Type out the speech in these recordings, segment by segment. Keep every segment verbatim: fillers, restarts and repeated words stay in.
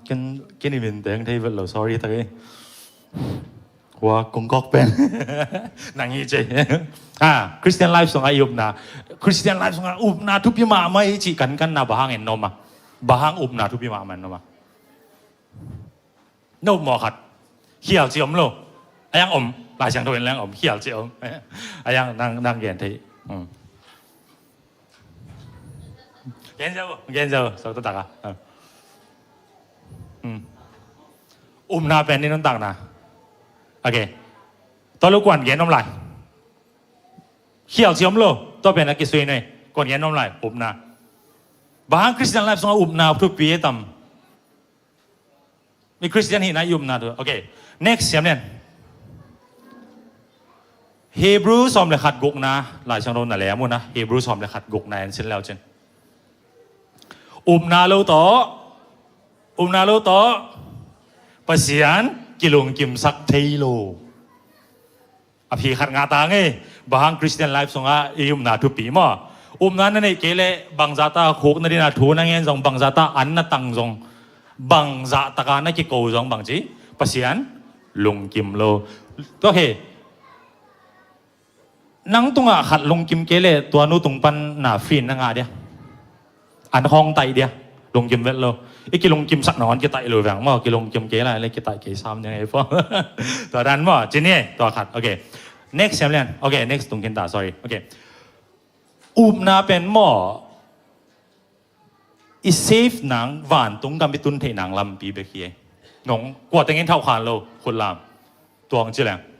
Ken, ken i min teng thei vet lo, sorry tak ei. Hua kung kawk pen. Nang hi ce. Ah, Christian life sungah i upna. Christian life sungah upna thupi mahmah i cih kankanna bang hang en nuam a? Bang hang upna thupi mahmah en nuam a? No maw khat. Khial ci om lo. A yang om. Lai Siangtho in leng om. Khial ci om. A yang nang, nang gen thei. Hmm. Gen zo, gen zo. Sau tak a. Hmm. Hmm. Upna pen i nuntakna. Ok. Tua lo kuan gen om lai. Khial ci om lo. Tua pen a kisui nuai. Kuan gen om lai. Upna. Bang hang Christian life sungah upna thupi e tam? I Christian hihna i upna thu. Ok. Next, siam lian. Hebrew sawm le khat gukna, Lai Siangtho na lem un a, Hebrew sawm le khat gukna en sin leu cin. Upna lo tawh, upna lo tawh, Pasian kilungkimsak thei lo. A phi khat ngah ta ngei, bang hang Christian life sungah i upna thupi maw? Upna na neih kei leh bangzah ta khuk na ding a thu na ngen zong, bangzah ta an na tang zong, bangzah taka na kiko zong bang ci, Pasian lungkim lo. Tua hi, nang tungah khat lungkim kei leh tua nu tung pan na free na ngah dia. An khawng taih dia. Lungkim vet lo. I kilungkimsak nangawn kitaih lo veng maw. Kilungkim kei lai le kitaih kei sam ning ei pua. Tua dan maw. Ci ni ei. Tua khat. Ok. Next siam lian. Ok, next tung khin ta. Sorry. Ok. Upna pen maw, i save nang, vantung gam i tun theih nang lampi bek hi ei. Nong kua tengin thauh khan lo. Khut lam. Tuang ci leng.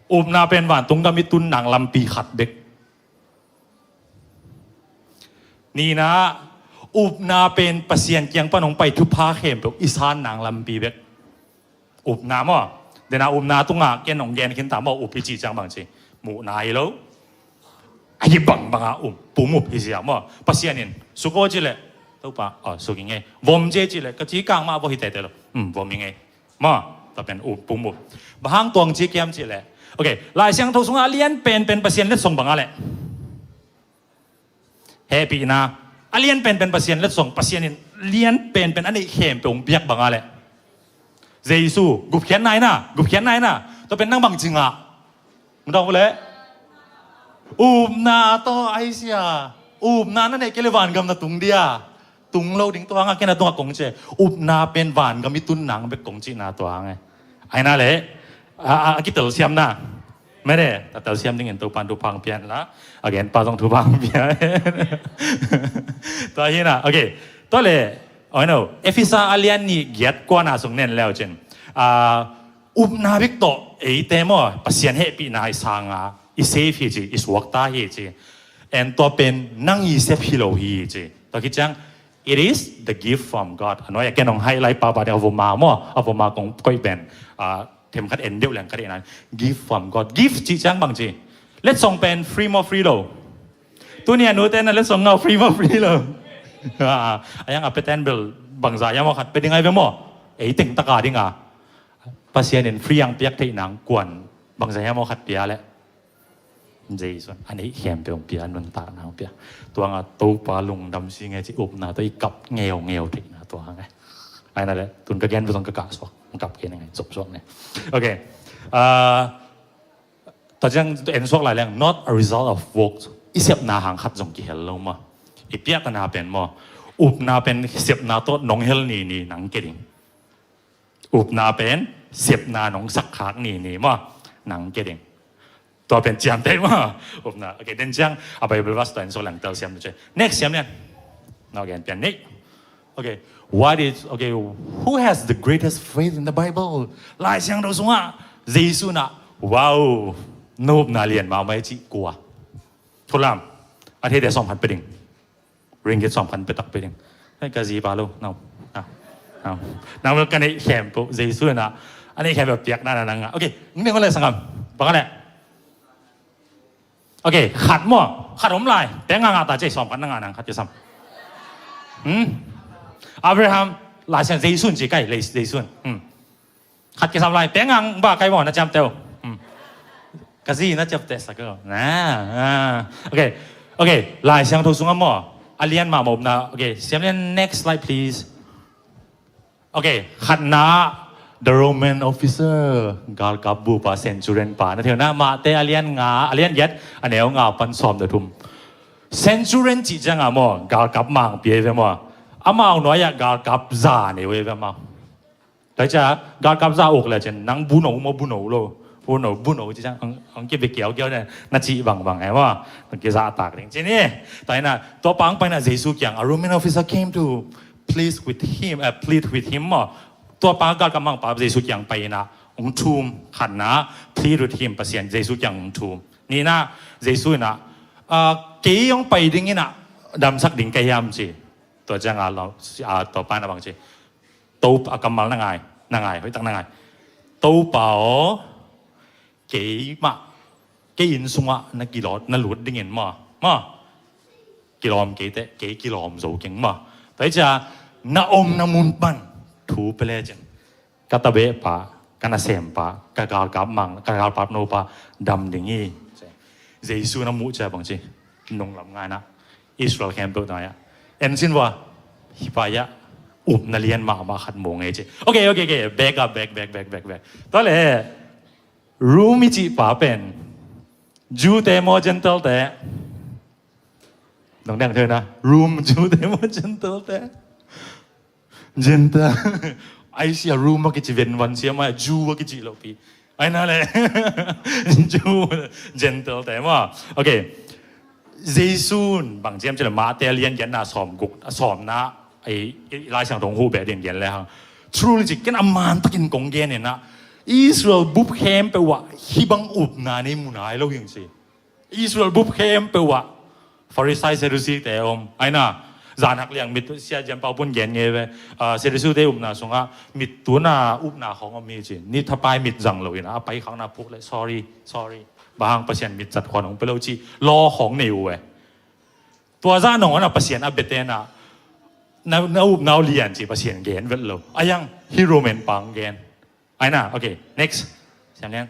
Upna pen vantung gam i tun nang lampi khat bek. Nihna, upna pen Pasian kiang pan hong pai thupha khempeuh i san nang lampi bek. Upna maw? Dena upna tungah ken hong gen khin ta maw, up hi cih ciang bang ci. Muhna hi lo. A hi bangbang a um, pum up hi sia maw? Pasian in suk aw ci leh, Topa, aw, suk i ngei. Vom ci ci leh, ka ci kang mah vaw hi tete lo. Um, vom i ngei. Maw, tua pen up, pum up. Bang hang tuang ci kiam ci leh. Ok, Lai Siangtho sungah a lian penpen Pasian letsong bang a leh. Hehpihna. A lian penpen Pasian letsong, Pasian in lian penpen a neih khempeuh hong piak bang a leh. Jesu, gupkhiatna in a, gupkhiatna in a. Tua pen nang bang ci ngah. Mudang ule. Upna tawh ahi sia. Upna na neih kei leh vangam na tung dia. Tung lo ding tua hang a ken a tungah kong ci. Upna pen vangam i tun nang bek kong cihna tua hang e. Ahi na leh. A, a, a kitelsiamna. Mede, a telsiam dingin Topan thupha hong pia hen la. A genpa zong thupha hong pia hen. Tua hi na. Ok. Tua leh. Oh, no. Efesa a lian nih giat kuana sung nen leu cin. Ah, upna bek tawh eite maw, Pasian hehpihna i sang a, i save hi ci, i suakta hi ci. En tua pen nang i sep hi lo hi ci. Tua khit ciang, it is the gift from God. A nuai a ken hong highlight pahpah ding a voma maw, a voma kong koih pen, ah, themkhat en deuh leng ka deihna. Gift from God. Gift cih ciang bang ci. Letsong pen free maw, free lo. Tuni a nute na letsong ngau free maw, free lo. Ah, a yang a pia ten bel bangzah hiam aw khat pia ding ai ve maw. Ei teng taka ding a. Pasian in free ang piak theih nang kuan bangzah hiam aw khat pia leh. Jesu a neih khempeuh hong pia, nuntakna hong pia. Tua nga Topa lungdam si nge ci upna tawh i kap ngeungeu theihna tua nge. Ahi na leh, tun ka gen bel zong ka kah suak, hong kap kei na nge, zop suak nge. Ok. Ah, Tua ciang en suak lai leng, not a result of works. I sepna hang khat zong kihel lo maw. I piahtana pen maw. Upna pen sepna tawh nong hel ni ni nang ke ding. Upna pen sepna nong sak khak ni ni maw. Nang ke ding. Tua pen ciamteh maw. Upna. Ok, den ciang a Bible verse tua en suak leng telsiam tu ce. Next siam lian. Nau gen pian ni. Ok. What is, ok, who has the greatest faith in the Bible? Lai Siangtho sungah Jesu na, wow, nopna lian mahmah cih kua? Thulam, a theite sawm khat pia ding. Ringgit sawm khat pia tak pia ding. Hei, ka zi pa lo, nau. Ah, nau. Nau lo ka neih khempeuh, Jesu na, a neih khempeuh piakna na nang a. Ok, neng ko le sangam. Bang a le. Ok, khat maw, khat om lai. Peng ngah ngah ta cei sawm khat na ngah nang khat kisam. Hmm? Abraham, Lai Siang Jesu ci kai, Lai Jesu. Hmm. Khat kisam lai, peng ngah ba kai maw, na ciam teu. Hmm. Ka zi na ciam teu sa ko. Na, na. Ok, ok, Lai Siangtho sungah maw. A lian mah maw na. Ok, siam lian next slide please. Ok, khatna, the Roman officer, galkap bupa, centurion pa. Na thei uh na, Mate a lian nga, a lian giat, a neu nga pan sawm le thum. Centurion cih ciangah maw, galkap mangpi ahi ve maw. Amau nuai-ah galkap za nei uh ahi ve maw. Tua hi ciah galkap za uk le cin, nang buno maw, buno lo. Buno, buno cih ciang, ang, ang kibe kiau kiau ne, na cih bangbang e maw. Nang kizahtak ding cin hi. Tua hi na, tua pa hong pai na Jesu kiang, a Roman officer came to plead with him, uh, plead with him maw. Tua pa galkap mangpa Jesu kiang pai in ah hong thum, khatna, plead with him, Pasian Jesu kiang hong thum. Nihna, Jesu in ah, ah, kei hong pai ding in ah damsak ding ka hiam ci. Tua ciang a lo, ah, tua pa in ah bang ci. Topa, a kammal na ngai, na ngai, hoihtak na ngai. Topa aw, keimah, kei inn sungah na kilawt, na lut dingin maw, maw. Kilawm kei teh, kei kilawm zo keng maw. Tua hi ciah, na omna mun pan thu pia le cin, ka tabehpa, ka nasempa, ka galkap mang, ka galkap nopa dam ding hi. Jesu na muh ciah bang ci, nunglam ngai na, Israel khempeuh na ya. En sin vua, hi pa ya, upna lian mahmah khat mu ngei ci. Ok, ok, ok, back up, back, back, back, back, back. Tua le, Rom i cih pa pen, Jew te maw, Gentile te? Nong dang thei na, Rom, Jew te maw, Gentile te? Gentile. Ai sia, Rom a kici ven van sia mai, Jew a kici lo pi. Ai na le. Jew, Gentile te maw. Ok. Jesu in bang ci hiam cih leh Mate a lian giatna sawm guk, a sawmna, ei, ei, Lai Siangtho hong huh beh ding gen le hang. Truly ci, ken a man takin kong gen in ah, Israel bup khempeuh ah hih bang upna nei mu nai lo hing ci. Israel bup khempeuh ah Farisai, Sadusi te om. Ai na, zan hak liang mit, sia Jan Pau Pun gen ngei ve. Ah, Sadusi te upna sungah mit tuna upna khawng om hi ci. Ni thapai mit zang lo in ah, a pai khakna puk le, sorry, sorry. Bang hang, Pasian mit zat khawng hong pia lo ci. Law khawng nei uh e. Tua zah nong on a Pasian a bia te na, na, na upna uh lian ci Pasian gen vet lo. A yang, hih Roman pa hong gen. Ai na, ok, next. Siam lian.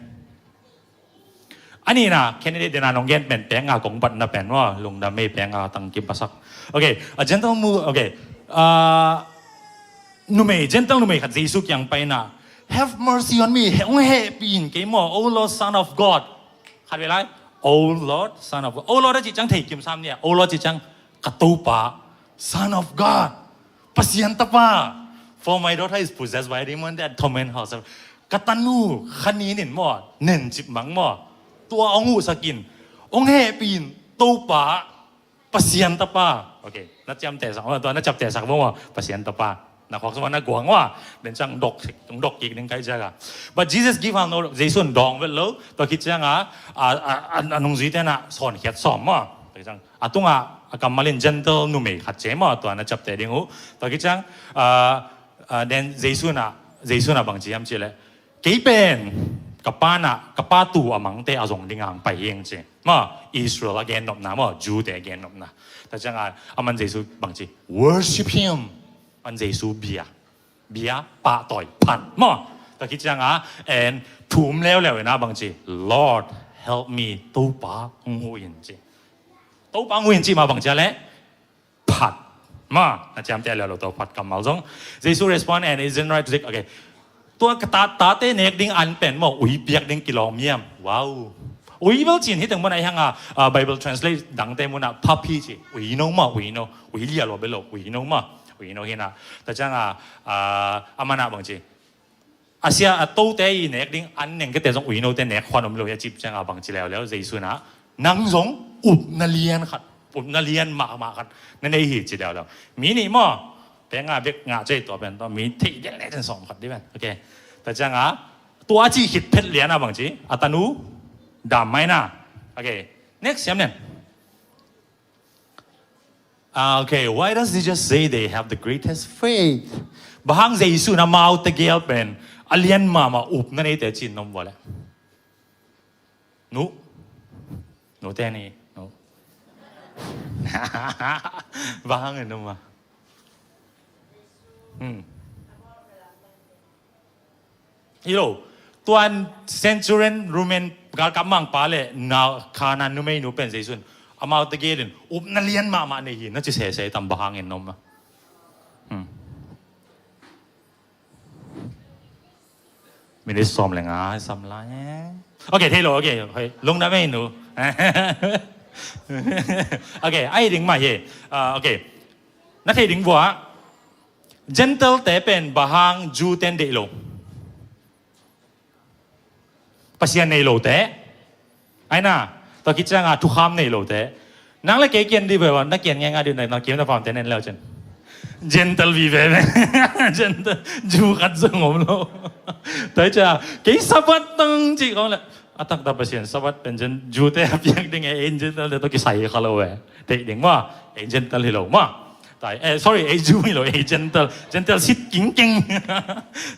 A nihna, candidate dena nong gen pen, pek nga kong batna pen maw, lungdam ei, pek nga tang kim pasak. Ok, a Gentile mu, ok. Ah, numei, Gentile numei khat Jesu kiang pai na, "Have mercy on me, hong hehpih in kei maw, O Lord, Son of God." Khat vei lai, "O Lord, Son of God." O Lord a cih ciang thei kim sam ni a, O Lord cih ciang ka Topa, Son of God. Pasian Tapa. "For my daughter is possessed by a demon that torment her." Ka tanu, kha nin in maw, nen cip mang maw. Tua hong huhsak in, hong hehpih in, Topa, Pasian Tapa. Ok, na ciamtehsak, tua na ciamtehsak maw, Pasian Tapa. Na khawk sung na guang maw. Den ciang dok, dok kik ding kai ciang a. But Jesus give her no, Jesu in dawng vet lo. Tua khit ciang a, a, a, a, a nungzuite na sawnkhiat sawm maw. Tua khit ciang, a tungah a kammal in Gentile numei khat ci maw, tua na ciapteh ding uh. Tua khit ciang, ah, ah, then Jesu na, Jesu na bang ci hiam cih leh, "Kei pen ka Pa na, ka Pa tuu a mangte a zong ding a hong pai hi ing," ci. Maw, Israel a gennopna maw, Jew te a gennopna. Tua ciang a, aman Jesu bang ci, "Worship him." Aman Jesu bia. Bia, pahtawi, phat maw. Tua khit ciang a, en, thum leuleu in a bang ci, "Lord, help me, Topa hong huh in," ci. "Topa hong huh in," cih ma bang ci a leh, phat. Maw, na ciamteh leuleu tua phat kammal zong. Jesu respond and isn't right to take, ok. Tua ka ta, tate nek ding an pen maw, ui piak ding kilawm hiam. Wow. Ui bel cin hi teng mun a hi hang a, ah, Bible translate dangte mun a puppy ci. Ui no maw, ui no. Ui lia lua bel lo, ui no maw. Ui no hi na. Tua ciang a, ah, aman a bang ci, a sia a tote i nek ding an neng kete zong ui note nek khuan om lo hi a cih ciang a bang ci leuleu, Jesu na, "Nang zong upna lian khat, upna lian mahmah khat na nei hi," ci leuleu. Mi nih maw, pek nga bek ngah cei tua pen, tua mi theih del le cin sawm khat dih pen. Ok. Tua ciang a, tua a cih khit phet lian a bang ci, a tanu dam mai na. Ok. Next, siam lian. Ah, ok, why does Jesus say they have the greatest faith? Bang hang Jesu na amau tegel pen a lian mahmah upna neite ci-in na om vua leh? Nu. Nu te ni. Nu. Bang hang in na om a. Hmm. Hi lo, tuan centurion, Roman galkap mangpa le na Khanaan numeinu pen Jesu in amau tegel in upna lian mahmah nei hi na ci sese tam, bang hangin na om a? Hmm. Minit sawm le nga sam lai e. Ok, thei lo, ok, hei, lungdam ei nu. Ok, a hi ding mah hi. Ah, ok. Na thei ding vua, Gentile te pen bang hang Jew ten deih lo? Pasian nei lote. Aina, tua khit cianga thukham nei lote. Nang le kei kian dih ve ua, na kian ngei nga dih na, na kian na famte nen leu cen. Gentile vive ve. Gentile, Jew khat zong om lo. Tua hi cia, kei Sabbath tang ci kong le. A taktak Pasian Sabbath pen Gen-, Jew te a piak ding e, en Gentile te tawh kisai kha lo ve. Deih ding maw, en Gentile hi lo maw. Tai, eh, sorry, ei Jew hi lo, ei Gentile. Gentile sit kingking.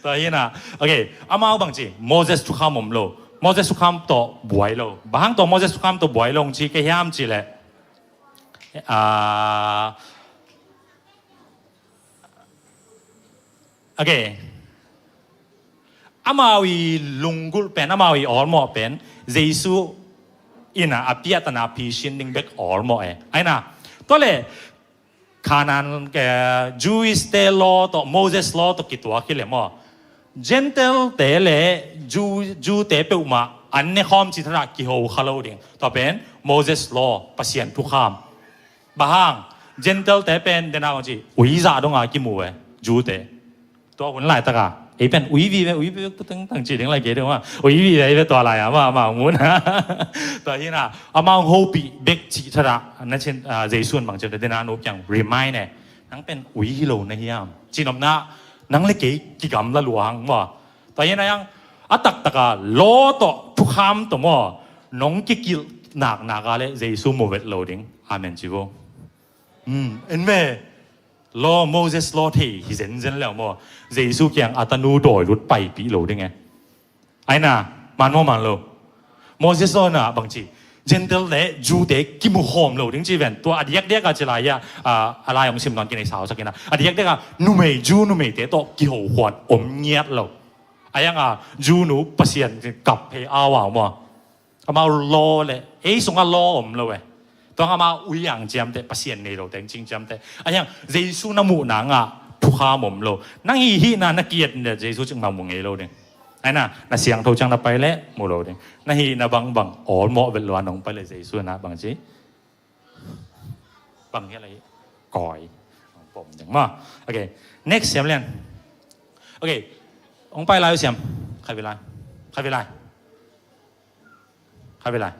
Tua hi na. Ok, amau bang ci, Moses thukham om lo. Moses thukham tawh buai lo. Bang hang tawh Moses thukham tawh buai lo ci ka hiam ci le. Ah, ok. Amau i lunggulh pen, amau i awlmawh pen, Jesu in a, a piahtana phisin ding bek awlmawh e. Aina, tua le, Canaan, eh, Jewish te law tawh, Moses law tawh kituak hi le maw. Gentile te le Jew, Jew te peuhmah an ne khawm ci thana kiho kha lo ding. Tua pen Moses law, Pasian thukham. Bang hang, Gentile te pen dena kong ci, ui zah donga kimu e, Jew te. Tua hun laitaka, ei pen ui vive, ui vive, tu teng tang ci ding lai kei ding ma. Ui vive, vive tua lai a, ma, ma, mun. Tua hi na, amau hopih bek ci thana, na cin, ah, Jesu in bang ci dena nu kiang remind e. Nang pen ui hi lo na hiam. Ci nopna, nang le kei kigamla lua hang maw. Tua hi na yang, a taktaka, law tawh, thukham tawh maw. Nong kikilh naknaka le, Jesu mu vet lo ding. Amen ci vo. Hmm, en ve. Law, Moses law thei hi zenzen leu maw. Jesu kiang a tanu dawi lut paipih lo ding e. Aina, man maw man lo. Moses law na bang ci. Gentile le Jew te kimu khawm lo ding ci ven. Tua a diakdiak a ci lai a, a, a lai hong sim nawn kinei sau sak ina. A diakdiak a numei, Jew numei te tawh kiho khuat om ngiat lo. A yang a Jew nu Pasian kap phei au au maw. Amau law le, ei sungah law om lo e. Tuang amau ui ang ciamteh, Pasian nei lo teng cing ciamteh. A hiang, Jesu na muh nangah, thukham om lo. Nang hih hihna na kiat le, Jesu cing ma mu ngei lo ding. Aina, na siangtho ciang na pai le, mu lo ding. Na hihna bangbang, awlmawh vet lo a nong pai le, Jesu na bang ci. Bang hial ahi, kawi. Pom ding ma. Ok, next siam lian. Ok, hong pai lai uh siam. Khai vi lai. Khai vi lai. Khai vi lai.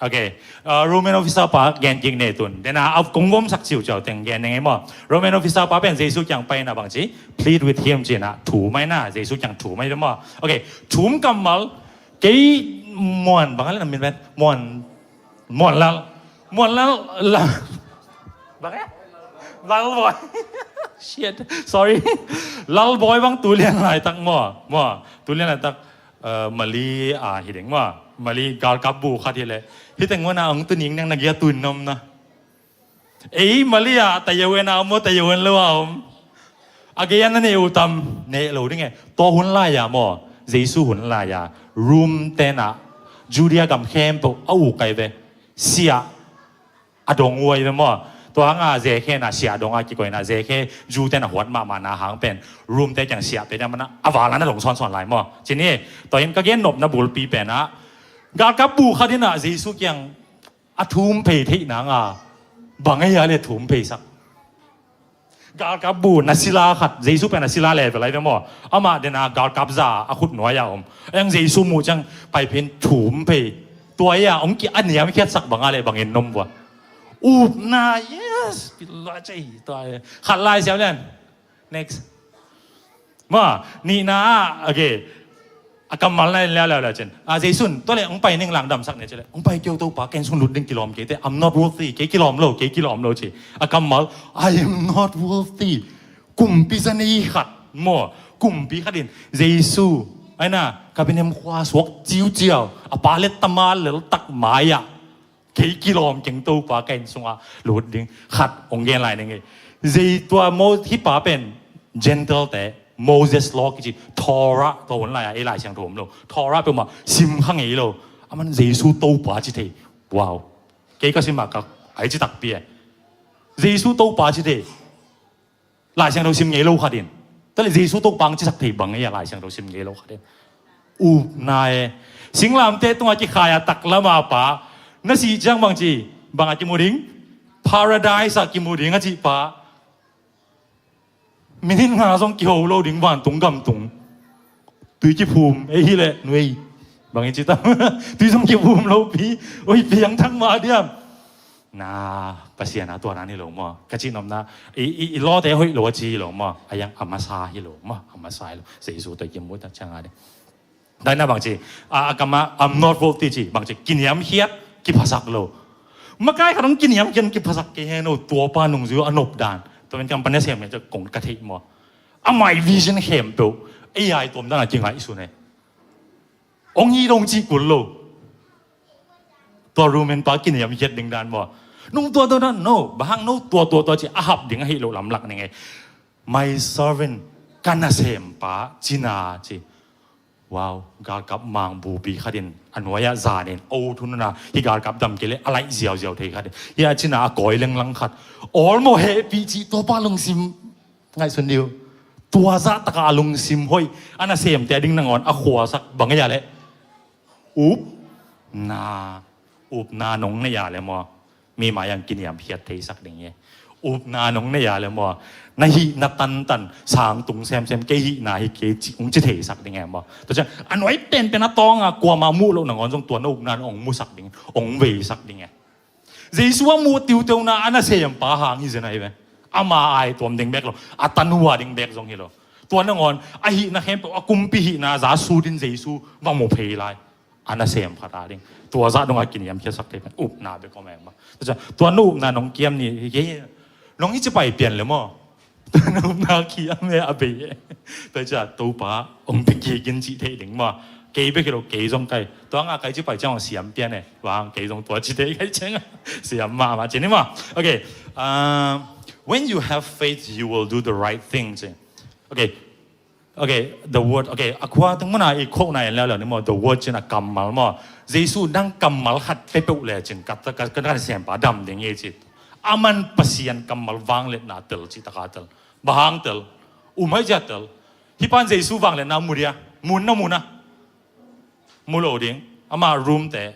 Ok, uh, Roman officer pa gen kik ne tun. Dena, uh, kong gom sak ciu ciau teng gen neng e maw. Roman officer pa pen Jesu kiang pai na bang ci. Plead with him ci na. Thu mai na. Jesu kiang thu mai de maw. Ok, thum kammal. Kei muan bang ale na min pen. Muan. Muan lal. Muan lal. Lal. Bang e? Lal boy. Shit. Sorry. Lal boy bang tulian laitak maw. Maw. Tulian laitak. Eh, Mali a hi ding maw. Mali galkap bu khat hi le. Hi teng wana ang tu ning nang na gia tun nom na. Ei Mali a ta yau en a om, ta yau en lo a om. A gei an na ne u tam ne lo ding e. To hun lai a maw. Jesu hun lai a. Room te na. Judea gam khempeuh a u kai ve. Sia. A dong uai ve maw. Tua hanga Zekhe na sia donga kikoina Zekhe Jew te na huat mahmah na hang pen. Room te kiang sia pe dia mana a vala na dong suansuan lai maw. Cini, tua in ka gen nopna bulpi pen a. Galkap bu khat in a Jesu kiang a thum phei theih nanga. Bang a hia le thum phei sak. Galkap bu na sila khat, Jesu pen na sila level lai ve maw. Amah dena galkap za a khut nuai a om. Eng Jesu mu ciang pai phen thum phei. Tua ia, ong ki a niam khiat sak banga le bangin nom vua. Upna, yes, pila cei, tua ia. Khat lai siam lian. Next. Ma, nihna a, okay. A kammal na in liau liau liau cin. A Jesu in, tua le, ong pai ning lang damsak ne cile. Ong pai keu Topa, ken sung lut ding kilawm kei te. I'm not worthy, kei kilawm lo, kei kilawm lo ci. A kammal, I am not worthy. Kumpi za nei khat maw. Kumpi khat in, Jesu. Aina, Kapernaum khua suak ciuciau. A pa le tama lel tak mai-ah. Kei kilawm keng Topa ka inn sungah lut ding khat ong gen lai ning e. Zei tua Mo-, hih pa pen Gentile te, Moses law kici, Torah tua hun lai-a, ei Lai Siangtho om lo. Torah peuhmah sim kha ngei lo. Aman Jesu Topa ci thei. Wow. Kei ka sim a ka, ai ci takpi e. Jesu Topa ci thei. Lai Siangtho sim ngei lo khat in. Tua leh Jesu Topa hong cisak thei bang ei a, Lai Siangtho sim ngei lo khat in. Upna e. Singlamteh tungah kikhai a taklam a pa na sih ciang bang ci, bang a kimu ding? Paradise ah kimu ding a cih pa. Minute nga zong kiho lo ding vantung gam tung. Tui kiphum ei hi leh nuei. Bang i ci tam? Tui zong kiphum lo pi. Oi, piang thak mah diam. Na, Pasian a tua nan hi lo maw? Ka cih nopna, i, i, i lawte hoih lo a ci hi lo maw? A yang a masa hi lo maw? A masa hi lo. Jesu tawh i kimu tak ciang a ding. Daina bang ci, a, a kam ah, "I'm not worthy," ci, bang ci, kiniamkhiat, kiphasak lo. Makai khat hong kiniamkhiat, kiphasak kei hen aw, tua pa nungzui a nop dan. Tua pen kam pan a sem ngen ci kong ka theih maw? Amah i vision khempeuh ei a i tuam dan a kingaihsun e. Hong hi dong cih kul lo. Tua Roman pa kiniamkhiat ding dan maw? Nong tua tua dan, no, bang hang no tua tua tua ci a hap ding ahi lo lamlak ning e. My servant, ka nasempa, cina ci. Wow, galkap mangbupi khat in a nuai ah zan in, o, thu nuna, hih galkap dam kei leh a laih ziauziau thei khat in, hih a cina a kawi lenglang khat. All maw, hehpih cih, tua pa lungsim ngaihsun dih uh. Tua zah takah a lungsim hoih a nasemte a ding nangawn a khuasak bang ei a leh? Upna. Upna nong nei a leh maw, mi mai-ah kiniamkhiat theisak ding hi. Upna nong nei a leh maw, na hihna tantan, sang tung semsem, kei hihna hi kei ci, hong ci theisak ding hi maw? Tua ciang a nuai penpen a tawng a kuamah muh loh nangawn zong tua na upna hong musak ding, hong veisak ding hi. Jesu a muh tiuteuna a nasempa hang hi zen ahi ve. Ama a i tuam ding bek lo, a tanu a ding bek zong hi lo. Tua nangawn a hihna khempeuh, a kumpi hihna za sut in Jesu va mu phei lai. A nasem khat a ding. Tua zah dong a kiniamkhiatsak thei pen upna bek om eng maw? Tua ciang tua na upna nong kiam ni hi kei. Nong hi ci pai pian leh maw? Tua na upna kiam e, a bei e. Tua ciang Topa hong pia kik in cih thei ding maw? Kei bek hi lo, kei zong kai. Tua nga kai ci pai ciang hong siam pian e. Vang kei zong tua ci thei kai ciang a siam mahmah ci ni maw? Okay. Uh, when you have faith, you will do the right thing ci. Okay. Okay, the word, okay, a khua tung mun a i khokna en leuleu ni maw, the word cin a kammal maw. Jesu nang kammal khat pia peuh le cin ka, ka, ka, ka nasempa dam ding hi ci. Aman Pasian kammal vangliatna tel cih taka tel. Bang hang tel? Um hai cia tel. Hih pan Jesu vangliatna mu dia, mu na mu na. Mu lo ding. Ama room te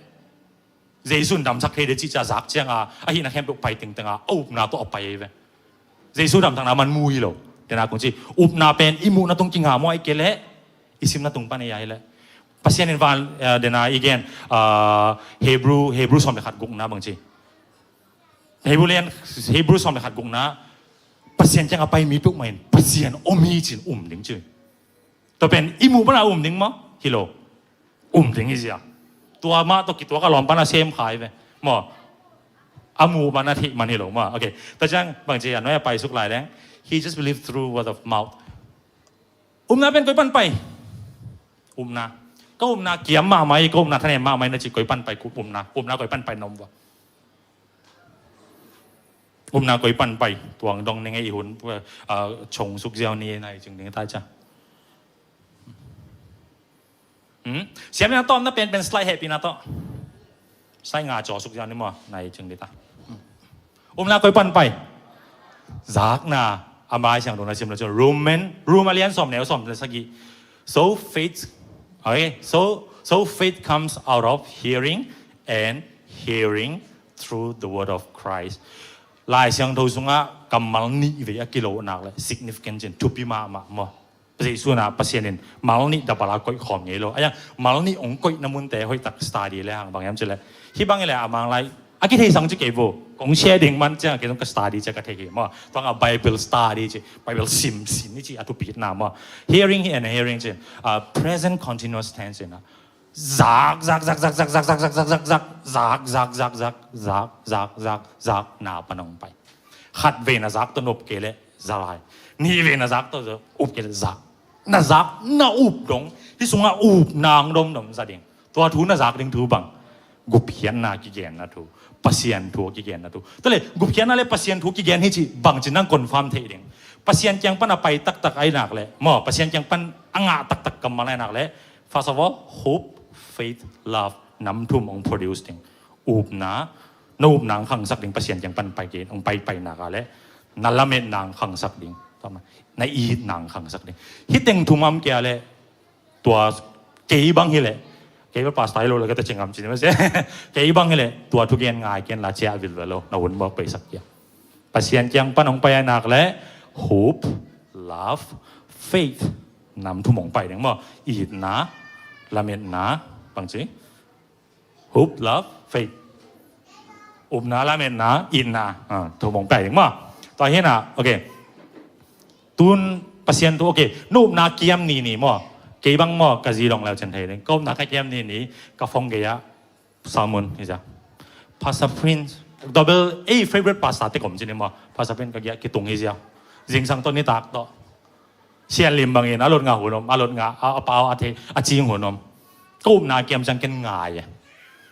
Jesu in damsak thei ding cih ciang zak ciang a, a hihna khempeuh pai tengteng a, a upna tawh a pai ahi ve. Jesu damsakna man mu hi lo. Dena kong ci, upna pen i muhna tung kinga maw, ahih kei leh i simna tung pan ei ahi leh. Pasian in van, eh, dena i gen, ah, Hebrew, Hebrew sawm le khat gukna bang ci. Hebrew lian, Hebrew sawm le khat gukna, Pasian kiang a pai mi peuhmah in Pasian om hi cin um ding ci. Tua pen i muh pan a um ding maw? Hi lo. Um ding hi zia. Tua mah tawh kituak a lawm pan a sem kha hi ve maw? A muh man a theih man hi lo maw? Okay. Tua ciang bang ci a, nuai a pai suk lai leng, he just believed through word of mouth. Upna pen koi pan pai? Upna. Ka upna kiam mahmah hi, ka upna thanem mahmah hi na ci, koi pan pai? Upna, upna koi pan pai na om vua? Upna koi pan pai? Tuang dong ning ei, hun, ah, chong suk ziau ni, nai cing ding ta cia. Hmm? Siam na tawm na pen pen slide hehpihna tawh. Slide nga caw suk ziau ni maw, nai cing ding ta. Hmm. Upna koi pan pai? Zakna. A mai siang dong na sim lo cun Roman, Rom a lian sawm neu sawm le sagih. So faith, okay, so, so faith comes out of hearing, and hearing through the word of Christ. Lai Siangtho sungah kammal nih vei a kilonak le significant cin thupi mahmah maw? Jesu na Pasian in mal nih dabal a koih khawm ngei lo. A yang mal nih hong koihna munte hoih tak study le hang bang hiam cih leh, hih bang hi leh a mang lai a kitheisang ci kei vo. Kong share ding man ciang kei zong ka study ciang ka thei hi maw. Tua nga Bible study ci, Bible sim sin ni ci a thupitna maw. Hearing hi and hearing cin, ah, present continuous tense cin a. Zak, zak, zak, zak, na pan hong pai. Khat vei na zak tawh na up kei leh za lai. Nih vei na zak tawh up kei leh zak. Na zak, na up dong. Hih sungah upna hong domdom za ding. Tua thu na zak ding thu bang? Gupkhiatna kigenna thu. Pasian thu a kigenna thu. Tua leh gupkhiatna le Pasian thu kigen hi cih bang cin nang confirm thei ding? Pasian kiang pan a pai taktak a hi nak leh maw, Pasian kiang pan a ngah taktak kammal a hi nak leh, first of all, hope, faith, love, nam thum hong produce ding. Upna, na upna hong khangsak ding, Pasian kiang pan pai kei, hong pai pai nak a leh na lametna hong khangsak ding. Tawm na, na it nang khangsak ding. Hih teng thum a om kei leh, tua kei bang hi leh, kei bang pastor hi lo leh ka ta cing ngam ci ni mah se. Kei bang hi leh tua thugen ngai ken la, ciah vilvel lo, na hun mawk paisak kei a. Pasian kiang pan hong pai a nak leh hope, love, faith. Nam thum hong pai ding maw. Itna, lametna, bangci? Hope, love, faith. Upna, lametna, itna. Ah, thum hong pai ding maw. Tua hi na, okay. Tun Pasian thu, okay, na upna kiam ni ni maw. Kei bang maw, ka zi dong leu cen thei ding. Ka upna ka kiam ni ni, ka phone gei ah, Salmon hi sia. Pastor Prince, double A favorite pastor te kom ci ni maw. Pastor Prince ka gei ah kitung hi sia. Zingsang tawh nitak tawh. Sian lim bangin, a lot nga hun om, a lot nga, a, a pau, a thei, a cing hun om. Ka upna kiam ciang ken ngai e.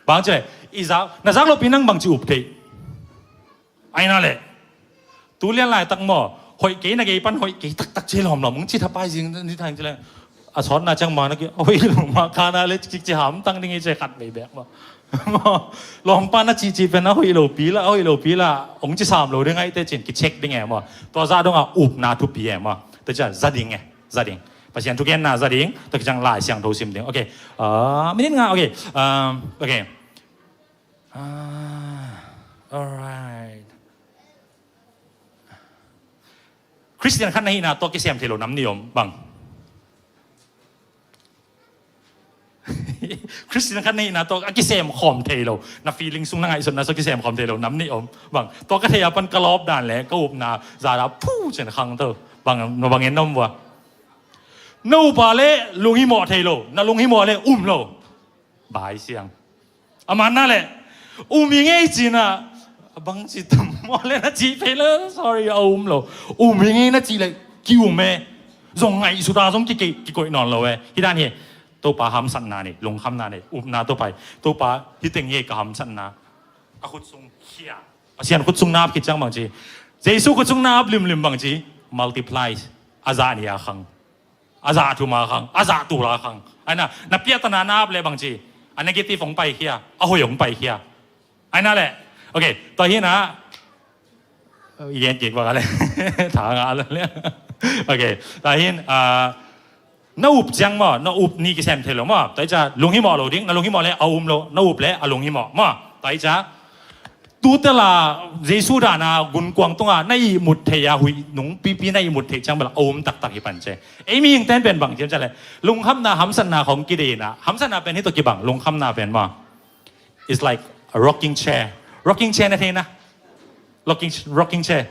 Bang ci leh, i zak, na zak lopi nang bangci up thei. Ai na leh. Tu lian laitak maw, hoih kei na gei pan hoih kei taktak ci lawmlawm, hong ci thapai zing ni thang ci leh. A sawtna ciang ma na ki, hoih lo ma kha na leh cik ci hamtang ding hi ci khat vei bek maw. Lawmpa na cihcih pen a hoih lopi la, a hoih lopi la, hong ci sam lo ding ahih teh cin kicheck ding e maw. Tua zah dong a upna thupi e maw. Tua ciang za ding e, za ding. Pasian thugenna za ding, tua ciang Lai Siangtho sim ding. Okay. Ah, minit nga, okay. Um, okay. Ah, alright. Khristian khat na hihna tawh kisem thei lo nam nih om bang. Khristian khat na hihna tawh a kisem khawm thei lo. Na feeling sung, na ngaihsutna sung kisem khawm thei lo nam nih om bang. Tua ka thei a pan ka lawp dan leh ka upna za da phu cen khang tho. Bang, na bang en na om vua. Na up a leh lunghimawh thei lo. Na lunghimawh leh um lo. Bai siang. A man na leh, um hi ngei ci na, a bang ci tam maw leh na cih phei leh, sorry, a um lo. Um hi ngei na cih leh, ki um e. Zong ngaihsut a zong ki, ki, kikoih nawn lo e. Hih dan hi, Topa hamsatna nei, lungkhamna nei, upna tawh pai. Topa, hih teng hi ka hamsatna. A khut sung khia. Pasian khut sung na ap khit ciang bangci. Jesu khut sung na ap limlim bangci. Multiplies. A zah nih a khang. A zah thum a khang, a zah tul a khang. Ai na, na piahtana na ap leh bangci. A negative hong paikhia, a hoih hong paikhia. Ai na leh. Okay, tua hi na. Yen kik bang a leh. Tha nga leh. Okay, tua hi na, ah, na up ciang maw, na up ni kisem thei lo maw. Tua hi ciang lunghimawh lo ding, na lunghimawh leh a um lo, na up leh a lunghimawh maw. Tua hi ciang Tutel a Jesu dan a gunkuang tungah na ihmut theih a huih nung pipi na ihmut theih ciang bel a um taktak hi pan ci. Ei mihing ten pen bang hiam cih leh lungkhamna hamsatna khong kideih na, hamsatna pen hih tawh kibang, lungkhamna pen maw. It's like a rocking chair. Rocking chair na thei na. Rocking, rocking chair.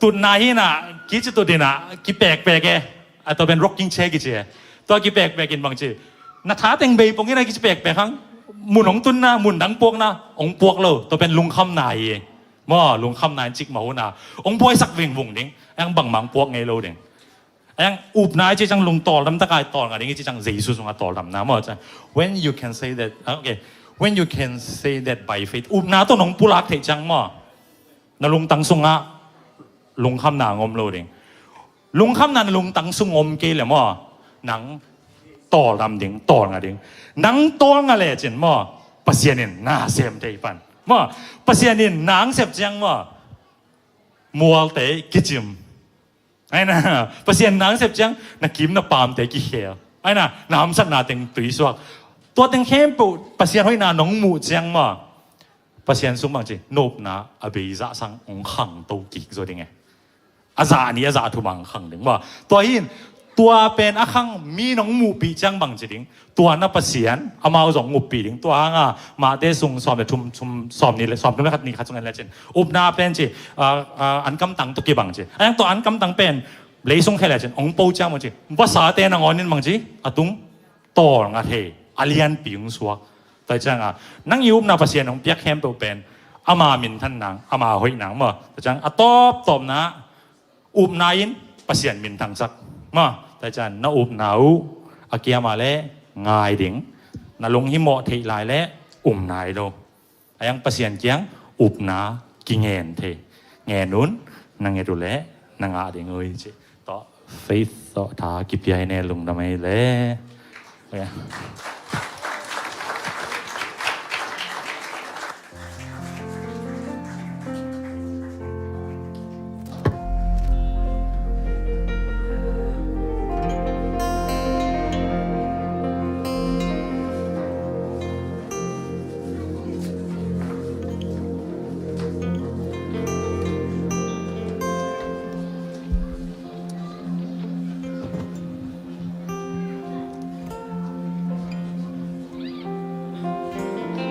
Tutna hi na, kici tut hi na, kipekpek e. A tua pen rocking chair kici e. Tua kipekpek in bangci. Na tha teng bei pong in a kici pekpek hang. Mun hong tun na, mun dang puak na, hong puak lo. Tua pen lungkhamna hi e. Maw, lungkhamna in cik mah hu na. Hong buaisak vingvung ding. Hong bangmah hong puak ngei lo ding. Hong upna i ci ciang lungtawl dam tak a i tawl nga ding i ci ciang Jesu sung a tawl dam na maw ciang. When you can say that, ah, okay. When you can say that by faith. Upna tawh nong pulak theih ciang maw. Na lungtang sungah lungkhamna hong om lo ding. Lungkhamna na lungtang sung om kei leh maw, nang tawldam ding, tawlnga ding. Nang tawlnga lecin maw, Pasian in na sem thei pan. Maw, Pasian in nang sep ciang maw, mualte kicim. Aina, Pasian nang sep ciang, na kim na paamte kikhel. Aina, na hamsatna teng tuisuak. Tua teng khempeuh, Pasian hoihna nong muh ciang maw, Pasian sung bangci, nopna a beizah sang hong khangto kik zaw ding e. A zah nih, a zah thum a hong khang ding. Maw, tua hi in, tua pen a khang mi nong muhpih ciang bangci ding. Tua na Pasian, amau zong muhpih ding. Tua hanga, Mate sung sawm le thum, thum, sawm nih le, sawm thum le khat nih khat sung en lecin. Upna pen ci, a, a, ankamtang tawh kibang ci. A yang tua ankamtang pen, leisung khel lecin, hong po ciang bangci. Vasate nangawn in bangci, a tung. Tawlnga thei, a lianpi hong suak. Tua ciang a, nang i upna Pasian hong piak khempeuh pen, ama minthan nang, ama hoih nang maw. Tua ciang a tawptawpna, upna in Pasian minthangsak. Maw, tua ciang na upna uh, a kiama le ngai ding, na lunghimawh theih lai le um nai lo. A yang Pasian kiang upna kingen thei. Ngen un, na nget uh leh na ngah ding uh hi ci. Tawh faith tawh tha kipia hi ne, lungdam hi leh.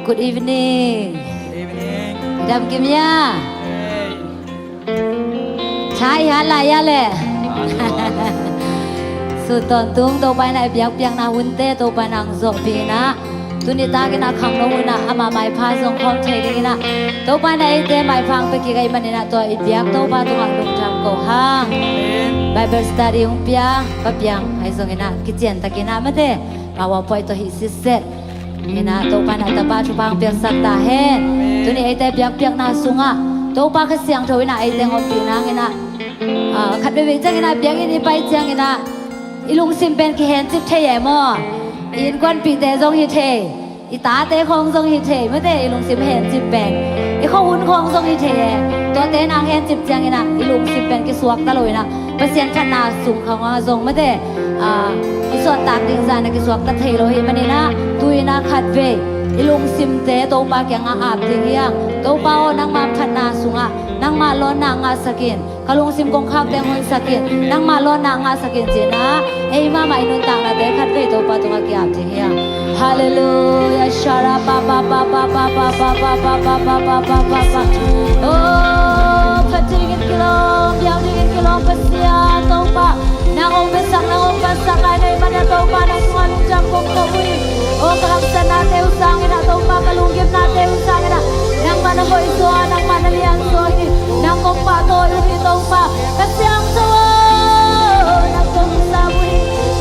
Good evening. Evening. Dam kim ya. Hey. Chai ha la ya le. Su ton tung Topa in a i biakpiakna hunte Topa in a hong zawhpih in a, tuni takin a khangno hun a ama maipha zong khawm thei ding in a, Topa in a eite maipha hong pia kik ahih manin a, tua i biak Topa tungah lungdam ko hang. Amen. Bible study hong pia Pa Piang ahi zongin a kician takin a mate, PowerPoint tawh hih sitset in a, Topa in a tapa thupha hong piaksak ta hen. Amen. Tuni eite biakpiakna sungah Topa Kha Siangtho in a eite hong ompih nangin a, ah, khat veivei ciangin a, biakinn i pai ciangin a, i lungsim pen kihencip thei e maw. I innkuanpihte zong hi thei, i tate khawng zong hi thei, mate, i lungsim hencip pen. I khuahun khawng zong hi thei e. Tuate nang hencip ciangin a, i lungsim pen kisuakta lo in a, Pasian thatna sung khawng ah zong mate, ah, i suahtak ding zan a kisuakta thei lo hi manin a, tu in a khat vei i lungsimte Topa kiangah ap ding hi hang. Topa aw, nangma phatna sungah nangma lawnna ngahsak in, ka lungsim kongkhakte honsak in, nangma lawnna ngahsak in ci in a, ei mahmah i nuntaknate khat vei Topa tungah ki-ap ding hi hang. Halleluiah. Shara pa pa pa pa. Oh, phat dingin kilawm, biak dingin kilawm Pasian Topa. Nang hong piasak, nang hong piasak lai na hih manin a Topa, nang tungah lungdam kong ko uh hi. Oh, ka haksatnate uh sangin a Topa, ka lunggimnate uh sangin a, nangmah na hoih zaw a, nangmah na lian zaw hi. Nang kong pahtawi uh hi Topa. Kha Siangtho aw, nang kong sa uh hi.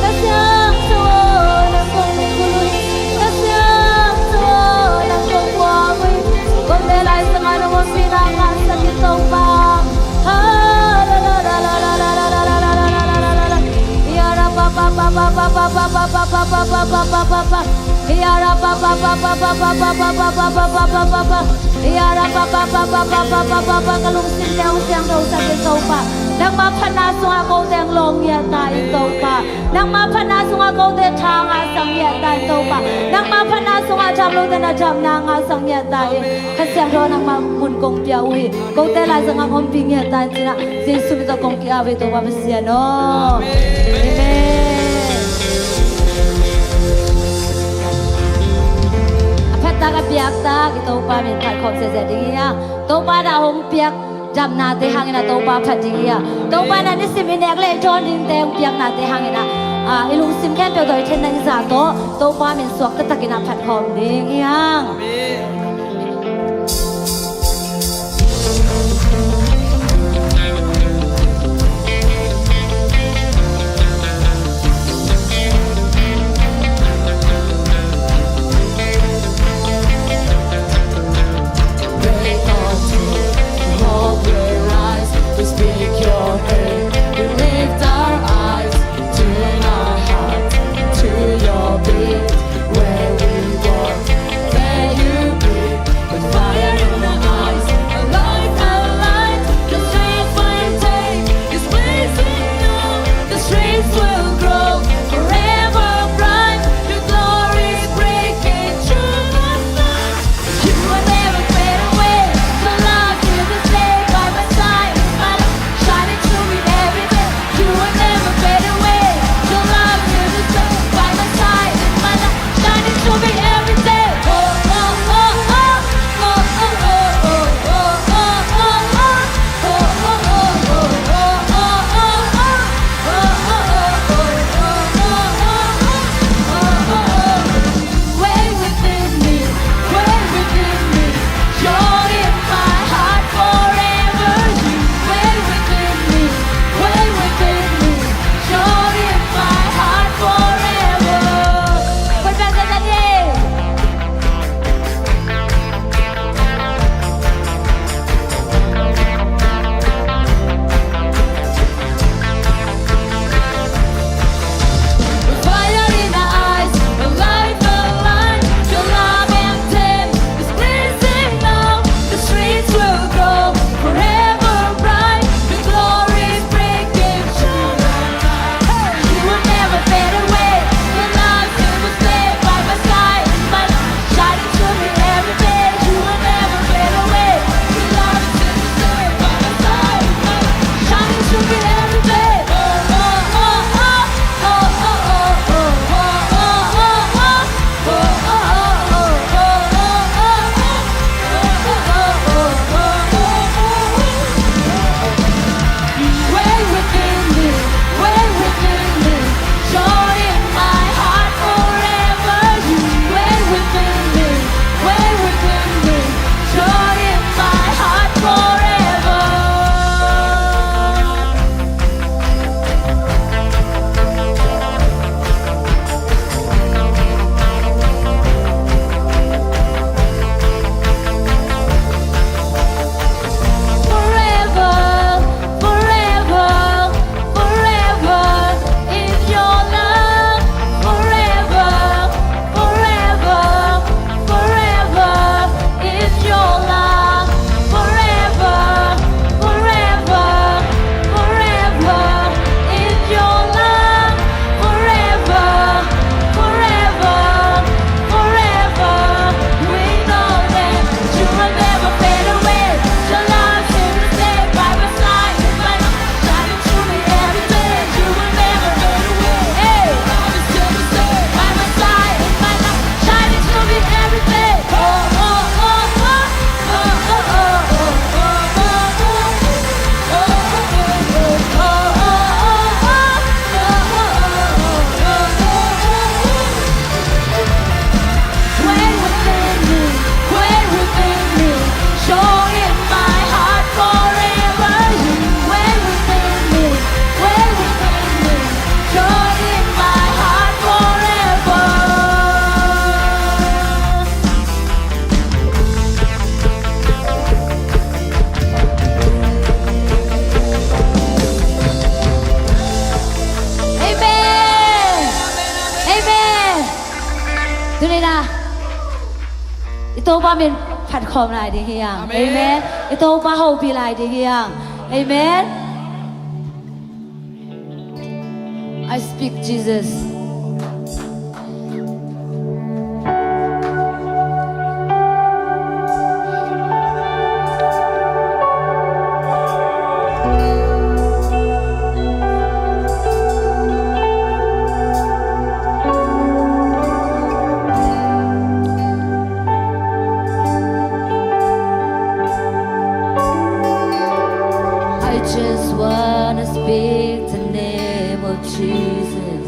Kha Siangtho aw, nang kong lunggulh uh hi. Kha Siangtho aw, nang kong pua uh hi. Kote laizang ah nong ompihna ngahsak in Topa. Ka lungsimte hong siangthosak in Topa. Nangma phatna sungah kote hong lawng ngiat ta in Topa. Nangma phatna sungah kote tha ngahsak ngiat ta in Topa. Nangma phatna sungah dam lote na damna ngahsak ngiat ta in. Kha Siangtho nangma mun kong pia uh hi. Kote laizangah ompih ngiat ta in ci in a, Jesu min tawh kong ki-ap hi Topa Pasian aw. Amen. A phattak a biaktak i Topa min phat khawm ziahziah ding hi a. Topa na hong piak damnate hangin a Topa phat ding hi a. Topa na nisim i nek le i dawn dingte hong piaknate hangin a, a, i lungsim khempeuh tawh i thenna i zah tawh Topa min suakta takin a phat khawm ding hi hang. Amen. Break our teeth, hope we rise. We speak your name. We lift our eyes, turn our hearts to your beat. Where we walk, there you be. Tuni-in ah i Topa min phat khawm lai ding hi hang. Amen. Amen. I Topa hopih lai ding hi hang. Amen. I speak Jesus. I just wanna speak the name of Jesus.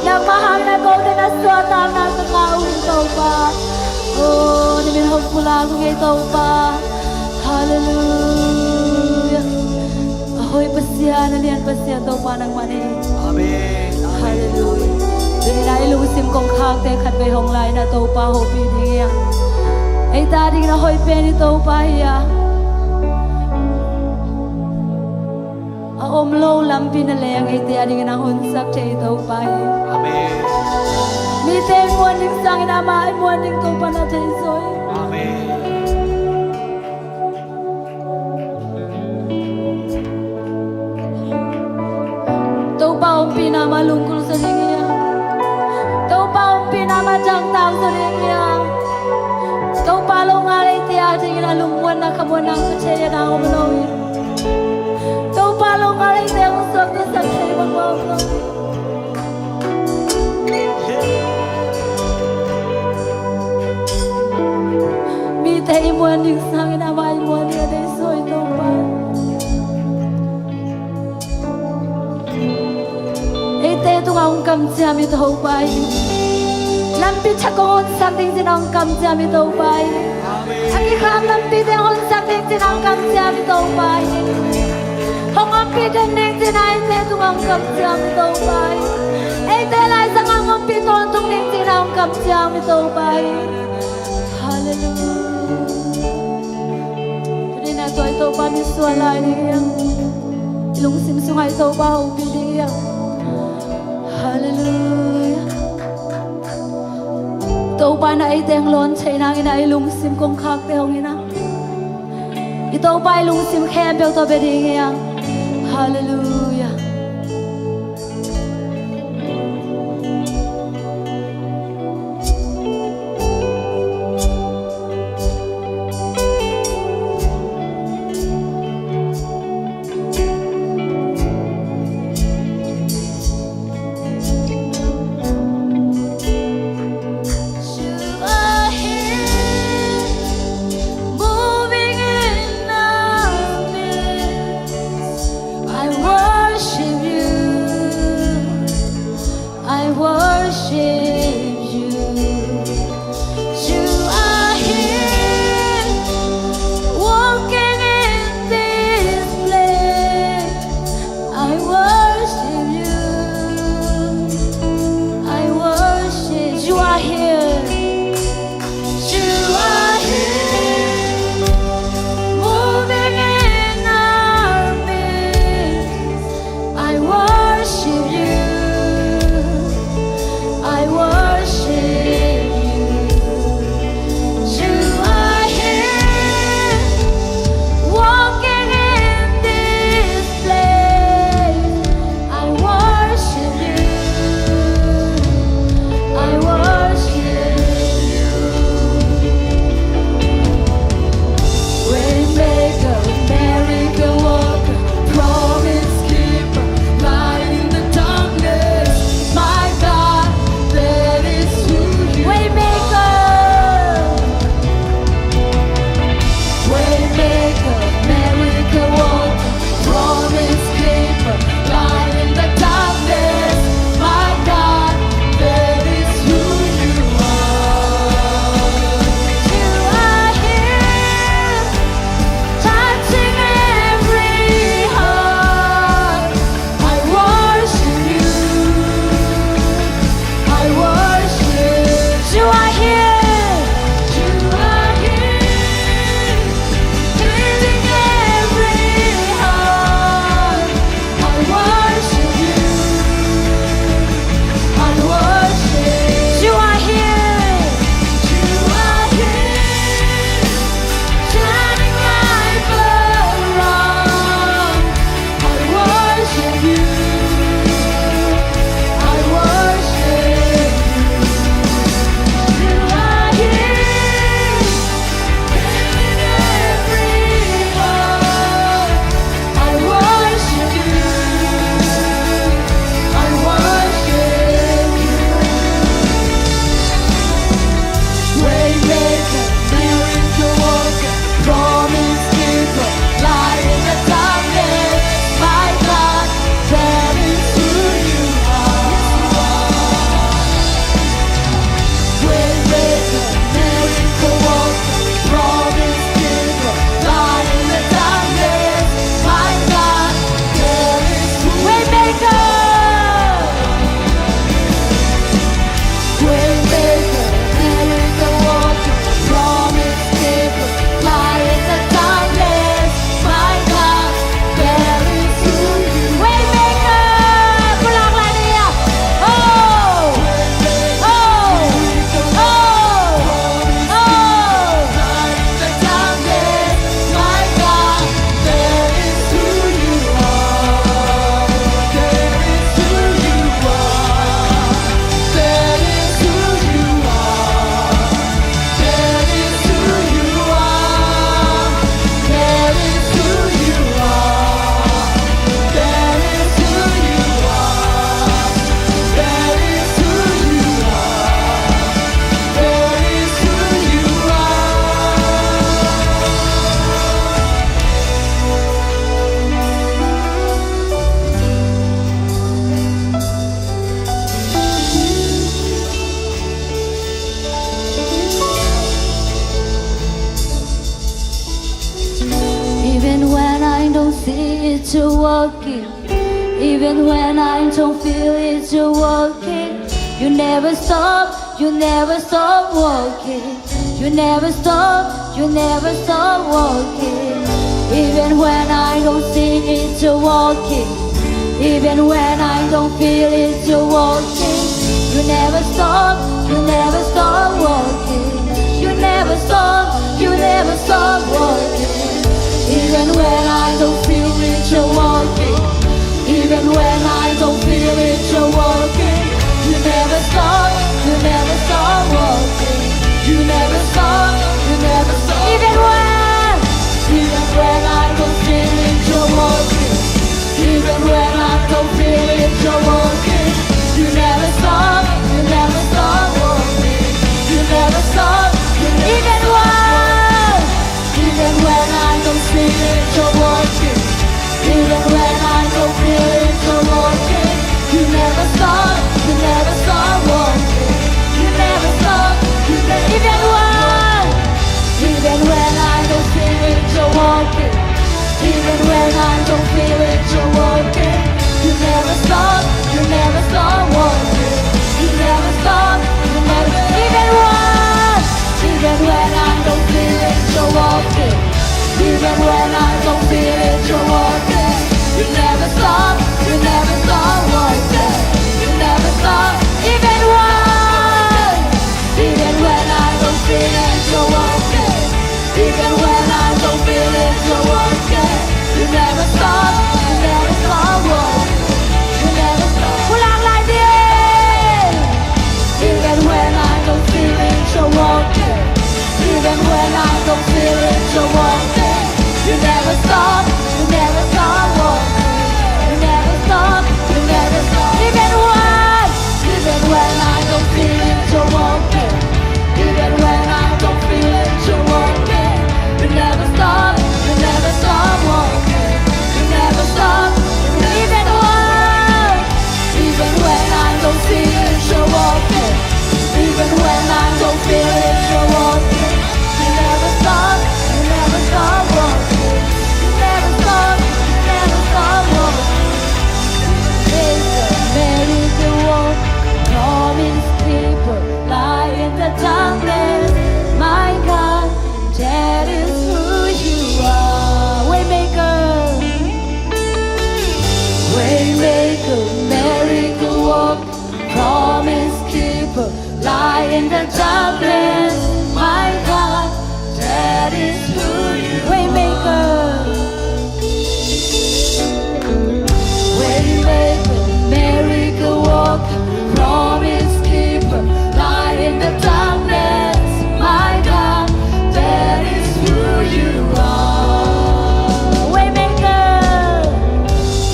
Nangmah hangin a kote na suahtakna ka ngah uh hi Topa. Oh, na min hopful a kong ei Topa. Halleluiah. A hoih Pasian, a lian Pasian Topa nangmah na hi. Amen. Halleluiah. Tuni-in a i lungsim kongkhakte khatvei hong la-in a Topa hopih ding hi a. Eite adingin a hoih pen hi Topa hi a. A om lo lampi na leng eite adingin a honsak thei Topa hi. Amen. Mite i muan ding sangin amah i muan ding Topa na thei zaw hi. Amen. Topa ompihna mah lungkul zaw ding hi a. Topa ompihna mah dangtak zaw ding hi a. Topa longal eite adingin a lungmuanna khamuanna hong pia thei a dang om lo hi. Topa longal eite hong suaktasak thei bangmah om lo hi. Mite i muan ding sangin amah i muan ding a deih zaw hi Topa. Eite tungah hong kamciam hi Topa hi. Lampi thak hong honsak ding cih a hong kamciam hi Topa hi. A kikham lampite hong honsak ding cih a hong kamciam hi Topa hi. Hong ompih den ding cih a eite tungah hong kamciam hi Topa hi. Eite laisang hong ompih tawntung ding cih a hong kamciam hi Topa hi. Halleluiah. Tuni-in a tua i Topa misual lai ding hi a. I lungsim sungah i Topa hopih ding hi a. Halleluiah. Topa in a eite hong lawn theih nangin a i lungsim kongkhakte hong hi a. I Topa i lungsim khempeuh tawh bia ding hi a. Halleluiah. You are here, moving in our midst. I worship you. I worship you. You are here, walking in this place. I worship you. I worship. You are here. You are here, moving in our midst. I worship you. I worship you. When I don't feel it, you're walking. You never stop, you never stop walking. You never stop, you never stop walking. Even when I don't see it, you're walking. Even when I don't feel it, you're walking. You never stop, you never stop walking. You never stop, you never stop walking. Even when I don't feel it, you're walking. Even when I don't feel it, you're walking. You never stop, you never stop walking. You never stop, you never stop. Even when, even when I don't feel it, you're walking. Even when I don't feel it, you're walking. You never stop, you never stop walking. You never stop, you never stop walking. Even when, even when I don't see it, you're walking. Even when I don't feel it, you're walking. You never stop, you never stop walking. You never stop, you never, even when, even when I don't feel it, you're walking. Even when I don't feel it, you're walking. You never stop, you never stop walking. You never stop, you never, even when, even when I don't feel it, you're walking. Even when I don't feel it, you're walking. You never stop, you never stop walking. You never stop, even when, even when I don't feel it, you're walking. Even when I don't feel it, you're walking. You never stop, you never stop walking. You never stop. Pulang lai ding. Even when I don't feel it, you're walking. Even when I don't feel it, you're walking. You never stop, you never stop walking. You never stop, you never stop. Even when, even when I don't feel it, you're walking. Even when I don't feel it, you're walking. You never stop, you never stop walking. You never stop, you never, even when, even when I don't see it, you're walking. Even when I don't feel it, you're walking. You never stop, you never stop walking. You never stop, you never stop walking. Praise the miracle work, promise keeper, light in the darkness. My God, that is who you are. Waymaker, waymaker, miracle work, promise keeper, light in the darkness. My God, that is who you are. Waymaker, waymaker, miracle worker, promise keeper, light in the darkness. My God, that is who you are. Waymaker,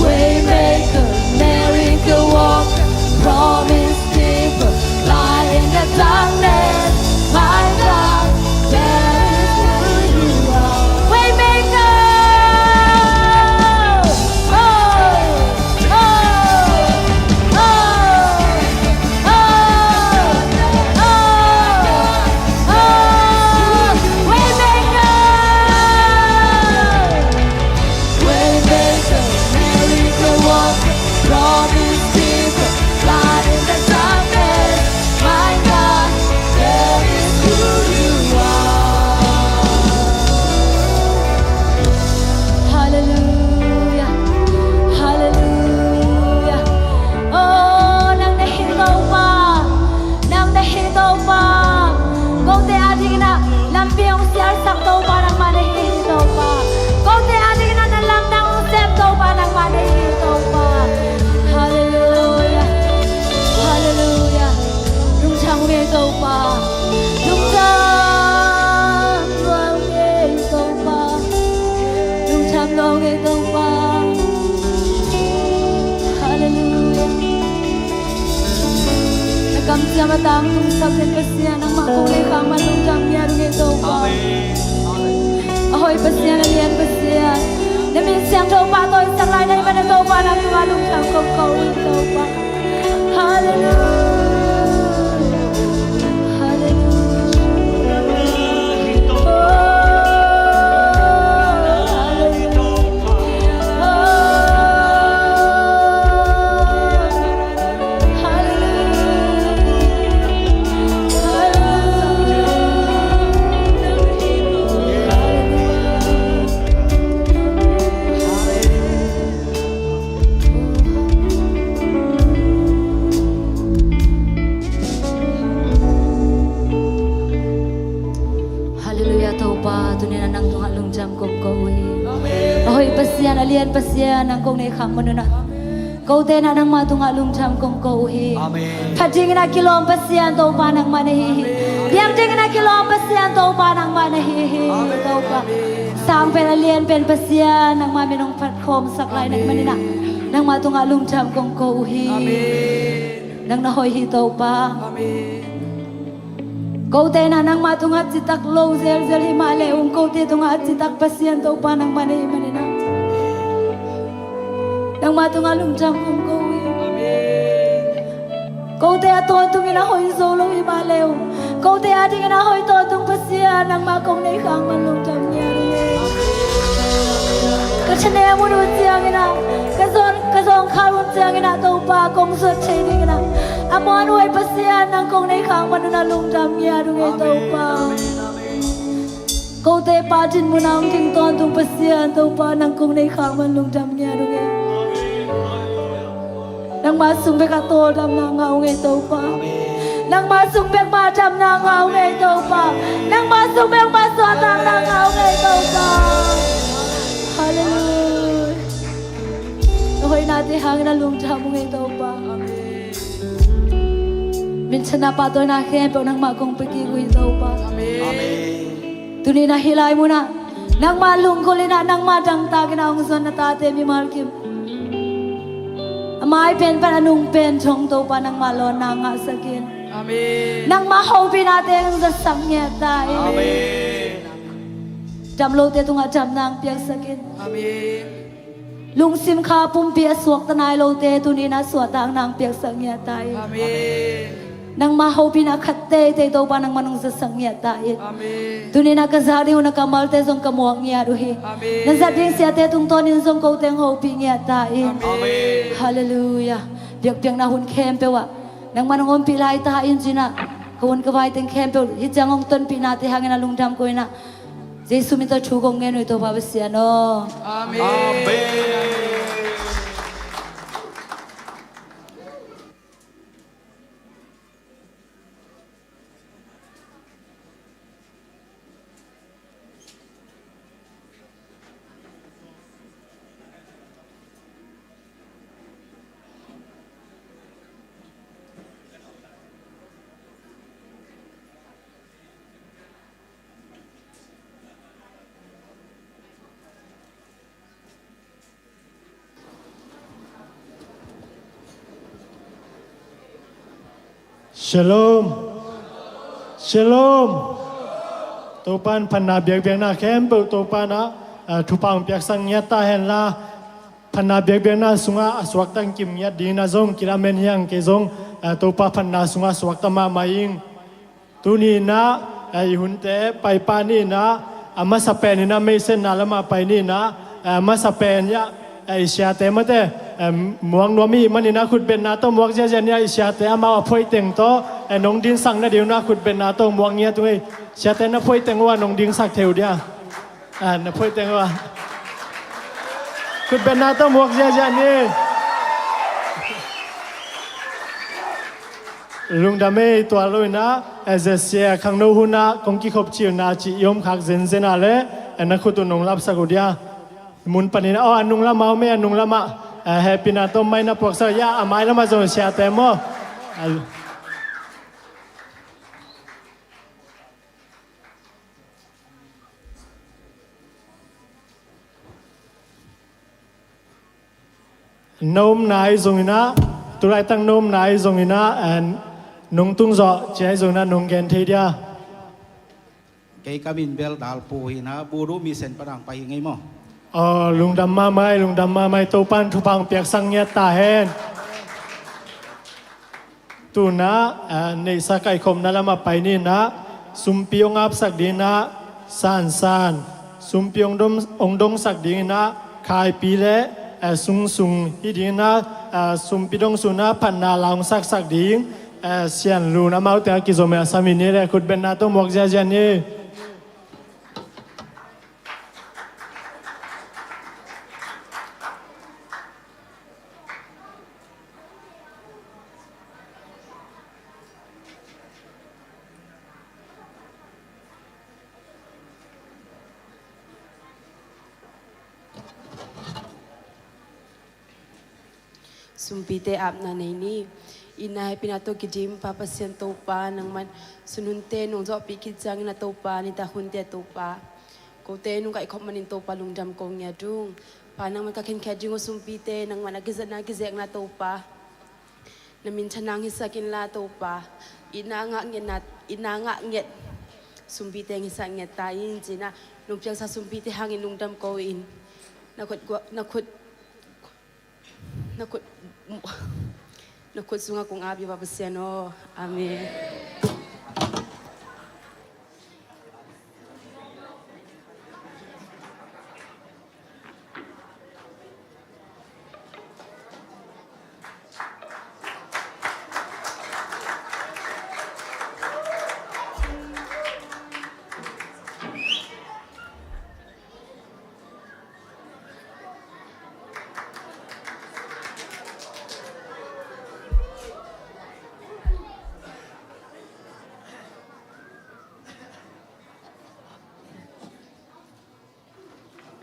waymaker, miracle worker, promise keeper, light in the darkness. My God, that is who you are. Waymaker. Oh, oh, oh, oh, oh, oh. Waymaker. Waymaker, miracle worker, promise keeper, light in the darkness. My God, that is who you are. Hallelujah, hallelujah. Oh, nang na hi Topa. Nang na hi Topa. Kote adingin ah lampi hong sialsak Topa nangmah na hi, Topa. Kote adingin ah na lamdang hong sem Topa nangmah na hi, Topa. Hallelujah. Hallelujah. Lungdam ung ei Topa. Lungdam lua ung ei Topa. Lungdam lua ung ei Topa. Hallelujah. Na kamciam a tangtungsak den Pasian, nangmah kong lei khak man lungdam ngiat ung ei Topa. Amen. Amen. A hoih Pasian, a lian Pasian. Na min siangtho pahtawisak lai na hih manin Topa, na tungah lungdam kong ko ung ei Topa. Hallelujah. Hallelujah. Oh, hallelujah. Oh, Pasian a lian Pasian nang kong nei khak manun ah, kote in ah nangmah tungah lungdam kong ko uh hi. Phat dingin ah kilawm Pasian Topa nangmah na hi hi. Biak dingin ah kilawm Pasian Topa nangmah na hi hi. Topa, sang pen a lian pen Pasian nangmah min hong phat khawmsak lai nangmah in ah, nangmah tungah lungdam kong ko uh hi. Nang na hoih hi Topa. Kote in ah nangmah tungah citak lo zelzel hi mah le ung, kote tungah citak Pasian Topa nangmah na hi manin ah, nangmah tungah lungdam kong ko uh hi. Kote a tawntungin a hoih zo lo hi mah le ung, kote a dingin a hoih tawntung Pasian nangmah kong nei khak man lungdam ngiat uh hi. Ka thanem hun uh ciangin ah, ka zawng, ka zawngkhal hun ciangin ah Topa kong zuat thei dingin ah a muanhuai Pasian nang kong nei khak manun ah lungdam ngiat uh hi Topa. Kote pa dinmun ah hong ding tawntung Pasian Topa nang kong nei khak man lungdam ngiat uh hi. Nangmah sung bek ah tawldamna ngah uh hi Topa. Nangmah sung bek mah damna ngah uh hi Topa. Nangmah sung bek mah suahtakna ngah uh hi Topa. Halleluiah. Na hoihnate hangin ah lungdam uh hi Topa. Minthanna pahtawina khempeuh nangmah kong pia kik uh hi Topa. Tuni in ah hih lai munah nangmah lunggulh in ah, nangmah dangtak in ah hong zuan na tate mimal kim, a mai pen pan a nung pen thong Topa nangmah lawnna ngahsak in. Nangmah hopihnate hong zatsak ngiat ta in. Dam lote tungah damna hong piaksak in. Lungsim kha pumpi a suakta nai lote tuni in ah suahtakna hong piaksak ngiat ta in. Nangmah hopihna khat teitei Topa nangmah hong zatsak ngiat ta in. Tuni in ah ka zak ding uh na kammalte zong ka muak ngiat uh hi. Na zat ding siate tungtawnin zong kote hong hopih ngiat ta in. Halleluiah. Biakpiakna hun khempeuh ah nangmah hong ompih lai ta in. Ci-in ah ka hun ka vai teng khempeuh hih ciang hong tonpihnate hangin ah lungdam ko in ah, Jesu min tawh thu kong ngen uh hi Topa Pasian aw. Amen. Shalom. Shalom. Topa in phatna biakbiakna khempeuh Topa in ah, ah, thupha hong piaksak ngiat ta hen la, phatna biakbiakna sungah a suakta kim ngiat dingin ah zong kilamen hi hang. Kei zong, ah, Topa phatna sungah suakta mahmah ing. Tuni in ah, eh, i hunte paipah ni in ah, a masa pen in ah meisei na lamah pai ni in ah, eh, a masa pen ah, eh, i siate mate, eh, muak nuam i hih manin ah khutbetna tawh muak ziahziah ni ah, i siate amau a phoih teng tawh, eh, nong dingsak nading un ah khutbetna tawh muak ngiat ung ei. Siate na phoih teng uh ah nong dingsak thei uh dia. Ah, na phoih teng uh ah khutbetna tawh muak ziahziah ni. Lungdam ei. Tua lo in ah, eh, Z C A khangno hun ah kong kikhop cilna cih i om khak zenzen ah leh, eh, na khut uh nong lapsak uh dia. Mun panin ah, aw, a nung lamah om ei, a nung lamah. Eh, hehpihna tawh mai na puaksak uh ia, a mai lamah zong siate maw. Ah, na omna ahi zongin ah, tulaitak na omna ahi zongin ah, eh, nong tung zawh ci ahi zongin ah nong gen thei dia. Kei ka min bel Dal Pu hi in ah, Budu Mission pan hong pai hi ing ei maw. Aw, lungdam mahmah ei, lungdam mahmah ei, Topa in thupha hong piaksak ngiat ta hen. Tu in ah, eh, neihsa kaikhopna lamah pai ni in ah, sumpi hong apsak ding in ah, sansan, sumpi hong dong, hong dongsak ding in ah, khaipi le, eh, sungsung hi ding in ah, eh, sumpi dong sun ah phatna la hong saksak ding, eh, Sian Lun amau teng ah kizom a sam hi ni leh khutbetna tawh muak ziahziah ni. Sumpite apna nei ni. Itna hehpihna tawh kidim Pa Pasian Topa, nangman sunhunte nong zawhpih khit ciangin a Topa, nitak hunte a Topa, kote nong kaihkhop manin Topa lungdam kong ngen ung. Pa, nangman ka khenkhiat ding uh sumpite nangman a kizatna kizekna Topa, na minthanna hong hisak inla Topa, itna a ngah ngetna, itna a ngah nget sumpite hong hisak nget ta in, ci-in ah nong piaksa sumpite hangin lungdam ko ing. Na khut, na khut, na khut, na khut sungah kong ap hi, Pa Pasian aw. Amen.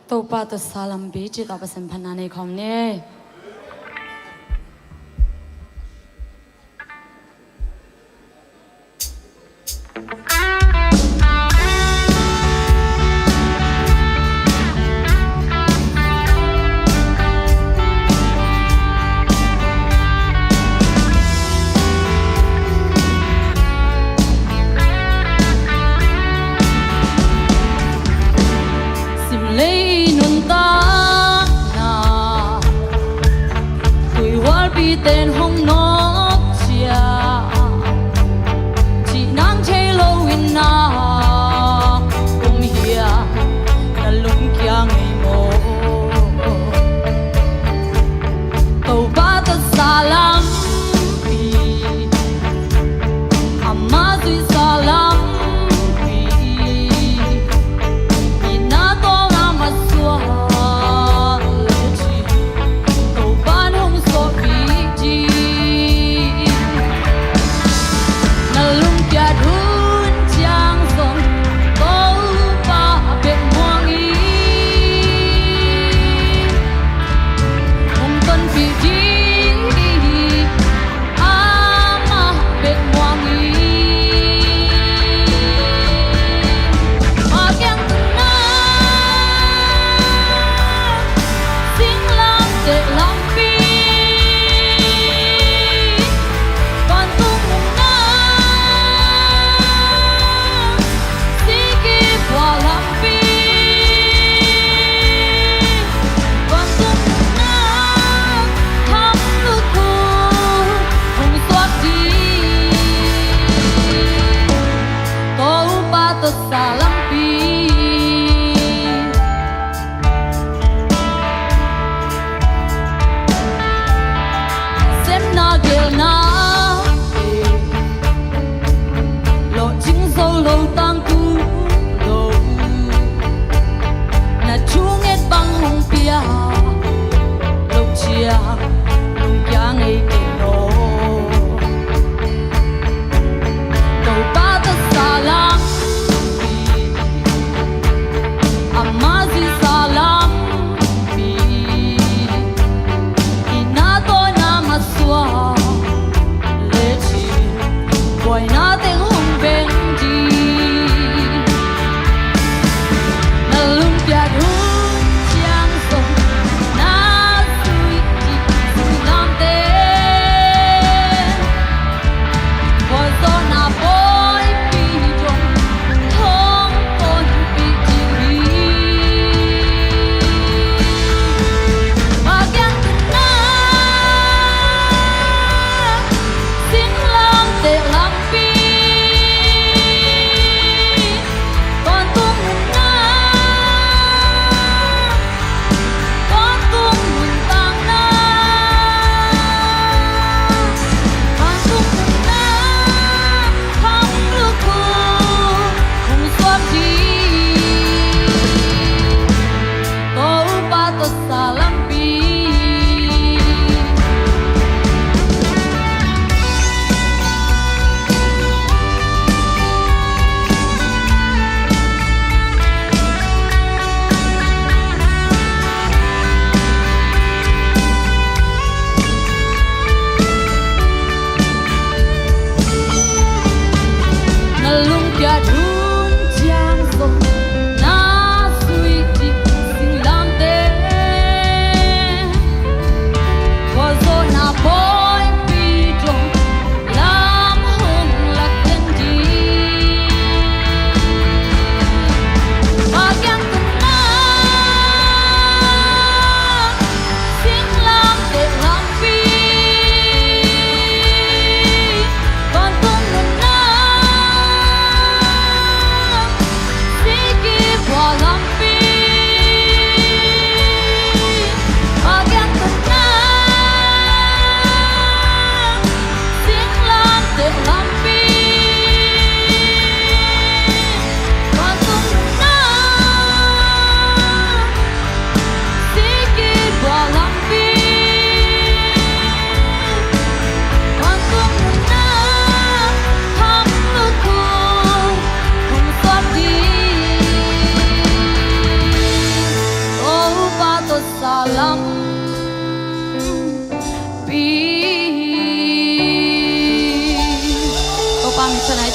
Topa tawh sa lampi cih tawh Pasian phatna nei khawm ni. Simlei nuntakna tuihualpi ten hong nawk ciang, cih nang thei loin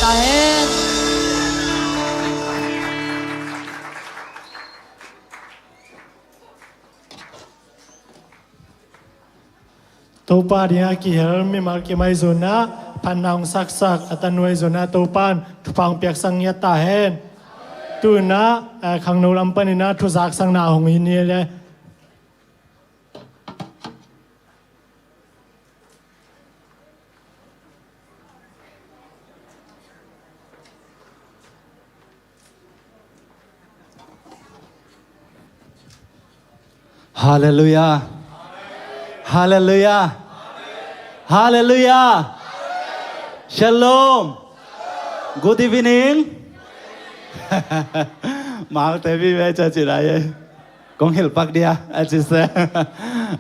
Ta hen. Topa dingah kihel mimal kim ahi zongin ah phatna hong saksak a tanu ahi zongin ah Topa in thupha hong piaksak ngiat ta hen. Tu-in ah, eh, khangno lam panin ah thuzaksakna hong hi ni le. Halleluiah. Halleluiah. Halleluiah. Shalom. Good evening. Malte vive cha chi lai. Kong hilh pak dia a chi se.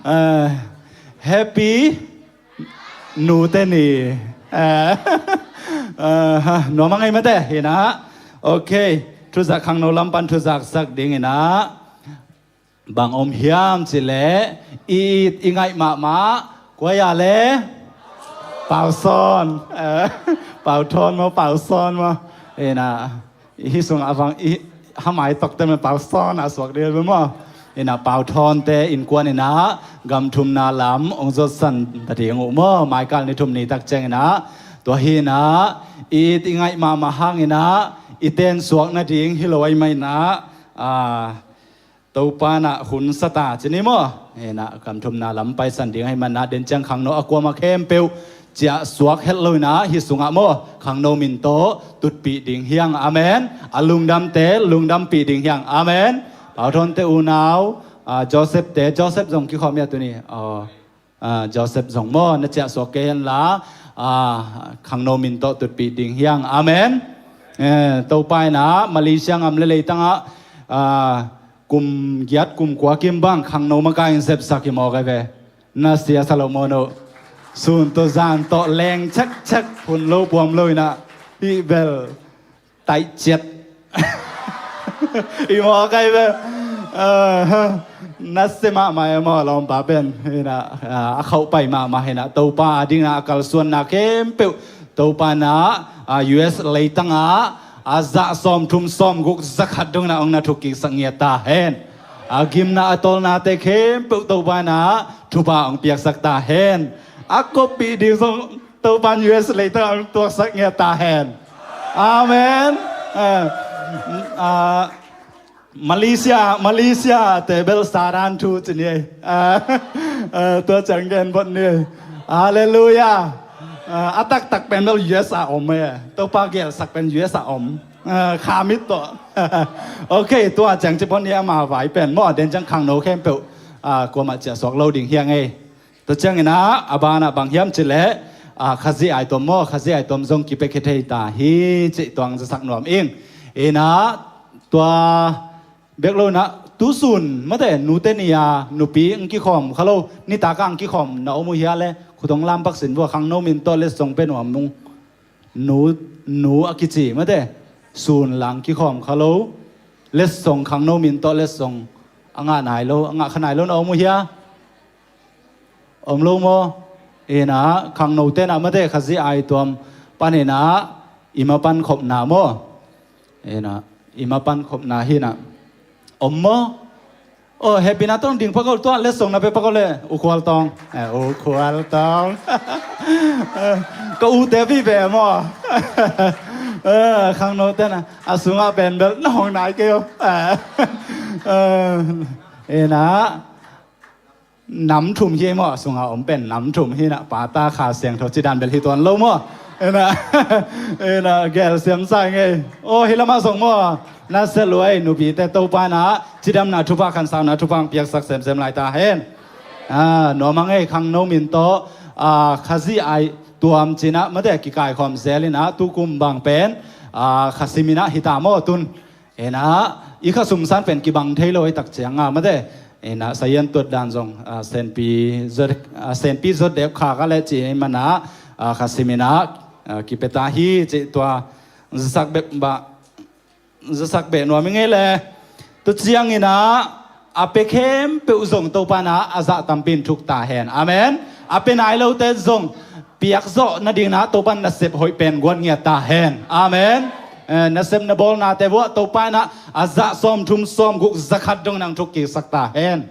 Eh, happy Nute ni. Eh, eh, ha, nuam a ngei mate hi-in ah. Ok. Thuzak khangno lam pan thuzaksak ding hi-in ah. Bang om hiam cih leh i it i ngaih mahmah kua hi a le? Pau Sawn. Eh, Pau Thawn maw, Pau Sawn maw? Hi-in ah. Hih sungah a vang i hamai tokte mah Pau Sawn a suak ding maw? Hi-in ah Pau Thawnte innkuan in ah gam thumna lam hong zuatsan ta ding uh maw? Maikal ni thum ni tak ciangin ah. Tua hi-in ah i it i ngaih mahmah hangin ah i tensuak nading hi lo ahih manin ah, ah, Topa in ah hun sa ta ci ni maw? Hi-in ah gam thumna lam paisan ding ahih manin ah den ciang khangno a kuamah khempeuh ciahsuak het lo-in ah hih sungah maw khangno min tawh tutpih ding hi hang. Amen. A lungdamte lungdampih ding hi hang. Amen. Pau Thawnte unau, ah, Josephte, Joseph zong kikhawm hi a tuni. Aw. Ah, Joseph zong maw na ciahsuak kei hen la, ah, khangno min tawh tutpih ding hi hang. Amen. Eh, Topa in ah Malaysia gam le leitangah, ah, kum giat kum kua kim bang khangno makaih in sepsak hi mawk ahi ve. Na sia sa lo maw no? Sun tawh zan tawh leng chekchek, phun lo puam lo-in ah hih bel taih ciat. Hi mawk ahi ve. Ah, na sia mahmah e maw lawmpa pen. Hi-in ah, ah, a khauh pai mahmah hi-in ah Topa a dingin ah a kalsuanna khempeuh Topa in ah, ah, U S leitangah a zah sawmthum sawmguk zakhat dongin ah hong na thuk kiksak ngiat ta hen. A gimna a tawlnate khempeuh Topa in ah thupha hong piaksak ta hen. A koppih ding zong Topa in U S leitang hong tuaksak ngiat ta hen. Amen. Eh, ah, Malaysia, Malaysia te bel Saran thu ci ni. Ah, eh, tua ciang gen bot ni. Halleluiah. Ah, a taktak pen bel U S a om e. Topa gelsak pen U S a om. Ah, kha mit tawh. Ok, tua ciang ci bot ni ama vai pen maw, den ciang khangno khempeuh, ah, kuamah ciahsuak lo ding hi hang e. Tua ciangin ah a banah bang hiam cih leh, ah, Khazih aituam maw, Khazih aituam zong kipia khia thei ta hi cih tua hong zasak nuam ing. Hi-in ah tua bek lo-in ah tusun mate nute ni-a nupi hong kikhawm kha lo, nitak a hong kikhawm na om uh hia le? Khut hong lam pak sin vua, khangno min tawh letsong pia nuam ung. Nu, nu a kici mate, sun la hong kikhawm kha lo, letsong, khangno min tawh letsong a ngah nai lo, a ngah kha nai lo na om uh hia? Om lo maw? Hi-in ah khangnote in ah mate Khazih aituam panin ah i mapan khopna maw? Hi-in ah i mapan khopna hi-in ah om maw? Oh, hehpihna tawh ding pak o, tua letsong na pia pak o le, U Khual Tawng. Eh, U Khual Tawng. Eh, ka ute vive maw? Eh, khangnote in ah a sungah pen bel na hong nai kei o. Eh, eh, hi-in ah nam thum hi maw, a sungah om pen nam thum hi-in ah, Pa, Ta, Kha Siangtho, ci dan bel hi tuan lo maw? Hi-in ah, hi-in ah, gelsiam sa ing ei. Oh, hih lamah zong maw, na sia lua ei, nupite Topa in ah cidamna thupha, khansauna thupha hong piaksak semsem lai ta hen. Ah, nuam a ngei, khangno min tawh, ah, Khazih aituam ci-in ah mate kikaikhawm zel in ah, tukum bang pen, ah, kha sim in ah hi ta maw tun. Hi-in ah i kha sumsan pen kibang thei lo hi tak ciang a mate. Hi-in ah sayan tuat dan zong, ah, senpi zot, ah, senpi zot deuh kha ka le ci ahih manin ah, ah, kha sim in ah, ah, kipia ta hi cih tua zasak beh bah, zasak beh nuam ing ei le. Tua ciangin ah a pia khempeuh zong Topa in ah a zah tampi in thuk ta hen. Amen. A pia nai lote zong piakzawh nadingin ah Topa in nasep hoih pen guan ngiat ta hen. Amen. Eh, nasep na bawlnate vuah Topa in ah a zah sawmthum sawmguk zakhat dong nang thuk kiksak ta hen.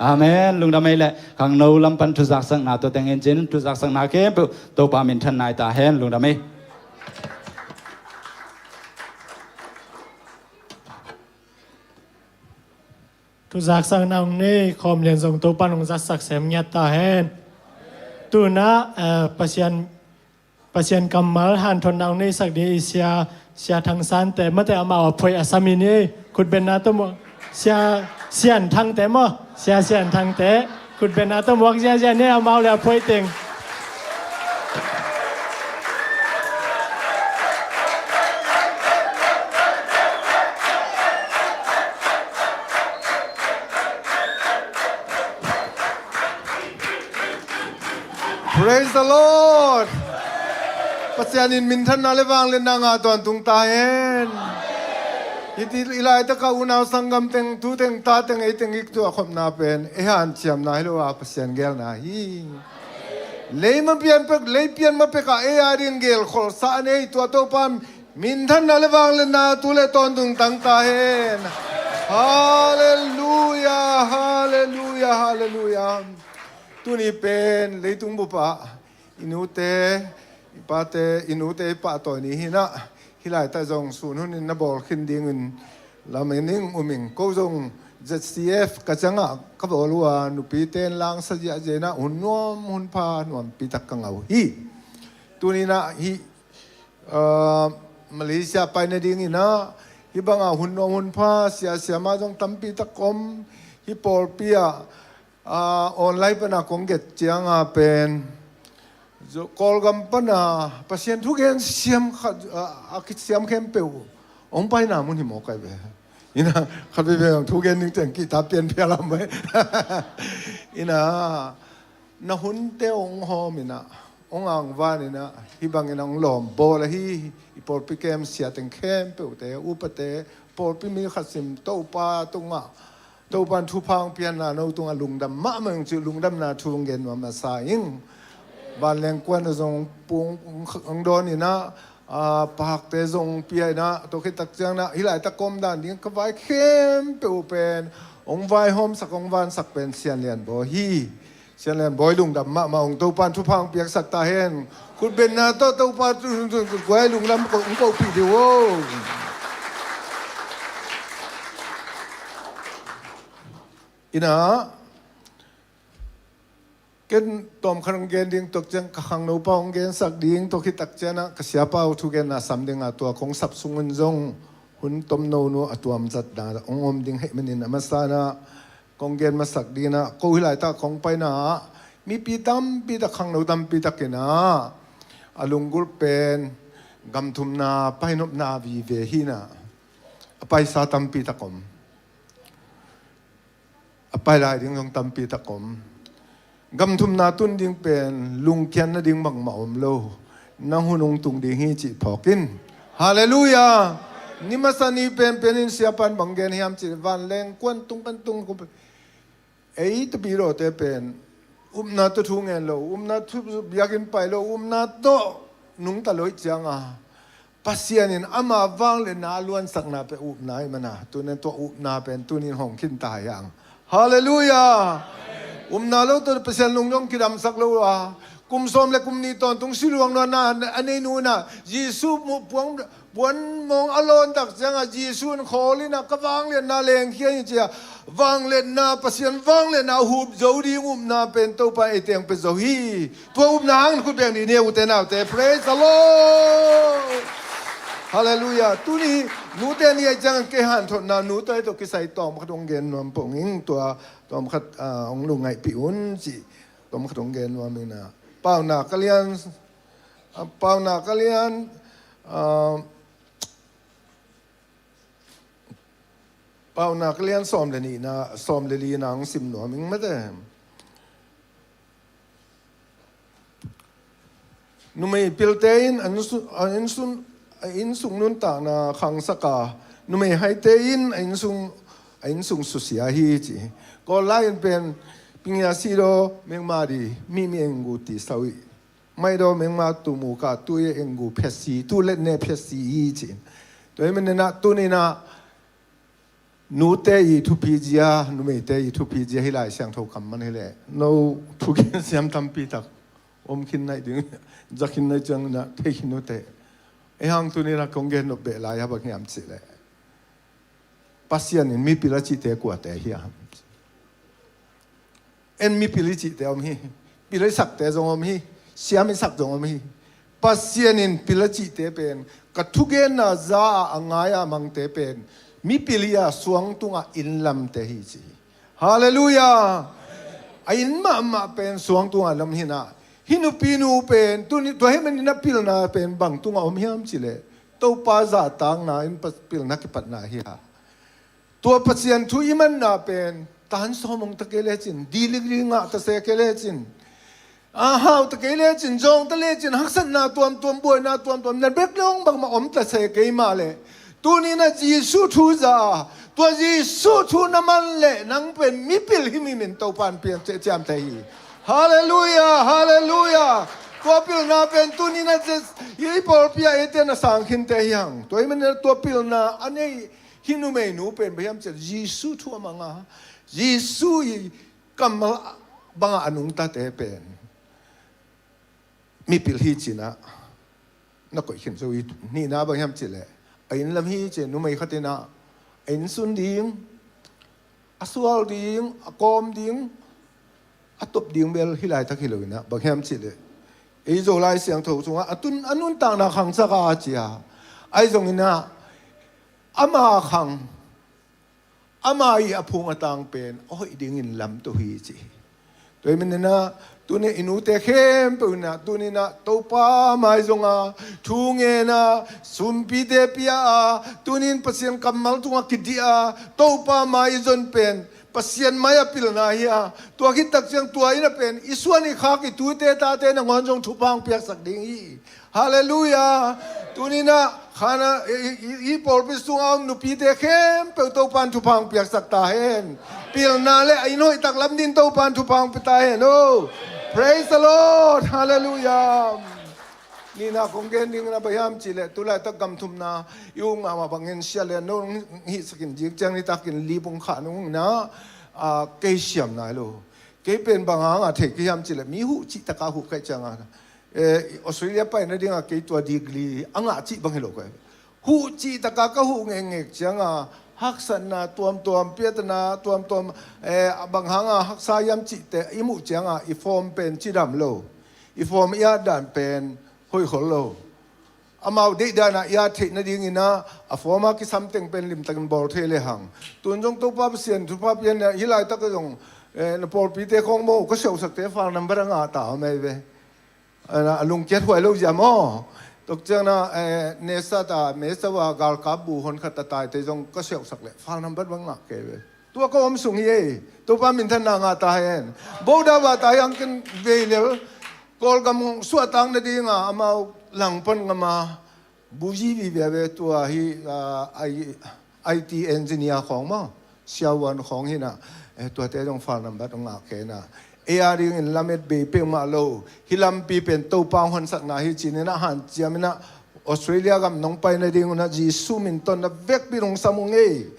Amen. Lungdam ei leh khangno lam pan thuzaksakna tua teng en cin thuzaksakna khempeuh Topa minthan nai ta hen. Lungdam ei. Thuzaksakna hong nei khawm lian zong Topa in hong zatsak sem ngiat ta hen. Tuna, eh, Pasian, Pasian kammal hanthotna hong neisak ding i sia, sia Thang Sante mate amau a phoih a sam i ni. Khutbenna tawh muak sia, Sian Thangte maw, sia Sian Thangte. Khutbenna tawh muak ziazia ni amau le a phoih teng. Praise the Lord. Pasian in minthanna le vangliatna ngah tawntung ta hen. Hiti i laitakah unau sanggam teng, tu teng, ta teng, ei teng i tuahkhopna pen ei hanciamna hi lo a, Pasian geelna hi. Lei ma pian pek, lei pian ma pekah ei a dingin geelkholhsa a nei tua Topa in minthanna le vangliatna tu le tawntung tang ta hen. Halleluia, halleluia, halleluia. Tuni pen leitung bupah i nute, i pate, i nute i pahtawi ni hi-in ah, hih laitak zong sun hunin na bawl khin dingin lamen ing, um ing. Ko zong Z C F ka ciangah ka bawl uh a, nupite in langsa ziahziah in ah hun nuam hun pha nuampi tak ka ngah uh hi. Tuni-in ah hih, ah, Malaysia pai nadingin ah hih bangah hun nuam hun pha, sia, siamah zong tampi tak om. Hih pawlpi ah, ah, online pana kong gen ciangah pen Kawlgam pana Pasian thugen siam khat, ah, a kisiam khempeuh hong paina mun hi mawk ai ve. Ina khat veve hong thugen ning teng kita pian phial a mai. Ina na hunte hong hawm in ah, hong angvan in ah, hih bangin hong lawm bawl ahi. I pawlpi kem sia teng khempeuhte, upate, pawlpi mi khat sim Topa tungah, Topa in thupha hong piakna no tungah lungdam mahmah ing cih lungdamna thu hong gen nuam masa ing. Vanleng kuan a zong pung hong dawn in ah, ah, pakte zong pia in ah, tua khit tak ciangin ah hih laitak ka om dan ding ka vai khempeuh pen hong vaihawmsak, hong vansak pen Sian Lian Bawi hi. Sian Lian Bawi lungdam mahmah ung, Topa in thupha hong piaksak ta hen. Khutbenna tawh Topa tu, tu, tu, guai lungdam ko, hong kohpih dih uh o. Ina ken tawmkhat hong gen ding, tua ciang ka khangno pa hong gensak ding, tua khit tak ciangin ah ka siapa uh thugenna sam ding a, tua kong sap sungin zong hun tomno nu a tuamzatna hong om ding ahih manin a masa in ah kong gen masak ding in ah, ko hih laitak kong paina ah mipi tampi tak, khangno tampi tak in ah a lunggulh pen gam thumna painopna vive hi in ah, a paisa tampi tak om. A pai lai ding zong tampi tak om. Gam thumna tun ding pen lungkiat nading bangmah om lo. Nang hun hong tung ding hi cih phawk in. Halleluia. Ni masa ni penpen in siapa in bang gen hiam cih leh, vanleng kuan tung kan tung, ei tapidawte pen upna tawh thu ngen lo, upna tawh biakinn pai lo, upna tawh nungta lo ih ciangin Pasian in ama vangliatna a luansakna pen upna ahih manin, tuni-in tua upna pen tuni-in hong khin ta hi hang. Halleluia. Upna lo tawh Pasian lungdam kidamsak lo a, kum sawm le kum nih tawntung siluang luatna a nei nu in ah, Jesuh mu-, puang, puan mawng a lawn tak ciangin Jesuh in khawl in ah, ka vangliatna lengkhia in ci a, vangliatna, Pasian vangliatna a hup zo ding upna pen Topa in ei teng pia zo hi. Tua upna hang khut beng dih ni, ute naute. Praise the Lord. Halleluia. Tuni nute ni ahih ciangin kei hanthotna nute tawh kisai tawmkhat hong gen nuam pong ing, tua tawmkhat, ah, hong lungngaihpih un cih tawmkhat hong gen nuam ing in ah. Paunak a lian, ah, Paunak a lian, ah, Paunak a lian sawm le nihna, sawm le lina hong sim nuam ing mate. Numei pilte in a innsung, a innsung, a innsung nuntakna khangsak a, numei haite in a innsung, a innsung susia hi ci. Kawl lai-in pen ปัญญาสีดอ แมงมาดี มีเมียงกูตีเศร้าอีก. Maidaw mengma tu muka tu i enggu phesi tu letne phesi i cin. Tua hi maninah tuninah nute i thupi zia, numeite i thupi zia hi Lai Siangtho kam man hi leh no thugen siam tampi tak om khin naih ding, za khin naih cianginah thei khin ute. Ei hang tuninah kong gen nop beh lai a bang hiam cih leh Pasian in mipil a cihte kuate hiam? En mipil i cihte om hi. Pil i sakte zong om hi. Siam i sak zong om hi. Pasian in pil a cihte pen ka thugenna za a a ngai a mangte pen mipil i a suang tungah innlamte hi ci hi. Halleluiah. A inn mahmah pen suang tungah lam hinah hi nupinu pen tua hi maninah pilna pen bang tungah om hiam cih leh Topa zahtakna in pilna kipatna hi a. Tua Pasian thu i manna pen tan sawmong ta kei lecin, dilikli ngah ta se kei lecin, a hau ta kei lecin, zawng ta lecin, haksatna tuamtuam, buaina tuamtuam, na bek le hong bangmah om ta se kei mah leh tuninah Jesu thu za a, tua Jesu thu na man leh nang pen mipil hi mimin Topan piang ciamteh hi. Halleluiah, halleluiah. Tua pilna pen tuninah i pawlpi ah eite na sang khinte hi hang. Tua hi maninah tua pilna a nei hi numeinu pen bang hiam cih leh Jesu thu a manga, Jesu i kammal bangah a nungtate pen mipil hi cinah na koih khin zo hi. Nihna bang hiam cih leh a innlam hi ci numei khatinah a innsun ding, a sual ding, a kawm ding, a top ding bel hi laitak hi loinah bang hiam cih leh ei Zolai Siangtho sungah a tun a nuntakna khangsak a cia ahi zonginah ama khang, ama i a phung a tang pen a hoih dingin lamto hi ci hi. Tua hi maninah tuni i nute khempeuh inah tuninah Topa mai zonga thu ngena sumpite pia a tunin Pasian kammal tungah kidia Topa mai zon pen Pasian mai a pilna hi a, tua khit tak ciang tua in a pen i suan i khak i tute tate nangawn zong thupha hong piaksak ding hi. Halleluiah. Tuninah khana i pawlpi sungah om nupite khempeuh Topan thupha hong piaksak ta hen. Pilna le a inn hoih tak lam din Topan thupha hong pia ta hen o. Praise the Lord. Halleluiah. Nina kong gen ding na bang hiam cih leh tulaitak gamthumna i um mahmah bangin sia le no hihsakin zing ciang nitakin lipung khah nungna kei siam nai lo. Kei pen bang hanga thei kei hiam cih leh mi huh cih taka huh kaih cianga Australia paina dinga kei tua degree a ngah cih bang hi lo kei. Huh cih taka ka huh ngekngek cianga haksatna tuamtuam, piatana tuamtuam, bang hanga haksa hiam cihte i muh cianga i form pen cidam lo, i form i at dan pen hoihkhol lo. Amau deihdanah i at theih nadinginah a form a kisam teng pen limtakin bawl thei le hang. Tun zong Topa Pasian thupha pianah hi laitak zong na pawlpite khawng maw ka siauhsakte fal nambat a ngah ta om ei ve. A lungkiat huai lo zia maw? Tok ciangna nesa ta mesa wa galkap bu hon khat ta taite zong ka siauhsak le fal nambat bang ngah kei ve. Tua ka om sung hi ei. Topa minthanna ngah ta hen. Boda wa ta hi angkin veilel Kawlgam suahtak nadinga amau langpan ngama buzi viviave tua hi. I T engineer khawng maw, siavuan khawng hinah tuate zong fal nambat ngah kei na. Ei a dingin lamet bei peuhmah lo. Hi lampi pen Topa hong honsakna hi cininah hanciaminah Australia gam nong pai nadingunah Jesu min tonna vekpi nong sam ung ei.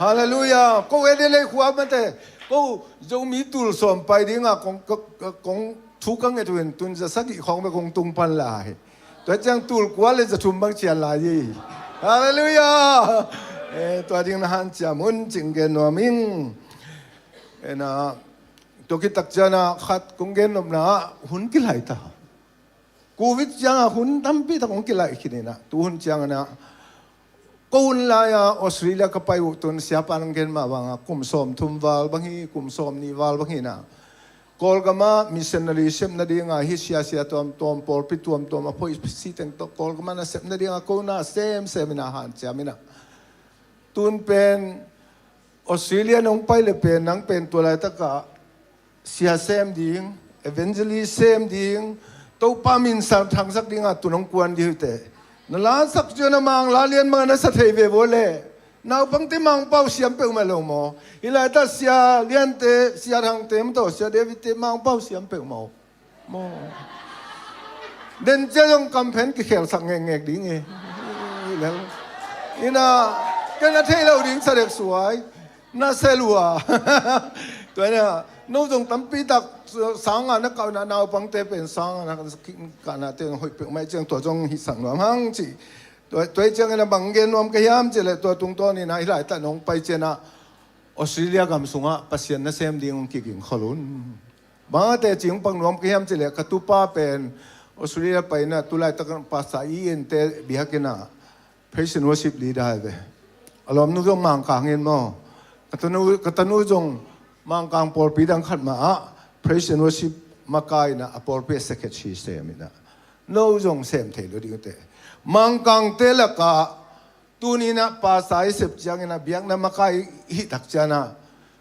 Halleluiah. Ko Adelaide khua mate ko Zomi tul sawm pai dinga kong thu ka nget uh in tun za sagih khawng bek kong tung pan lai. Tua ciang tul kua le za thum bang cian lai hi. Halleluiah. Tua ding na hanciam un cing gen nuam ing. Tua kitak cianah khat kong gen nopna ah hun kilai ta. Covid ciangah hun tampi tak hong kilai khin inah tu hun cianganah ko hun lai-a Australia ka pai uh tun siapa nang gen mah bangah kum sawm thum val bang hi, kum sawm nih val bang hinah Kawlgam ah missionary sep nadinga hi siasia tuamtuam, pawlpi tuamtuam a phoih siteng tawh Kawlgam ah na sep nadinga ko na semsem inah hanciam inah tun pen Australia nong pai le pen nang pen tua laitakah sia sem ding, evangelist sem ding, Topa min sang thangsak dingah tu nong kuan dih uh teh. Na lasak cian a mang la lian mangah na sa thei ve vua leh naupangte mangpau siam peuhmah lo maw? Hi laitak sia liante, sia thangte maw, sia Davidte mangpau siam peuhmah maw? Den cia zong kamphen kikhelsak ngekngek ding hi. Ina, ken a thei lo ding sa dek suai. Na se lua. Tua ina, no zong tampi tak sanga na kau na naupangte pen sanga na kahna te hoih peuhmah ciang tua zong hih sang nuam hang ci. Tua, tua ciang ina bang gen nuam ka hiam ci le tua tungtawn ina hih lai ta nong pai ciana Australia gam sungah Pasian nasem ding hong kiging khol un. Bang a teci hong pang nuam ka hiam ci le ka tupa pen Australia paina tulai tak pasa i ente biakina praise and worship leader hi ve. A lawmnu zong Mangkang in maw. Ka tanu, ka tanu zong Mangkang pawlpi dang khat mah ah praise and worship makaina a pawlpi a secretary sem ina. No zong sem thei lo ding te. Mangkangte lakah tuni ina pasa i sep ciangina biakna makai hih tak ciana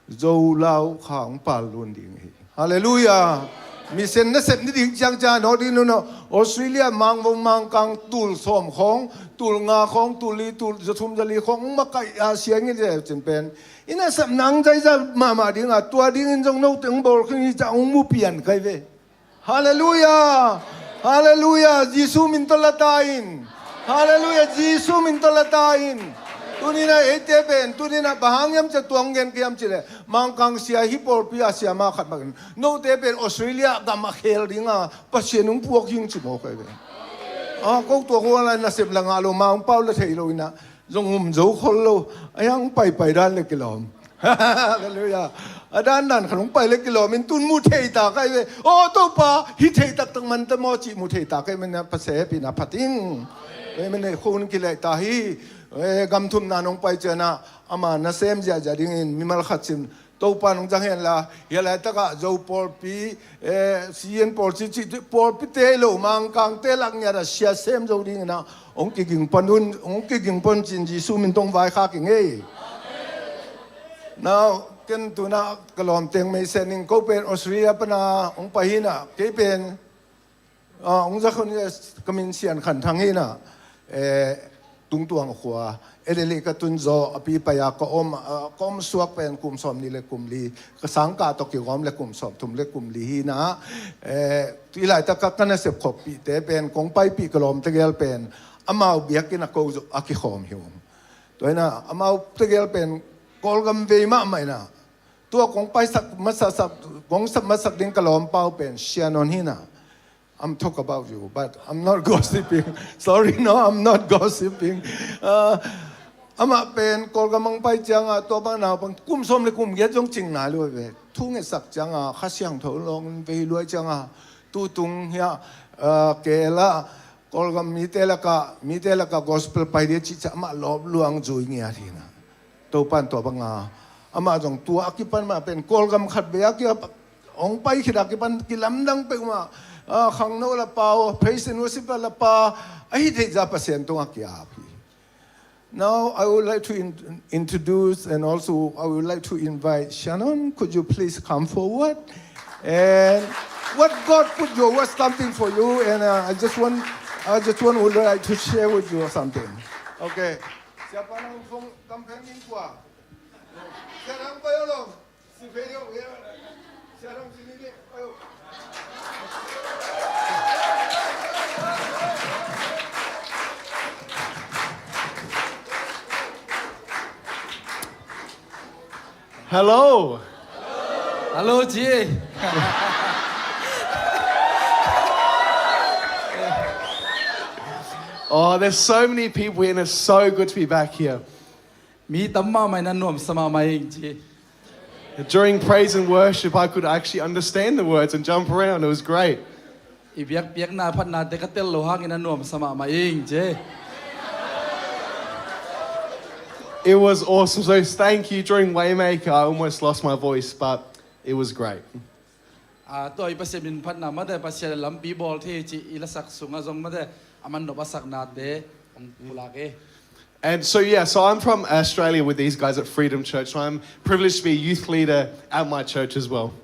Zo lau kha hong pal lun ding hi. Halleluiah. Mission nasep ni ding ciang ciang no ding nuno Australia mangvo mangkang tul sawm khong, tul nga khong, tul li, tul zathum zali khong makaih a siangin zia cin pen. Ina sap nang zaizai mahmah ding a tua dingin zong no teng bawl khin hi ca hong mu pian kai ve. Halleluiah. Halleluiah. Jesu min tawh la ta in. Halleluiah. Jesu min tawh la ta in. Tunina eite pen, tunina bang hang hiam cia tuang gen kiam ci le. Mangkang sia hi pawlpi a sia ma khat makin. Note pen Australia gam a khel dinga Pasian hong puak hing ci mawk ai ve. A ko tua ko la nasep la ngah lo ma hong pau la thei lo ina. Zong um zo khol lo. A hiang paipai dan le kilawm. Halleluiah. A dan dan khalong pai le kilawm in tun mu thei ta kai ve. O Topa hi thei taktak man ta maw ci mu thei ta kai man na pase pi na phating. Ei man nei khun kilai ta hi. Gam thum na nong pai ciana ama nasem ziazia dingin mimal khat cin Topa nong zang hen la, hia laitakah Zo pawlpi, eh, Sian pawlpi, ci, pawlpi te lo, Mangkang te lak ngiat a sia sem zo dingin ah, hong kiging pan un, hong kiging pan cin Jesu min tong vai kha kingei. Now, ken tuna ka lawm teng mei sen in ko pen Australia pana hong pai hina, kei pen Ah, hong zak hun ka min Sian Khan Thang hi na, eh, Tungtuang khua, Adelaide ka tun zaw, a pi pai a ka om, ah, ka om suak pen kum sawm ni le kum li, ka sang ka tawh kigawm le kum sawm thum le kum li hi na, eh, tu i laitak ka, ka nasep khawmpihte pen, kong paipih ka lawm tegel pen, amau biakinn a ko zaw, a kikhawm hi ung. Tua hi na, amau tegel pen, Kawlgam vei mahmah hi na, tua kong paisak, masasak, kong sak, masak ding ka lawm pau pen, Sian On hi na, I'm talk about you, but I'm not gossiping. Sorry, no, I'm not gossiping. Uh, amah pen Kawlgam ang pai cianga, tua bang naupang kum sawm le kum giat zong cing nai lo ve. Thu ngetsak cianga, Kha Siangtho lawng vei luai cianga, tu tung hia, uh, kela, Kawlgam mite laka, mite laka gospel pai dia cih ciah amah lawp luang zui ngiat hi na. Topan tua banga amah zong tua a kipan mah pen Kawlgam khat vei a kia hong pai khit a kipan kilamdang peuhmah, ah, khangno la pa, praise and worship la pa, ahi theih za Pasian tungah kiap hi. Now I would like to in- introduce and also I would like to invite Shannon. Could you please come forward? And what God put your word something for you, and uh, I just want, I just want would like to share with you something. Okay. Siapa nang fong kampeng in kua? Siapa nang payo lo? Hello. Hello, G. Oh, there's so many people here, and it's so good to be back here. Mi tam mahmah in a nuamsa mahmah ing ci. During praise and worship, I could actually understand the words and jump around. It was great. I biakpiakna phatnate ka tel lo hangin a nuamsa mahmah ing ci. It was awesome. So thank you. During Waymaker, I almost lost my voice, but it was great. Ah, tua i Pasian min phatna mate, Pasian lampi bawl thei ci i lasak sunga zong mate, a man nop a saknate hong pulak e. And so, yeah, so I'm from Australia with these guys at Freedom Church. So I'm privileged to be a youth leader at my church as well.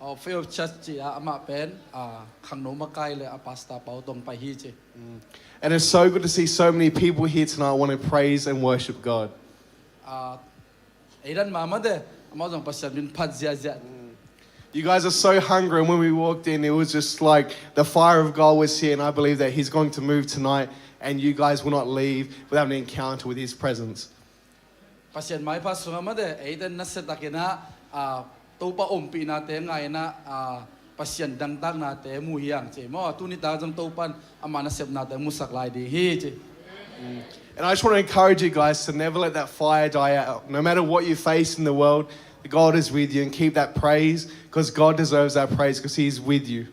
Oh, Faith Church ci a amah pen, ah, khangno makai le a pastor pau tong pai hi ci. And it's so good to see so many people here tonight want to praise and worship God. Ah, Ei dan mah mate, amau zong Pasian min phat ziahziah. You guys are so hungry, and when we walked in, it was just like the fire of God was here, and I believe that He's going to move tonight, and you guys will not leave without an encounter with His presence. Pasian maipha sungah mate, eite nasia takin ah, ah, Topa ompihnate ngai in ah, ah, Pasian dangtaknate mu hi hang ci maw. Tuni tak zong Topa in ama nasepnate musak lai ding hi ci. And I just want to encourage you guys to never let that fire die out. No matter what you face in the world, God is with you, and keep that praise, 'cause God deserves our praise, 'cause He is with you.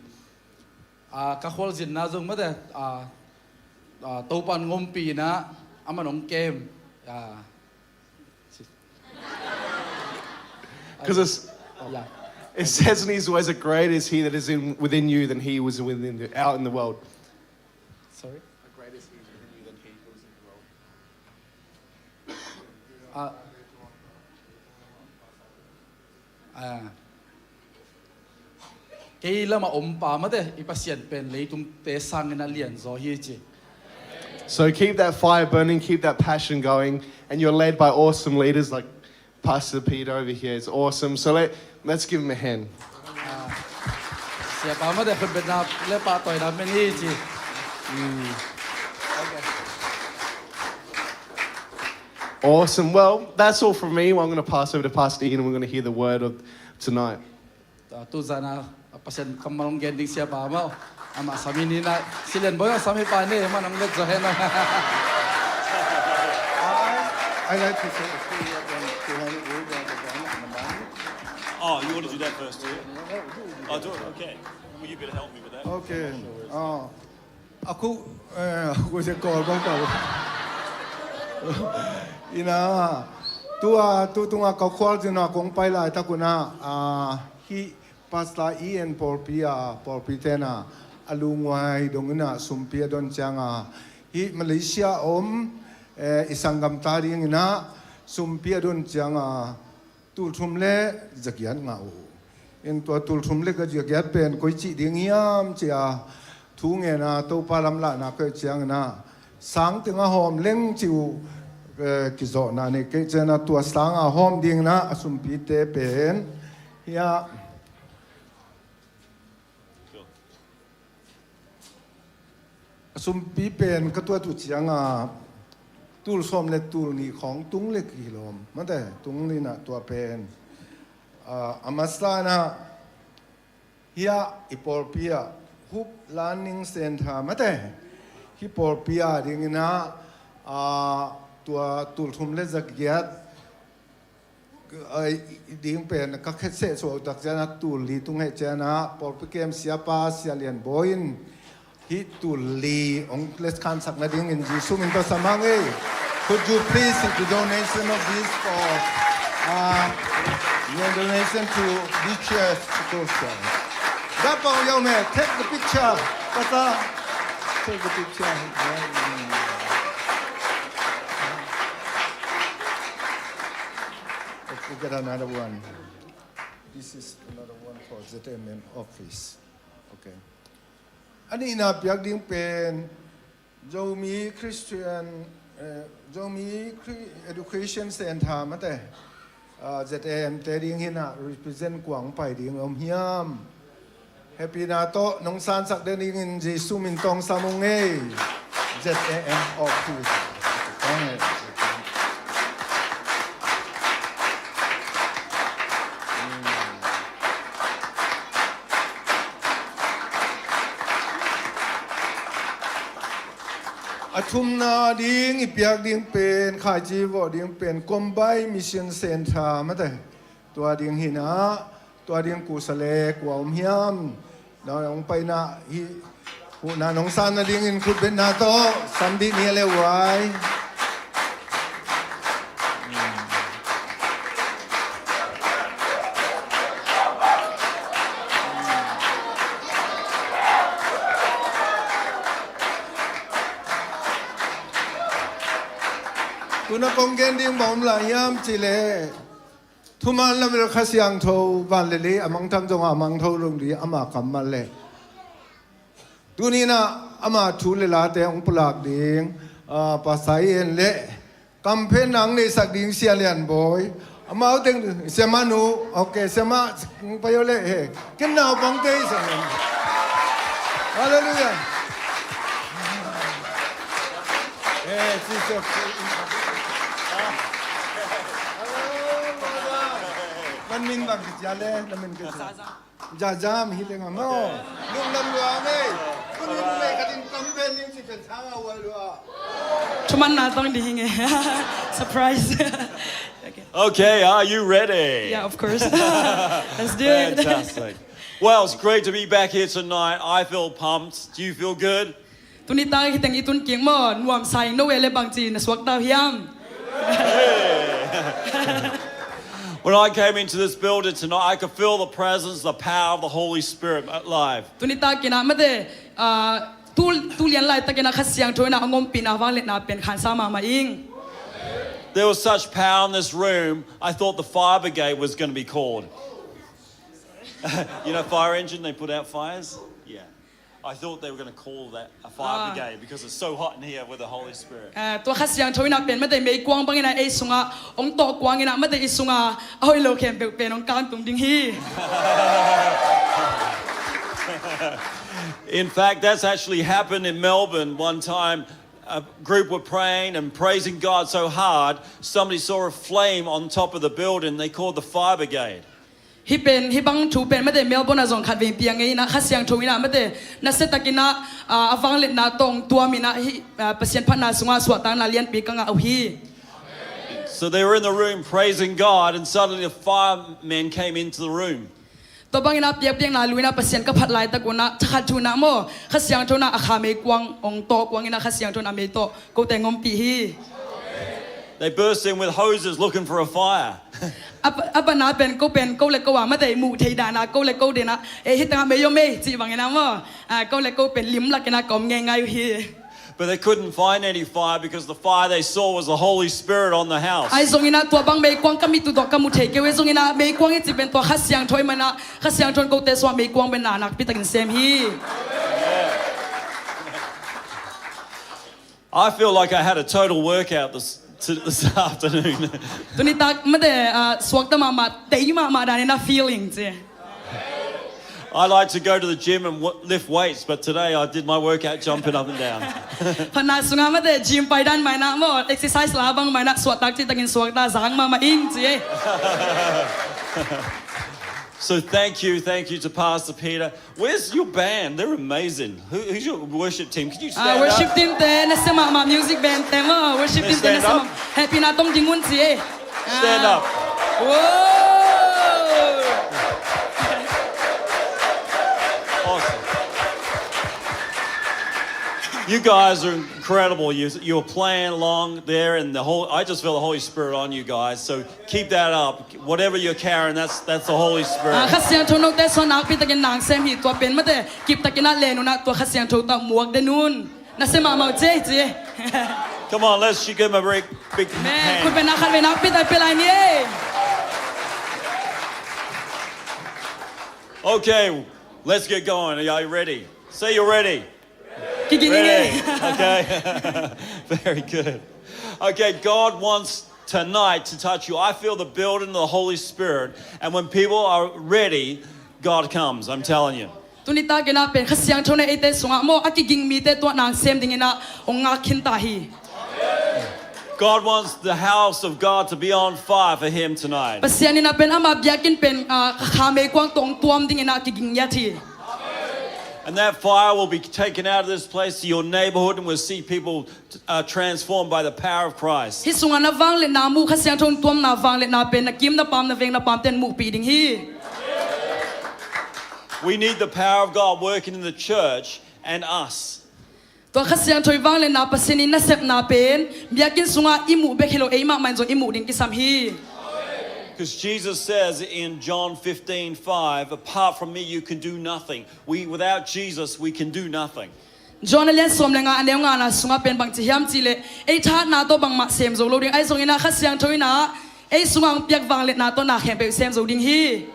Ah, ka khualzinna zong mate, ah, ah, Topa in ompih in ah, aman hong kem. Ah, si- 'Cause it's, yeah. It says in His words, "Greater is He that is in, within you than he was within the, out in the world." Sorry? "Greater is He within you than he was in the world." Ah. Ah. Kei lamah om pa mate, i Pasian pen leitungte sangin a lianzaw hi ci. So keep that fire burning, keep that passion going, and you're led by awesome leaders like Pastor Peter over here. It's awesome. So let, let's give him a hand. Ah, siapa mate khutbetna le pahtawina men hi ci. Mm. Okay. Awesome. Well, that's all from me. Well, I'm gonna pass over to Pastor Ian, and we're gonna hear the word of tonight. Ah, tu zan a, ah, Pasian kammal hong gen ding siapa maw. Amah sam hi ni na, si Lian Bawi hong sam hi pa ni, amah hong let zaw hen. I like to say a few words and to hand it over to the man. Oh, you want to do that first, do you? No, no, you do it. Oh, do it. Okay. Well, you better help me with that. Okay. Oh. A khu, eh, a khu sia kawl bang kawl. Ina, tua, tu tunga ka khualzin a kong pai laitak un ah, ah, hih Pastor Ian pawlpi a, pawlpi ten ah, a lungnuai dong in ah sumpi a don ciang a, hih Malaysia om, eh, i sanggamte ading in ah sumpi a don ciang a, tul thum le za giat ngah uh. In tua tul thum le za giat pen koi cih ding hiam ci a thu ngen a, Topa lamlahna koi ciang in ah sang teng a hawm leng ci uh, eh, kizawhna nei kei ciang a, tua sang a hawm ding in ah a sumpite pen hia. A sumpi pen ka tuat uh ciang a, tul sawm le tul nih khawng tung le kilawm mate, tung in ah tua pen, ah, a masa in ah hia i pawlpi ah Hope Learning Centre mate, hih pawlpi ading in ah, ah, tua tul thum le za giat, ai, ding pen ka khet seh suak tak ciang a, tul li tung heh ciang a, pawlpi kem siapa Sia Lian Bawi in hih tul li hong let khansak nading in Jesu min tawh sam hang ei. Could you please, the donation of this for, uh, your donation to B T S School. Gapang Yaume, take the picture. Pasa, take the picture. Let's get another one. This is another one for Z M M office. Okay. A nihna piak ding pen Zomi Christian, eh, Zomi Chri-, Education Centre mate, ah, Z M M te ding hi in ah represent kua hong pai ding om hiam? Hehpihna tawh nong sansak den ding in Jesu min tawh sam ung ei. Z A M office. A thumna ding i piak ding pen, khaici vawh ding pen Kombai Mission Centre mate. Tua ding hi in ah, tua ding kusa le kua om hiam? Na hong paina hi, huhna nong sanna ding in khutbetna tawh sam dih ni a le uai. Tuna kong gen ding bang om lai hiam cih leh, thuman lam le Kha Siangtho, van le lei a mangthang zong a mangtho lo ding ama kammal le. Tuni in ah ama thu le late hong pulak ding, ah, Pastor Ian le kamphenna hong neihsak ding Sia Lian Bawi, Amau teng, siamah nu, okay, siamah, payo le, he. Ken naupang te, siamah. Hallelujah. Eh, Jesus. Kan min bang kicia le, kan min kicia. Jajam hi le ngam o. Lungdam lua mei. Kunin mei katin kampen ning si pen sanga wai lua. Thuman na tong ding hi nge. Surprise. Okay. Okay, are you ready? Yeah, of course. Let's do it. Fantastic. Well, it's great to be back here tonight. I feel pumped. Do you feel good? Tuni tak hi teng i tun kik maw, nuam sa ing no e le bang ci na suak tau hiam? When I came into this building tonight, I could feel the presence, the power of the Holy Spirit alive. Tuni tak in ah mate, ah, tu, tu lian lai tak in ah Kha Siangtho in ah a ngompihna vangliatna pen khansa mahmah ing. There was such power in this room, I thought the fire brigade was gonna be called. You know, fire engine, they put out fires? Yeah. I thought they were gonna call that a fire brigade because it's so hot in here with the Holy Spirit. Ah, tua Kha Siangtho in ah pen mate meikuang bang in ah ei sungah ong tawh kuang in ah mate i sungah a hoih lo khempeuh pen ong kangtum ding hi. In fact, that's actually happened in Melbourne one time. A group were praying and praising God so hard, somebody saw a flame on top of the building. They called the fire brigade. Hi pen, hi bang thu pen mate Melbourne ah zong khat vei piang ngei in ah Kha Siangtho in ah mate nasia tak in ah, ah, a vangliatna tawh ong tuam in ah hi, ah, Pasian phatna sungah suahtakna lianpi ka ngah uh hi. So they were in the room praising God, and suddenly the firemen came into the room. Tua bang in ah piakpiakna lui in ah Pasian ka phat laitak un ah thakhat thu in ah maw, Kha Siangtho in ah a kha meikuang ong tawh kuang in ah Kha Siangtho in ah mei tawh kote ngompih hi. They burst in with hoses looking for a fire. A pa, a pana pen ko pen ko le ko a mate muh thei dan a ko le ko den a, eh, hi tang ah mei om ei cih bang in ah maw, ah, ko le ko pen limlak in ah ka om ngeingai uh hi. But they couldn't find any fire because the fire they saw was the Holy Spirit on the house. Ahi zong in ah tua bang meikuang ka mit uh tawh ka mu thei kei uh, ahi zong in ah meikuang i cih pen tua Kha Siangtho ahih man ah Kha Siangtho in kote sungah meikuang pen na nakpi takin sem hi. I feel like I had a total workout this, to, this afternoon. Tuni tak mate, ah, suakta mahmah, tei mahmah dan in ah feeling ci. I like to go to the gym and w-, lift weights, but today I did my workout jumping up and down. Phatna sungah mate gym pai dan mah in ah maw, exercise la bang mah in ah suaktak cih takin suakta zang mahmah ing ci. So thank you, thank you to Pastor Peter. Where's your band? They're amazing. Who, who's your worship team? Can you stand up? Ah, worship team te nasia mahmah, music band te maw, worship team te nasia mahmah. Hehpihna tong ding un ci. Stand up. Whoa. Awesome. You guys are incredible. You, you were playing along there, and the whole, I just feel the Holy Spirit on you guys. So keep that up. Whatever you're carrying, that's, that's the Holy Spirit. Ah, Kha Siangtho note sungah nakpi takin nang sem hi, tua pen mate kip takin ah len un ah tua Kha Siangtho tawh muak den un. Nasia mahmah uh ci ci. Come on, let's give him a big, big hand. Khut beng na khat vei nakpi tak pia lai ni. Okay, let's get going. Are you ready? Say you're ready. Kiging ing e. Okay. Very good. Okay, God wants tonight to touch you. I feel the building of the Holy Spirit. And when people are ready, God comes. I'm telling you. Tuni tak in ah pen Kha Siangtho in ah eite sungah maw a kiging mite tua nang sem ding in ah ong ngak khin ta hi. God wants the house of God to be on fire for him tonight. Pasian in ah pen ama biakinn pen, ah, kha meikuang tawh ong tuam ding in ah kiging ngiat hi. And that fire will be taken out of this place to your neighborhood, and we'll see people, uh, transformed by the power of Christ. Hih sungah na vangliatna mu, Kha Siangtho tuamna vangliatna pen na kim na pam, na veng na pamte in muhpih ding hi. We need the power of God working in the church and us. Tua Kha Siangtho vangliatna, Pasian in nasepna pen biakinn sungah i muh bek hi lo, ei mahmah in zong i muh ding kisam hi. 'Cause Jesus says in John fifteen five, "Apart from me, you can do nothing." We, without Jesus, we can do nothing. John a lian sawm le nga, a neu ngana sungah pen bang ci hiam cih leh, ei thahatna tawh bangmah sem zo lo ding, ahi zongin ah Kha Siangtho in ah ei sungah hong piak vangliatna tawh na khempeuh sem zo ding hi.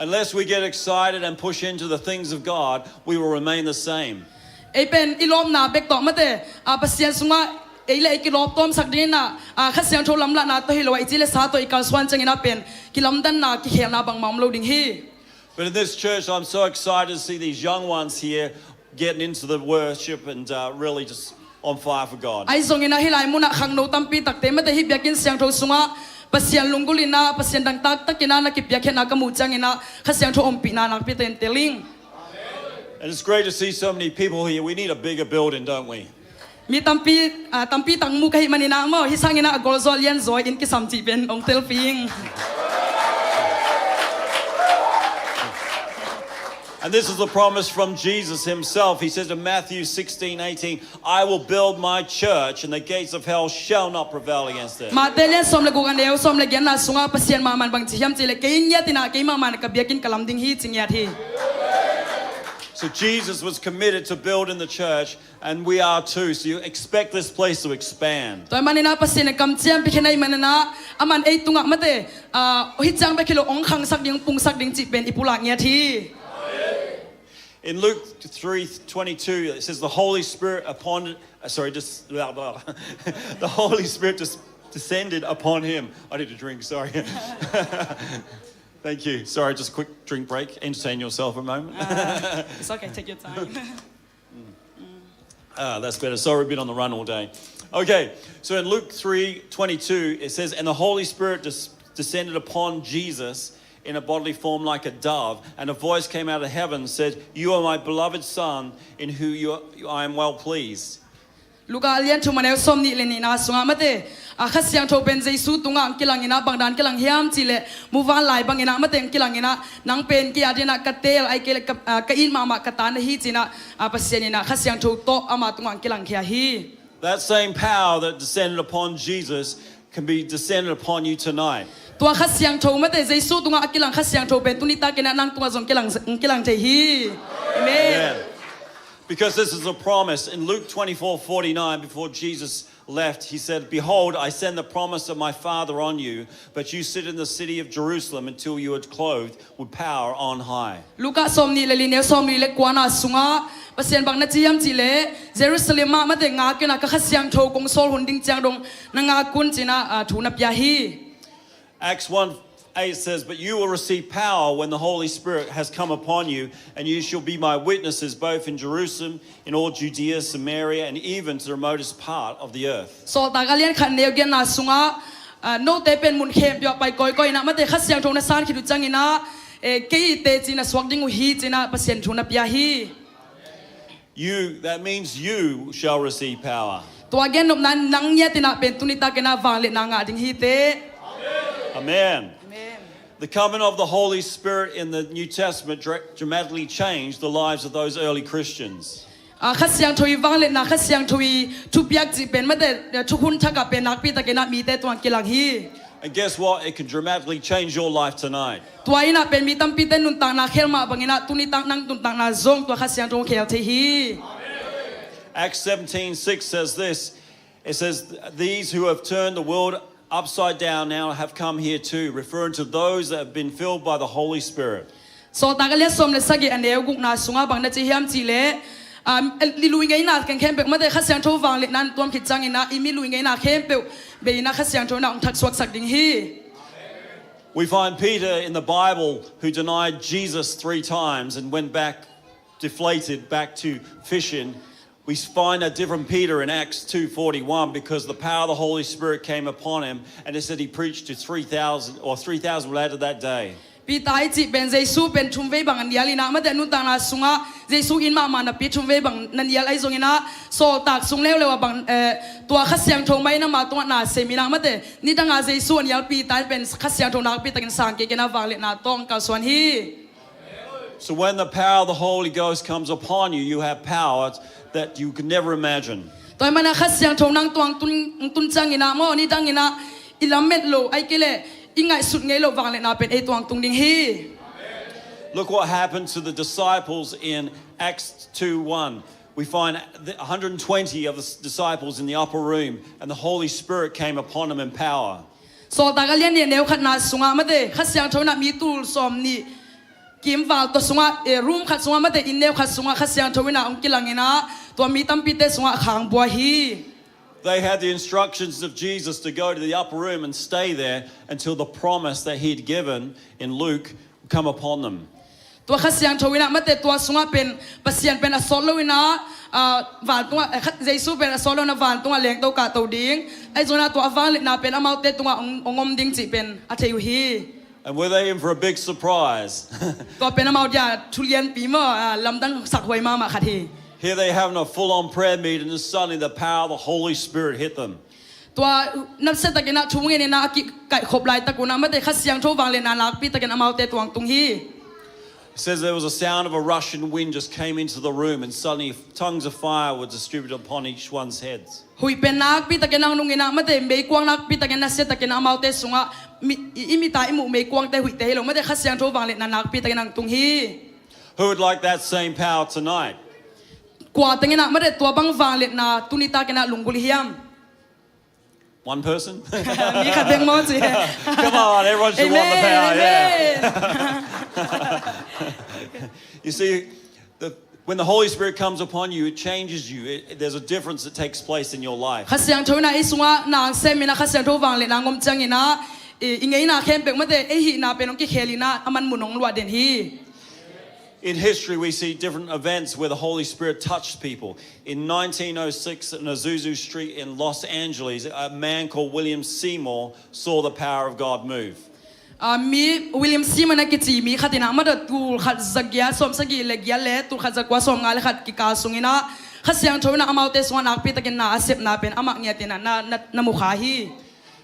Unless we get excited and push into the things of God, we will remain the same. Ei pen i lawpna bek tawh mate, a, Pasian sungah ei le ei kilawp tawmsak ding in ah, ah, Kha Siangtho lamlahna tawh hi lo ah, i ci le sa tawh i kalsuan ciangin ah pen kilamdanna, kikhelna bangmah om lo ding hi. But in this church, I'm so excited to see these young ones here getting into the worship and, uh, really just on fire for God. Ahi zongin ah hih lai munah khangno tampi takte mate hih biakinn siangtho sungah Pasian lunggulh in ah, Pasian dangtak takin ah na kipiakkhiatna ka muh ciangin ah Kha Siangtho ompihna nakpi takin tel ing. And it's great to see so many people here. We need a bigger building, don't we? Mi tampi, ah, tampi tak mu ka hih manin ah maw, hih sangin ah a golzaw lianzaw inn kisam cih pen hong telpih ing. And this is the promise from Jesus himself. He says in Matthew sixteen eighteen, "I will build my church, and the gates of hell shall not prevail against it." Matthai lian sawm le guk, a neu sawm le giatna sungah Pasian mahmah in bang ci hiam cih leh, "Kei ngiat in ah, kei mahmah in ka biakinn ka lam ding hi," ci ngiat hi. So Jesus was committed to building the church, and we are too. So you expect this place to expand. Tua ahih manin ah Pasian in kamciam pia khin ahih manin ah, aman ei tungah mate, ah, hih ciang bek hi lo, hong khangsak ding, pungsak ding cih pen i pulak ngiat hi. In Luke three twenty-two, it says, "The Holy Spirit upon," uh, sorry, just, blah, blah. "The Holy Spirit just descended upon him." I need a drink, sorry. Thank you. Sorry, just quick drink break. Entertain yourself a moment. Uh, it's okay, take your time. Ah, that's better. Sorry, we've been on the run all day. Okay, so in Luke three twenty-two, it says, "And the Holy Spirit des- descended upon Jesus in a bodily form like a dove, and a voice came out of heaven and said, 'You are my beloved Son, in whom you are, I am well pleased.'" Luka a lian thum, a neu sawm nih le nihna sungah mate, a, Kha Siangtho pen Jesu tungah hong kilang in ah, bang dan kilang hiam cih leh, muvanlai bangin ah mate hong kilang in ah, "Nang pen kei a dingin ah ka teel, ahih kei leh ka, ah, ka it mahmah ka ta na hi," ci-in ah, ah, Pasian in ah Kha Siangtho tawh ama tungah hong kilangkhia hi. That same power that descended upon Jesus can be descended upon you tonight. Tua Kha Siangtho mate, Jesu tungah a kilang Kha Siangtho pen tuni takin ah nang tungah zong kilang, kilang thei hi. Amen. Amen. Because this is a promise. In Luke twenty-four forty-nine, before Jesus left, he said, "Behold, I send the promise of my Father on you, but you sit in the city of Jerusalem until you are clothed with power on high." Luka sawm nih le li, neu sawm nih le kuana sungah Pasian bang na ci hiam cih leh, "Jerusalem ah mate ngak in ah, ka Kha Siangtho kong sawl hun ding ciang dong na ngak un," ci-in ah, ah, thu na pia hi. Acts one eight says, "But you will receive power when the Holy Spirit has come upon you, and you shall be my witnesses both in Jerusalem, in all Judea, Samaria, and even to the remotest part of the earth." Sawltak a lian khat, neu giatna sungah, ah, "Note pen mun khempeuh ah pai kawikawi in ah mate Kha Siangtho na san khit uh ciangin ah, eh, kei teci na suak ding uh hi," ci-in ah Pasian thu na pia hi. You, that means you shall receive power. Tua gen nopna in nang ngiat in ah pen tuni takin ah vangliatna ngah ding hi teh. Amen. Amen. The coming of the Holy Spirit in the New Testament dra- dramatically changed the lives of those early Christians. Ah, Kha Siangtho i vangliatna, Kha Siangtho i thupiak cih pen mate, eh, thukhun thak ah pen nakpi takin ah mite tungah kilang hi. And guess what? It can dramatically change your life tonight. Tua in ah pen mi tampite nuntakna khel mah bangin ah tuni tak nang nuntakna zong tua Kha Siangtho khel thei hi. Acts seventeen six says this. It says, "These who have turned the world upside down now have come here too," referring to those that have been filled by the Holy Spirit. Sawltak a lian sawm le sagih, a neu gukna sungah bang na ci hiam cih leh, ah, i lui ngeina khempeuh mate Kha Siangtho vangliatna in tuam khit ciangin ah i mi lui ngeina khempeuh bei in ah Kha Siangtho in ah hong thaksuaksak ding hi. We find Peter in the Bible, who denied Jesus three times and went back deflated back to fishing. We find a different Peter in Acts two forty-one because the power of the Holy Spirit came upon him, and it said he preached to three thousand, or three thousand were added that day. Peter i cih pen Jesu pen thum vei bang a nial in ah mate nuntakna sungah Jesu in mahmah napi thum vei bang na nial ahi zongin ah, sawltak sung leuleu ah bang, eh, tua Kha Siangtho mah in ama tungah na sem in ah mate, nidang a Jesu a nial Peter in pen Kha Siangtho nakpi takin sang kik in ah vangliatna tawh hong kalsuan hi. So when the power of the Holy Ghost comes upon you, you have power that you could never imagine. Tua ahih manin ah Kha Siangtho nang tungah tun, tun ciangin ah maw, nidangin ah i lamet loh, ahih kei leh i ngaihsut ngei loh vangliatna pen ei tungah tung ding hi. Look what happened to the disciples in Acts two one. We find the hundred and twenty of the s- disciples in the upper room, and the Holy Spirit came upon them in power. Sawltak a lian nih, neu khatna sungah mate Kha Siangtho in ah mi tul sawm nih kimval tawh sungah, eh, room khat sungah mate, inn neu khat sungah Kha Siangtho in ah hong kilang in ah tua mi tampite sungah khang bua hi. They had the instructions of Jesus to go to the upper room and stay there until the promise that he had given in Luke come upon them. Tua Kha Siangtho in ah mate tua sungah pen Pasian pen a sawt lo in ah, ah, vantungah, eh, Kha-, Jesu pen a sawt lo in ah vantungah lengto kahto ding, ahi zongin ah tua a vangliatna pen amaute tungah hong, hong om ding cih pen a thei uh hi. And were they in for a big surprise? Tua pen amau dia thu lianpi maw, ah, lamdang sakhuai mahmah khat hi. Here they having a full-on prayer meeting, and suddenly the power of the Holy Spirit hit them. Tua nasia takin ah thu ngen in ah a kikaihkhop laitak un ah mate Kha Siangtho vangliatna nakpi takin amaute tungah hong tung hi. It says there was a sound of a rushing wind just came into the room, and suddenly tongues of fire were distributed upon each one's heads. Huih pen nakpi takin hong nung in ah mate meikuang nakpi takin nasia takin amaute sungah mi, i, i mit a i muh meikuangte huihte hi lo mate Kha Siangtho vangliatna nakpi takin hong tung hi. Who would like that same power tonight? Kua teng in ah mate tua bang vangliatna tuni takin ah lunggulh hiam? One person? Mi khat bek maw ci. Come on, everyone should want the power, yeah. Amen. You see, the, when the Holy Spirit comes upon you, it changes you. It, there's a difference that takes place in your life. Kha Siangtho in ah i sungah na sem in ah Kha Siangtho vangliatna hong om ciangin ah i, i ngeina khempeuh mate ei hihna pen hong kikhel in ah a man mun hong luah den hi. In history, we see different events where the Holy Spirit touched people. In nineteen oh six, in Azusa Street in Los Angeles, a man called William Seymour saw the power of God move. Ah, mi William Seymour a kici mi khat in ah mate tul khat za giat sawm sagih le giat le tul khat za kua sawm nga le khat kikal sungin ah Kha Siangtho in ah amaute sungah nakpi takin na a sepna pen amah ngiat in ah na, na, na mu kha hi.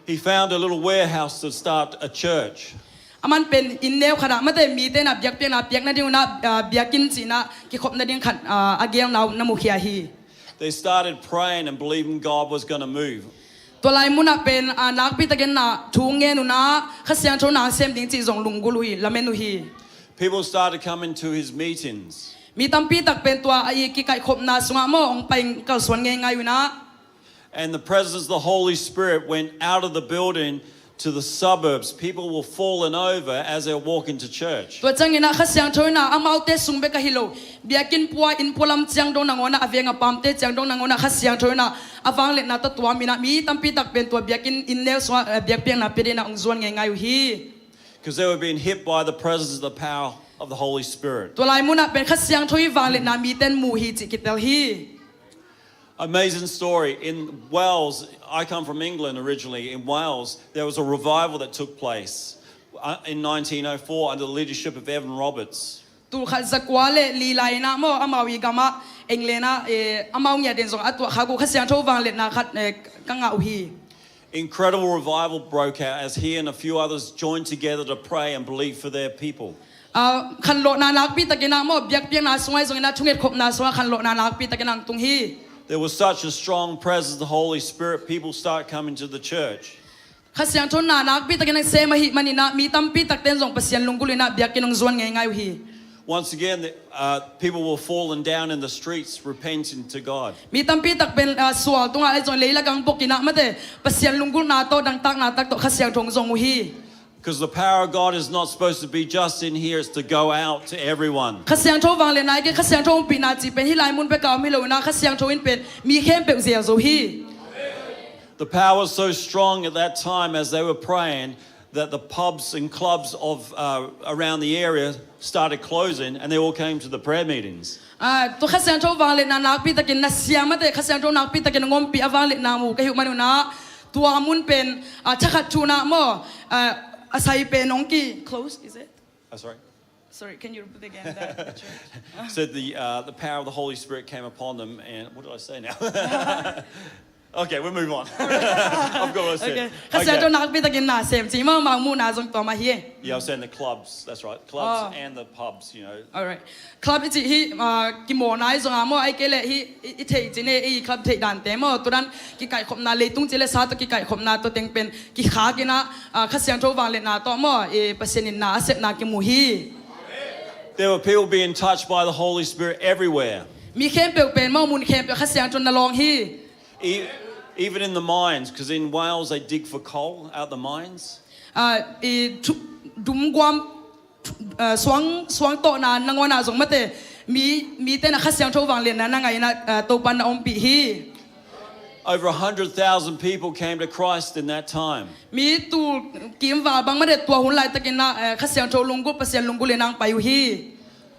He found a little warehouse to start a church. Aman pen inn neu khat ah mate mite in ah biakpiakna piak nading un ah, ah, biakinn cih in ah kikhop nading khat, ah, a gelna uh na mukhia hi. They started praying and believing God was gonna move. Tua lai mun ah pen, ah, nakpi takin ah thu ngen un ah Kha Siangtho na sem ding cih zong lunggulh uh hi, lamen uh hi. People started coming to his meetings. Mi tampi tak pen tua a i kikaihkhopna sungah maw hong pai kalsuan ngeingai uh in ah. And the presence of the Holy Spirit went out of the building to the suburbs. People were falling over as they were walking to church. Tua ciangin ah Kha Siangtho in ah amaute sung bek ahi lo, biakinn pua, inn pua lam ciang dong nangawn ah, a veng a pamte ciang dong nangawn ah Kha Siangtho in ah a vangliatna tawh tuam in ah mi tampi tak pen tua biakinn inn neu sungah, eh, biakpiakna pia dingin ah hong zuan ngeingai uh hi. 'Cause they were being hit by the presence of the power of the Holy Spirit. Tua lai mun ah pen Kha Siangtho i vangliatna mite in mu hi cih kitel hi. Amazing story. In Wales, I come from England originally. In Wales, there was a revival that took place, uh, in nineteen oh four under the leadership of Evan Roberts. Tul khat za kua le li lai in ah maw, amau i gam ah, England ah, eh, amau ngiat in zong a tuah khak uh Kha Siangtho vangliatna khat, eh, ka ngah uh hi. Incredible revival broke out as he and a few others joined together to pray and believe for their people. Ah, khanlawhna nakpi takin ah maw, biakpiakna sung ahi zongin ah thungetkhopna sungah khanlawhna nakpi takin ah hong tung hi. There was such a strong presence of the Holy Spirit, people start coming to the church. Kha Siangtho na nakpi takin hong sem ahih manin ah mi tampi takte in zong Pasian lunggulh in ah biakinn hong zuan ngeingai uh hi. Once again, the, uh, people were falling down in the streets, repenting to God. Mi tampi tak pen, ah, sual tungah ahi zong leilak ah hong bok in ah mate Pasian lunggulhna tawh dangtakna tak tawh Kha Siangtho hong zong uh hi. 'Cause the power of God is not supposed to be just in here, it's to go out to everyone. Kha Siangtho vangliatna i ke Kha Siangtho ompihna cih pen hih lai mun bek ah om hi lo in ah Kha Siangtho in pen mi khempeuh zel zo hi. The power was so strong at that time as they were praying that the pubs and clubs of, uh, around the area started closing and they all came to the prayer meetings. Ah, tua Kha Siangtho vangliatna nakpi takin na siam mate Kha Siangtho nakpi takin hong ompih a vangliatna mu ka hih uh man un ah tua mun pen, ah, thakhat thu in ah maw, ah, a sai pen hong ki close, is it? Uh, sorry. Sorry, can you repeat again that? Said the, uh, the power of the Holy Spirit came upon them, and what did I say now? Okay, we'll move on. I've got what I said. Okay. Kha Siangtho nakpi takin na sem ci maw, amau muhna zong tua mah hi. Yeah, I was saying the clubs. That's right, clubs and the pubs. You know. Alright. Club i cih hi, ah, kimawlna ahi zong a maw, ahih kei leh hi, i, i theih cih ne, i club theih dante maw, tua dan kikaihkhopna leitung cih leh sa tawh kikaihkhopna tua teng pen kikhak in ah, ah, Kha Siangtho vangliatna tawh maw, eh, Pasian in na a sepna kimu hi. There were people being touched by the Holy Spirit everywhere. Mi khempeuh pen maw, mun khempeuh Kha Siangtho in na lawng hi. E-, even in the mines, 'cause in Wales they dig for coal out the mines. Ah, i thu-, dumguam, ah, suang, suang tawhna nangawn ah zong mate mi, mite in ah Kha Siangtho vangliatna na ngah in ah, ah, Topa in na ompih hi. Over a hundred thousand people came to Christ in that time. Mi tul kim val bang mate tua hun laitakin ah, eh, Kha Siangtho lunggulh, Pasian lunggulh in ang pai uh hi.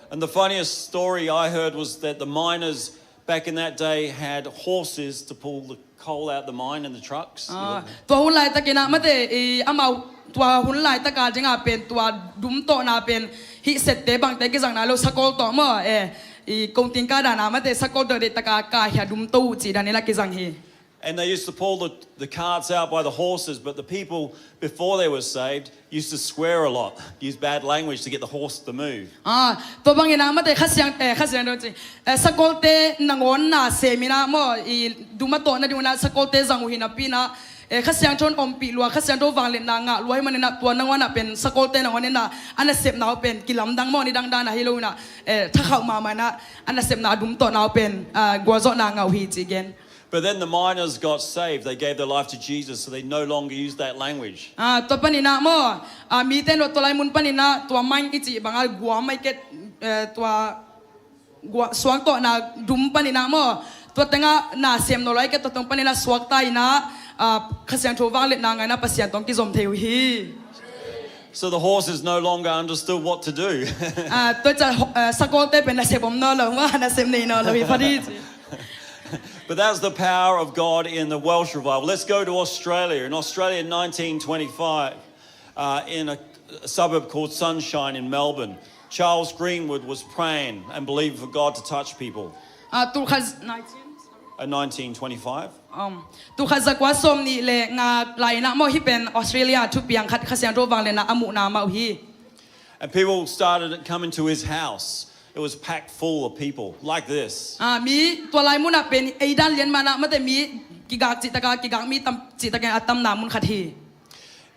And the funniest story I heard was that the miners back in that day had horses to pull the coal out the mine and the trucks. Ah, tua hun laitakin ah mate, i, amau tua hun laitaka dingah pen tua dum tawhna pen hih sette bangte kizang nai lo, sakol tawh maw, eh, i, kongting ka dana mate sakol tawh deih taka kahia dum to uh cih danin ah kizang hi. And they used to pull the, the carts out by the horses, but the people, before they were saved, used to swear a lot, use bad language to get the horse to move. Ah, tua bangin ah mate Kha Siang, eh, Kha Siangtho ci, eh, sakolte nangawn na sem in ah maw, i dum a tawh nading un ah sakolte zang uh hi napi in ah, eh, Kha Siangtho in ompih lua, Kha Siangtho vangliatna ngah lua ahih manin ah tua nangawn ah pen sakolte nangawn in ah a nasepna uh pen kilamdang maw, nidang dan ahi lo in ah, eh, thakhauh mahmah in ah a nasepna a dum tawhna uh pen, ah, gualzawhna ngah uh hi ci gen. But then the miners got saved. They gave their life to Jesus, so they no longer used that language. Ah, tua panin ah maw, ah, mite in tua lai mun panin ah tua mine i cih bang a guam mai ket, eh, tua gua, suang tawhna dum panin ah maw, tua tengah na sem nawn lo ai ket, tua teng panin ah suakta in ah, ah, Kha Siangtho vangliatna ngah in ah Pasian tawh kizom thei uh hi. So the horses no longer understood what to do. Ah, tua ciang, ah, sakolte pen nasep om nawn lo maw, nasep nei nawn lo hi pha ding ci. But that's the power of God in the Welsh revival. Let's go to Australia. In Australia in nineteen twenty-five, uh, in a, a suburb called Sunshine in Melbourne, Charles Greenwood was praying and believing for God to touch people. Ah, tul khat nineteen, uh, nineteen twenty-five. Um, tul khat zakua sawmnih le nga lai in ah maw, hih pen Australia thupiang khat Kha Siangtho vangliatna a muhna mah uh hi. And people started coming to his house. It was packed full of people, like this. Ah, mi tua lai mun ah pen ei dan lian mah in ah mate mi kigak cih taka kigak mi tam cih takin a tamna mun khat hi.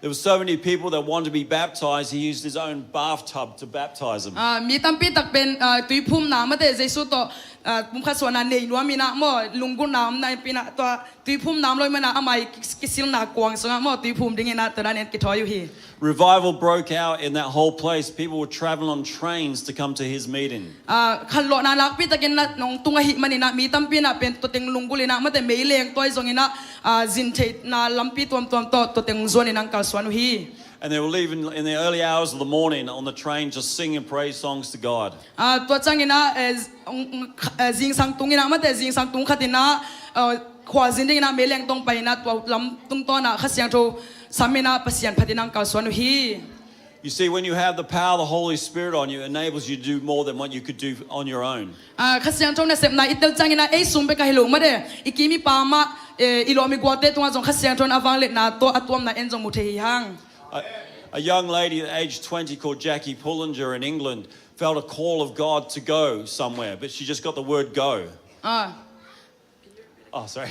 There were so many people that wanted to be baptized, he used his own bathtub to baptize them. Ah, mi tampi tak pen, ah, tuiphumna mate Jesu tawh, ah, pumkhat suahna nei nuam in ah maw, lunggulhna om napi in ah tua tuiphumna om lo ahih manin ah amah i ki-, kisilna kuang sungah maw tuiphum dingin ah tua danin kithawi uh hi. Revival broke out in that whole place. People were traveling on trains to come to his meeting. Ah, khanlawhna nakpi takin ah hong tung ahih manin ah mi tampi in ah pen tua teng lunggulh in ah mate meileng tawi zongin ah, ah, zin theihna lampi tuamtuam tawh tua teng zuanin ang kalsuan uh hi. And they were leaving in the early hours of the morning on the train just singing praise songs to God. Ah, tua ciangin ah, eh, z-, ong, ong, eh, zingsang tungin ah mate zingsang tung khatin ah, eh, khualzin dingin ah meileng tawh pai in ah tua lam tungtawn ah Kha Siangtho sam in ah Pasian phatin ang kalsuan uh hi. You see, when you have the power of the Holy Spirit on you, it enables you to do more than what you could do on your own. Ah, Kha Siangtho nasepna i tel ciangin ah ei sung bek ahi lo mate, i kim i pam ah, eh, i lawm i gualte tungah zong Kha Siangtho in a vangliatna tawh a tuamna en zong mu thei hi hang. A, a young lady at age twenty called Jackie Pullinger in England felt a call of God to go somewhere, but she just got the word go. Ah. Oh, sorry.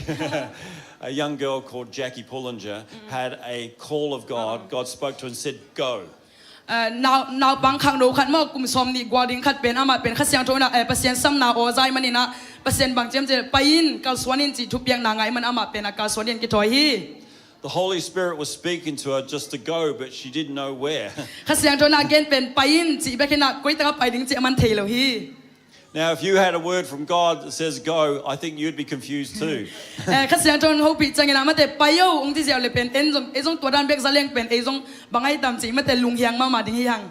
A young girl called Jackie Pullinger had a call of God. God spoke to her and said, "Go." Eh, nau, naupang khangno khat maw, kum sawmnih gual ding khat pen, amah pen Kha Siangtho in ah, eh, Pasian samna aw za ahih manin ah, Pasian bang ci hiam cih leh pai in, kalsuan in cih thupiakna ngah ahih manin amah pen a kalsuan in kithawi hi. The Holy Spirit was speaking to her just to go, but she didn't know where. Kha Siangtho in a gen pen pai in cih bek hi in ah koi takah pai ding cih a man thei lo hi. Now, if you had a word from God that says go, I think you'd be confused too. Eh, Kha Siangtho in hopih ciangin ah mate pai o hong ci ziau leh pen ei zong, ei zong tua dan bek za leng pen ei zong bang ahi tam cih mate lunghiang mahmah ding hi hang.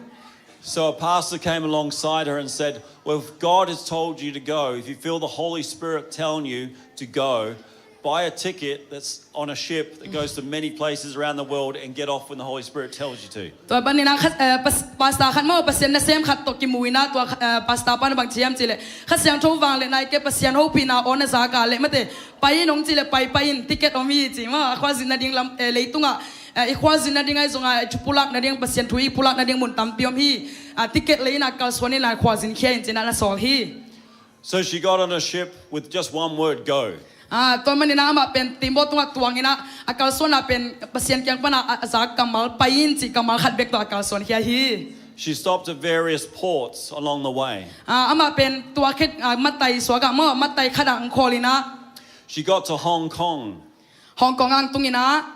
So a pastor came alongside her and said, "Well, if God has told you to go, if you feel the Holy Spirit telling you to go, buy a ticket that's on a ship that goes to many places around the world and get off when the Holy Spirit tells you to." Tua panin ah khat, eh, pas-, pastor khat maw, Pasian nasem khat tawh kimu in ah tua, eh, pastor pa in bang ci hiam cih leh, Kha Siangtho vangliatna i ke Pasian hopihna aw na zak a leh mate, pai in hong cih leh pai, pai in, ticket om hi ci maw, a khualzin nading lam, eh, leitungah, eh, i khualzin nading ahi zongah, eh, thu pulak nading, Pasian thu i pulak nading mun tampi om hi. Ah, ticket lei in ah kalsuan in ah khualzin khia in ci in ah na sawl hi. So she got on a ship with just one word, "Go." Ah, tua manin ah amah pen teembaw tungah tuang in ah a kalsuanna pen Pasian kiang pan a, a zak kammal, pai in cih kammal khat bek tawh a kalsuan khia hi. She stopped at various ports along the way. Ah, amah pen tua khit, ah, matai suak ah maw, matai khat ah hong khawl in ah. She got to Hong Kong. Hong Kong ah hong tung in ah.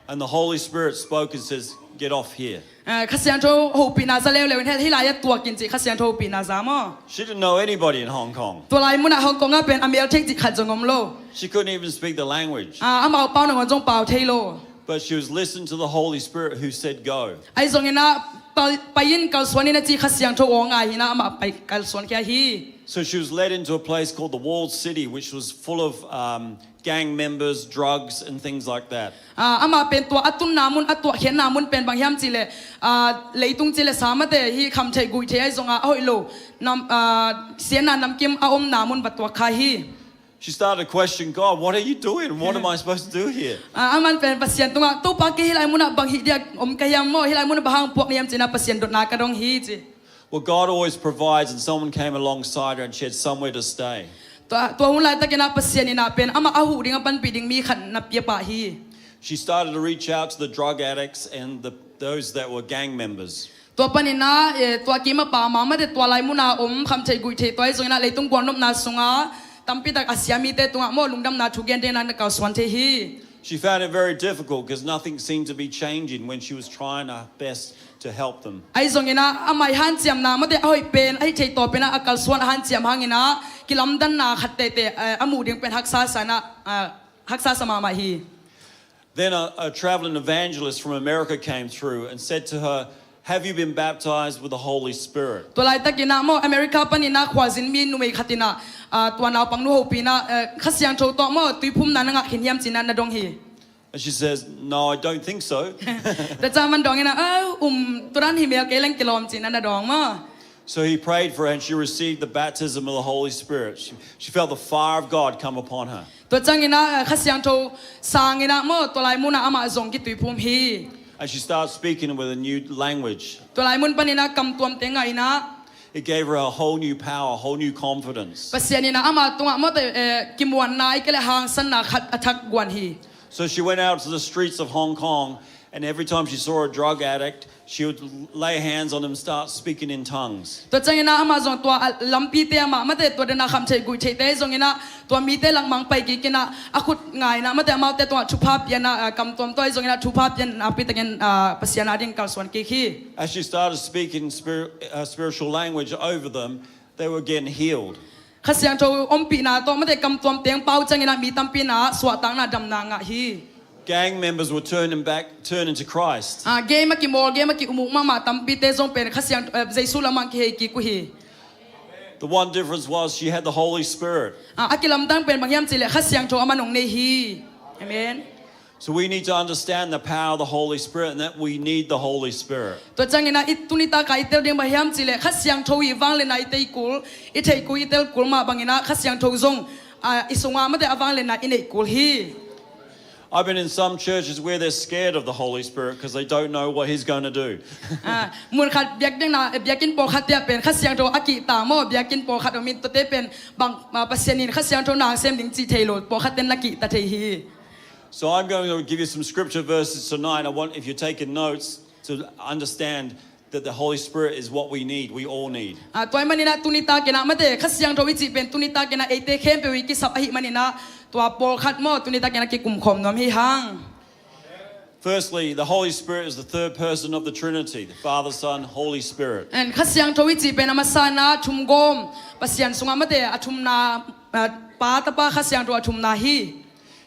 And the Holy Spirit spoke and says, "Get off here." Ah, Kha Siangtho hopihna za leuleu in hih lai-ah tuak in cih Kha Siangtho hopihna za maw? She didn't know anybody in Hong Kong. Tua lai munah Hong Kong ah pen a mel thei cih khat zong om lo. She couldn't even speak the language. Ah, amau pau nangawn zong pau thei lo. But she was listening to the Holy Spirit who said, "Go." Ahi zongin ah, pai, pai in kalsuan in a ci Kha Siangtho aw ngai hi-in ah amah pai kalsuan khia hi. So she was led into a place called the Walled City, which was full of, um, gang members, drugs, and things like that. Ah, amah pen tua a tunna mun, a tuahkhiatna mun pen bang hiam cih leh, ah, leitung cih leh sa mate, hih khamtheih guihtheih ahi zongin a hoih lo, nam, ah, siatna namkim a omna mun va tuak kha hi. She started to question God, "What are you doing? What am I supposed to do here?" Ah, aman pen Pasian tungah, "Topa, kei hih lai munah bang hih dia om ka hiam maw? Hih lai munah bang hang puak na hiam?" ci-in ah Pasian dotna ka dong hi ci. Well, God always provides, and someone came alongside her and she had somewhere to stay. Tua, tua hun laitakin ah Pasian in ah pen amah a huh ding, a panpih ding mi khat na pia pah hi. She started to reach out to the drug addicts and the, those that were gang members. Tua panin ah, eh, tua kim a pau mah mate, tua lai muna om khamtheih guihtheih, tua ahi zongin ah leitung gualnopna sunga tampi tak a sia mite tungah maw lungdamna thu gen dingin ah na kalsuan thei hi. She found it very difficult 'cause nothing seemed to be changing when she was trying her best to help them. Ahi zongin ah amah i hanciamna mate, a hoih pen, a hih theih tawh pen ah a kalsuan, a hanciam hangin ah kilamdanna khat teitei, eh, a muh ding pen haksa sa-in ah, ah, haksa sa mahmah hi. Then a, a traveling evangelist from America came through and said to her, "Have you been baptized with the Holy Spirit?" Tua laitakin ah maw America panin ah khualzin mi numei khat in ah, ah, tua naupangnu hopih in ah, eh, Kha Siangtho tawh maw tuiphumna na ngah khin hiam ci-in ah na dong hi. And she says, "No, I don't think so." Tua ciang aman dong in ah, "Ah, um, tua dan hi mel kei leng kilawm," ci-in ah na dong maw. So he prayed for her and she received the baptism of the Holy Spirit. She, she felt the fire of God come upon her. Tua ciangin ah, eh, Kha Siangtho sangin ah maw, tua lai munah amah zong kituiphum hi. And she started speaking with a new language. Tua lai mun panin ah kamtuamte ngah in ah. It gave her a whole new power, a whole new confidence. Pasian in ah amah tungah mawte, eh, kimuanna, ahih kei leh hangsanna khat a thak guan hi. So she went out to the streets of Hong Kong, and every time she saw a drug addict, she would lay hands on him, start speaking in tongues. Tua ciangin ah amah zong tua a lampite ah mah mate, tua dan a khamtheih guihtheihte zongin ah, tua mite langmang pai kik in ah, a khut nga in ah mate, amaute tungah thupha pia in ah, ah, kamtuam tawh ahi zongin ah thupha pia in ah, nakpi takin, ah, Pasian a ding kalsuan kik hi. As she started speaking spir-, uh, spiritual language over them, they were getting healed. Kha Siangtho ompihna tawh mate kamtuam teng pau ciangin ah mi tampi in ah suahtakna, damna ngah hi. Gang members were turning back, turning to Christ. Ah, game a kimawl, game a ki-um uh mahmah tampite zong pen Kha Siang, eh, Jesu lamah kihei kik uh hi. The one difference was she had the Holy Spirit. Ah, a kilamdang pen bang hiam cih leh Kha Siangtho amah in hong nei hi. Amen. So we need to understand the power of the Holy Spirit and that we need the Holy Spirit. Tua ciangin ah i tuni tak a i tel ding bang hiam cih leh Kha Siangtho i vangliatna i theih kul, i theih kul, i tel kul mah bangin ah Kha Siangtho zong, ah, i sungah mate a vangliatna i neih kul hi. I've been in some churches where they're scared of the Holy Spirit 'cause they don't know what he's gonna do. Ah, mun khat biakinn ah, biakinn pawlkhat ah pen Kha Siangtho a kihta maw, biakinn pawlkhat om in, tuate pen bang, ah, Pasian in Kha Siangtho na sem ding cih thei lo, pawlkhat ten na kihta thei hi. So I'm going to give you some scripture verses tonight. I want, if you're taking notes, to understand that the Holy Spirit is what we need, we all need. Ah, tua ahih manin ah tuni takin ah mate, Kha Siangtho i cih pen tuni takin ah eite khempeuh i kisap ahih manin ah, tua pawlkhat maw tuni takin ah kikum khawm nuam hi hang. Firstly, the Holy Spirit is the third person of the Trinity, the Father, Son, Holy Spirit. And Kha Siangtho i cih pen a masa in ah thumgawm, Pasian sungah mate a thumna, ah, Pa, Tapa, Kha Siangtho a thumna hi.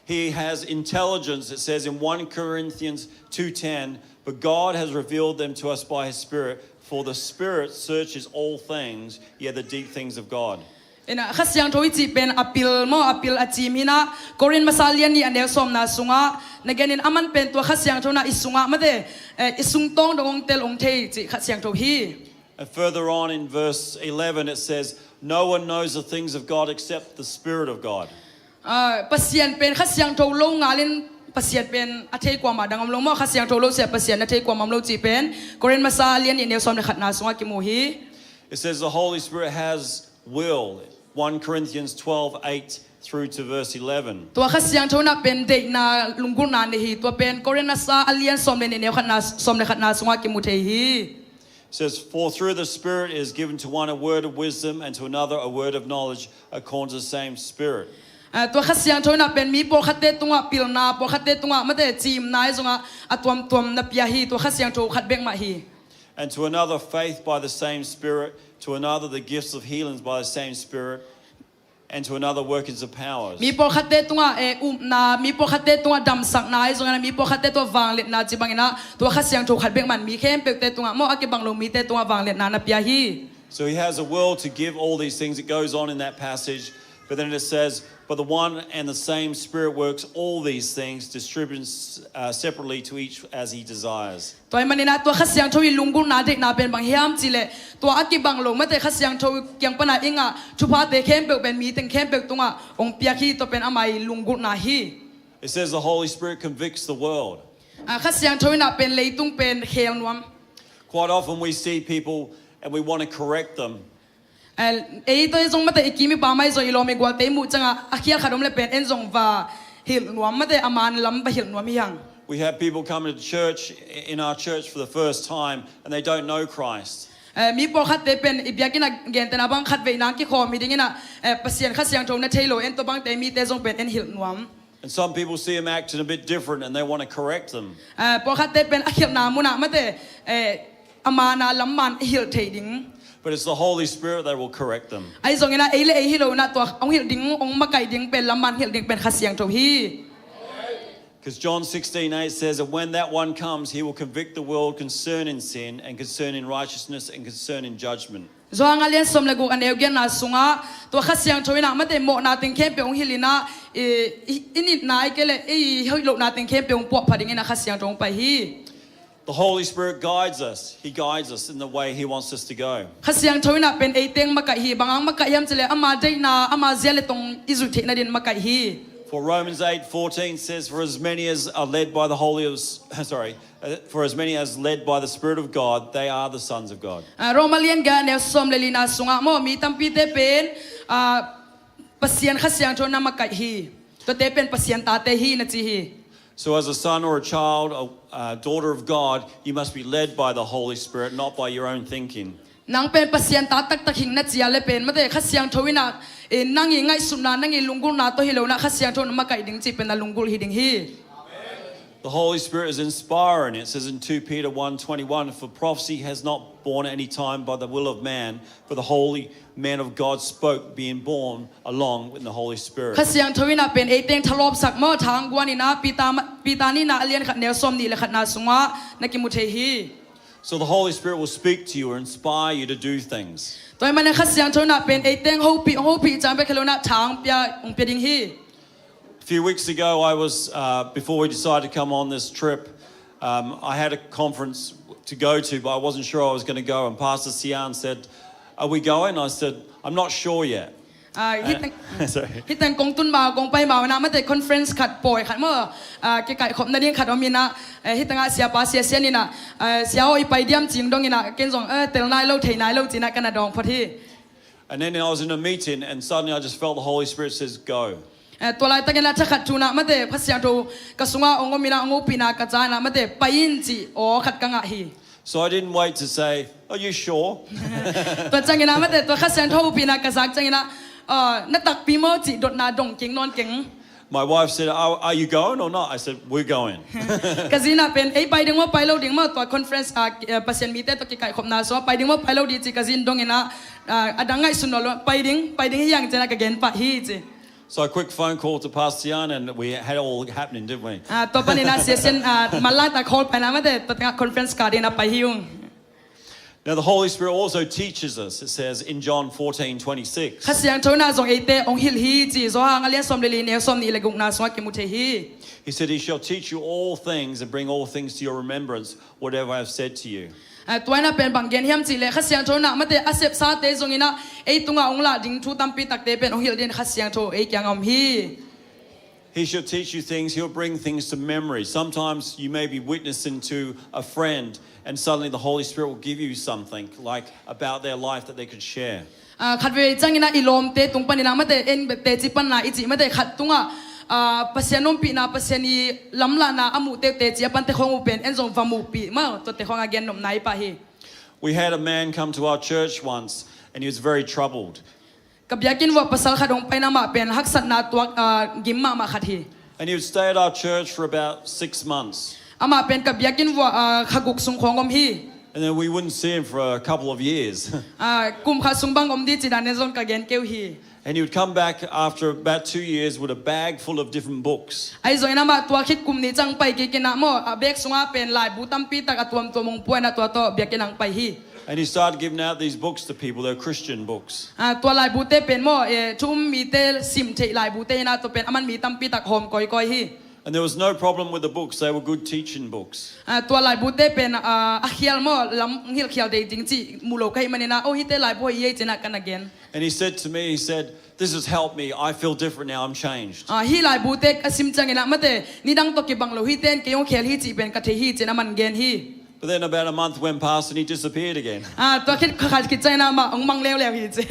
He has intelligence, it says in one Corinthians two ten, "But God has revealed them to us by his Spirit, for the Spirit searches all things, yea, the deep things of God." In ah, Kha Siangtho i cih pen a pil maw, a pil a cim hi in ah, Korin masa lian nih a neu sawmna sungah, na gen in aman pen tua Kha Siangtho in ah i sungah mate, eh, i sungtawng dong hong tel hong thei cih Kha Siangtho hi. And further on in verse eleven it says, "No one knows the things of God except the Spirit of God." Ah, Pasian pen Kha Siangtho lo ngalin Pasian pen a thei kuamah dang om lo maw, Kha Siangtho lo sia Pasian a thei kuamah om lo cih pen Korin masa lian nih neu sawm le khatna sungah kimu hi. It says the Holy Spirit has will, one Corinthians twelve eight through to verse eleven. Tua Kha Siangtho in ah pen deihna, lunggulhna nei hi, tua pen Korin masa a lian sawm le nih neu khatna, sawm le khatna sungah kimu thei hi. Says, "For through the Spirit it is given to one a word of wisdom, and to another a word of knowledge, according to the same Spirit." Ah, tua Kha Siangtho in ah pen mi pawlkhatte tungah pilna, pawlkhatte tungah mate cimna ahi zongah a tuamtuam na pia hi. Tua Kha Siangtho khat bek mah hi. And to another, faith by the same Spirit, to another, the gifts of healings by the same Spirit, and to another, workings of powers. Mi pawlkhatte tungah, eh, upna, mi pawlkhatte tungah damsakna ahi zongin ah mi pawlkhatte tungah vangliatna ci bangin ah tua Kha Siangtho khat bek mah in mi khempeuhte tungah maw, a kibang lo mite tungah vangliatna na pia hi. So he has a world to give all these things. It goes on in that passage, but then it says, "But the one and the same Spirit works all these things, distributes, uh, separately to each as he desires." Tua ahih manin ah tua Kha Siangtho i lunggulhna deihna pen bang hiam cih leh, tua a kibang lo mate Kha Siangtho kiang pan ah i ngah thuphate khempeuh pen mi teng khempeuh tungah hong piak hi. Tua pen ama i lunggulhna hi. It says the Holy Spirit convicts the world. Ah, Kha Siangtho in ah pen leitung pen khel nuam. Quite often we see people and we want to correct them. Eh, ei tawh zong mate i kim i pam ahi zong i lawm i gualte i muh ciangah a khial khat om le pen en zong va hilh nuam mate, a man lam va hilh nuam hi hang. We have people coming to church, in our church, for the first time and they don't know Christ. Eh, mi pawlkhatte pen i biakinn ah gentehna bang khatveina kikhawm hi dingin ah, eh, Pasian Kha Siangtho na thei lo en tua bangte mite zong pen en hilh nuam. And some people see them acting a bit different and they want to correct them. Eh, pawlkhatte pen a khialhna munah mate, eh, a man a lam man a hilh theih ding. But it's the Holy Spirit that will correct them. Ahi zongin ah ei le ei hi lo in ah tua hong hilh ding, hong makaih ding pen, lam man hilh ding pen Kha Siangtho hi. Because John sixteen eight says, "And when that one comes, he will convict the world concerning sin and concerning righteousness and concerning judgment." Johan a lian sawm le guk a neu giatna sungah tua Kha Siangtho in ah mate mawhna teng khempeuh hong hilh in ah, i, i, i nitna ahih kei leh i hoih lohna teng khempeuh hong puahpha dingin ah Kha Siangtho hong pai hi. The Holy Spirit guides us. He guides us in the way he wants us to go. Kha Siangtho in ah pen ei teng makaih hi. Bang hang makaih hiam cih leh ama deihna, ama zia le tong i zuih theihna dingin makaih hi. For Romans eight fourteen says, "For as many as are led by the Holy," sorry, uh, "for as many as led by the Spirit of God, they are the sons of God." Ah, Roma lian giat a neu sawm le lina sungah maw, mi tampite pen, ah, Pasian Kha Siangtho na makaih hi. Tuate pen Pasian tate hi na ci hi. So as a son or a child, a, a daughter of God, you must be led by the Holy Spirit, not by your own thinking. Nang pen Pasian ta taktak hing na ci a le pen mate Kha Siangtho in ah, eh, nang i ngaihsutna, nang i lunggulhna tawh hi lo in ah Kha Siangtho na makaih ding cih pen na lunggulh hi ding hi. The Holy Spirit is inspiring. It says in two Peter one twenty-one, "For prophecy has not born at any time by the will of man, for the holy man of God spoke, being born along with the Holy Spirit." Kha Siangtho in ah pen ei teng thalawpsak maw, tha hong guan in ah, Peter, Peter nihna a lian khat neu sawm nih le khatna sungah na kimu thei hi. So the Holy Spirit will speak to you or inspire you to do things. Tua ahih manin Kha Siangtho in ah pen ei teng hopih, hopih ciang bek hi lo in ah tha hong pia, hong pia ding hi. A few weeks ago, I was, uh, before we decided to come on this trip, um, I had a conference to go to, but I wasn't sure I was gonna go. And Pastor Sian said, "Are we going?" I said, "I'm not sure yet." Ah, hih teng, sorry. Hih teng kong tun ma, kong pai ma in ah mate conference khat, pawi khat maw, ah, kikaihkhopna ding khat om in ah, eh, hih tengah siapa Sia Sian in ah, eh, "Sia aw, i pai diam?" ci-in dong in ah, ken zong, eh, tel nai lo, thei nai lo ci-in ah ka na dawng phot hi. And then I was in a meeting and suddenly I just felt the Holy Spirit says, "Go." Eh, tua laitakin ah thakhat thu-in ah mate Kha Siangtho ka sungah hong om in ah, hong hopihna ka za in ah mate, "Pai in," cih aw khat ka ngah hi. So I didn't wait to say, "Are you sure?" Tua ciangin ah mate tua Kha Siangtho hopihna ka zak ciangin ah, "Ah, na takpi maw?" cih dotna dong keng nawn keng. My wife said, "Are, are you going or not?" I said, "We're going." Ka zi in ah pen, "Ei pai ding maw, pai lo ding maw, tua conference, ah, eh, Pasian mite tawh kikaihkhopna sungah pai ding maw, pai lo ding?" ci ka zi in dong in ah, ah, a dang ngaihsun nawn lo, "Pai ding, pai ding hi hang," ci-in ah ka gen pah hi ci. So a quick phone call to Pastor Sian and we had it all happening, didn't we? Ah, tua panin ah Sia Sian, ah, manlang tak call pai in ah mate, tua tengah conference ka ding in ah pai hi ung. Now the Holy Spirit also teaches us. It says in John fourteen twenty-six. Kha Siangtho in ah zong eite hong hilh hi ci, Johan a lian sawm le li neu sawm nih le gukna sungah kimu thei hi. He said, "He shall teach you all things and bring all things to your remembrance, whatever I have said to you." Ah, tua in ah pen bang gen hiam cih leh Kha Siangtho in ah mate a sepsate zong in ah ei tungah hong lah ding thu tampi takte pen hong hilh dingin Kha Siangtho ei kiangah om hi. He shall teach you things, he'll bring things to memory. Sometimes you may be witnessing to a friend and suddenly the Holy Spirit will give you something, like, about their life that they could share. Ah, khatvei ciangin ah i lawmte tung panin ah mate, en teci panna i cih mate, khat tungah, ah, Pasian ompihna, Pasian i lamlahna a muh teci a pan tekhawng uh pen en zong va muhpih maw, tua tekhawng a gen nopna hi pah hi. We had a man come to our church once and he was very troubled. Ka biakinn vuah pasal khat hong paina, amah pen haksatna tuak, ah, gim mahmah khat hi. And he would stay at our church for about six months. Amah pen ka biakinn vuah, ah, kha guk sung khawng om hi. And then we wouldn't see him for a couple of years. Ah, kum khat sung bang om ding ci dan in zong ka gen kei uh hi. And he would come back after about two years with a bag full of different books. Ahi zongin amah tua khit kum nih ciang pai kik in ah maw, a bag sungah pen laibu tampi tak a tuamtuam hong pua in ah tua tawh biakinn ah hong pai hi. And he started giving out these books to people. They're Christian books. Ah, tua laibute pen maw, eh, thu um mite sim theih laibute hi in ah, tua pen aman mi tampi tak hawm kawikawi hi. And there was no problem with the books. They were good teaching books. Ah, tua laibute pen, ah, a khial maw, lam hilh khial dei ding cih mu lo ka hih manin ah, "Oh, hihte laibu hoih hi ei," ci in ah ka na gen. And he said to me, he said, "This has helped me. I feel different now. I'm changed." Ah, hih laibute ka sim ciangin ah, "Mate, nidang tawh kibang lo, hihte in kei hong khel hi cih pen ka thei hi," ci in aman gen hi. But then about a month went past and he disappeared again. Ah, tua khit kha khat khit ciangin ah amah hong mang leuleu hi ci.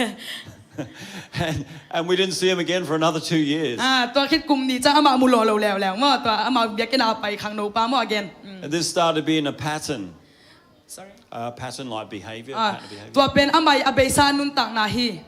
And, and we didn't see him again for another two years. Ah, tua khit kum nih ciang amah mu law lo leuleu maw, tua amah biakinn ah pai khangno pa maw again. Mm. And this started being a pattern. Sorry. A pattern like behavior, ah, pattern of behavior. Tua pen amah a beisa nuntakna hi.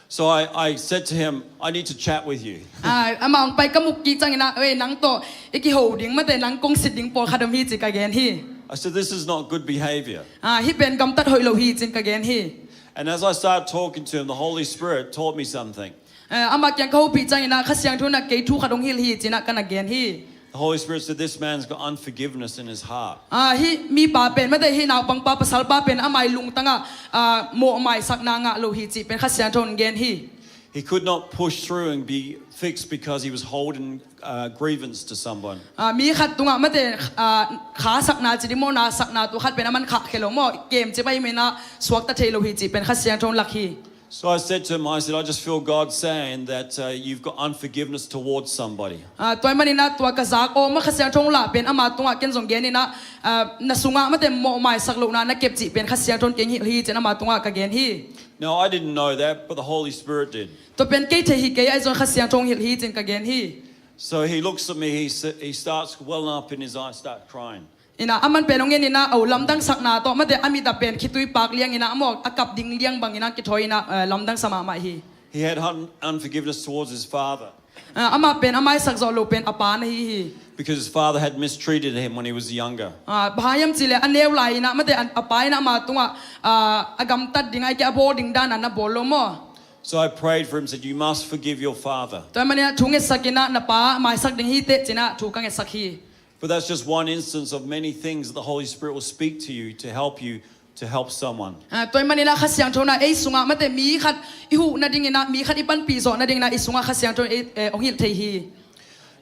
So I, I said to him, "I need to chat with you." Ah, amah hong pai ka mu kik ciangin ah, "Ei, nang tawh i kiho ding, mate, nang kong sit ding pawlkhat om hi," ci ka gen hi. I said, "This is not good behavior." Ah, "Hih pen gamtat hoih lo hi," ci in ka gen hi. And as I started talking to him, the Holy Spirit taught me something. Eh, amah kiang ka hopih ciangin ah Kha Siangtho in ah kei thu khat hong hilh hi ci in ah ka na gen hi. The Holy Spirit said, "This man's got unforgiveness in his heart." Ah, hih mipa pen, mate, hih naupangpa pasalpa pen amah i lungtangah, ah, mawhmaisakna ngah lo hi cih pen Kha Siangtho in gen hi. He could not push through and be fixed because he was holding, uh, grievance to someone. Ah, mi khat tungah, mate, ah, khasakna ci ding maw, nasakna tua khat pen aman khahkhia lo maw, kemcip ahih manin ah suakta thei lo hi cih pen Kha Siangtho in lak hi. So I said to him, I said, "I just feel God saying that, uh, you've got unforgiveness towards somebody." Ah, tua ahih manin ah tua ka zak awm a Kha Siangtho hong lah pen ama tungah ken zong gen in ah, ah, na sungah, mate, mawhmaisak lohna na kep cih pen Kha Siangtho in kei hong hilh hi ci in ama tungah ka gen hi. Now, I didn't know that, but the Holy Spirit did. Tua pen kei thei hi kei, ahi zong Kha Siangtho hong hilh hi ci in ka gen hi. So he looks at me, he sa-, he starts welling up in his eyes, start crying. In ah aman pen hong en in ah, oh, lamdangsakna tawh, mate, a mit ah pen khitui pak liang in ah, maw, a kap ding liang bang in ah kithawi in ah, eh, lamdangsa mahmah hi. He had un-, unforgiveness towards his father. Ah, amah pen a maisak zawh lo pen a pa na hi hi. Because his father had mistreated him when he was younger. Ah, bang hang hiam cih leh a neu lai in ah, mate, a, a pa in ah ama tungah, ah, a gamtat ding, ahih kei leh a bawl ding dan ah na bawl lo maw. So I prayed for him, said, "You must forgive your father." Tua ahih manin ah thu ngetsak in ah, "Na pa maisak ding hi teh," ci in ah thu ka ngetsak hi. But that's just one instance of many things that the Holy Spirit will speak to you to help you to help someone. Ah, tua ahih manin ah Kha Siangtho in ah ei sungah, mate, mi khat i huh nading in ah, mi khat i panpih zawh nading in ah ei sungah Kha Siangtho in ei, eh, hong hilh thei hi.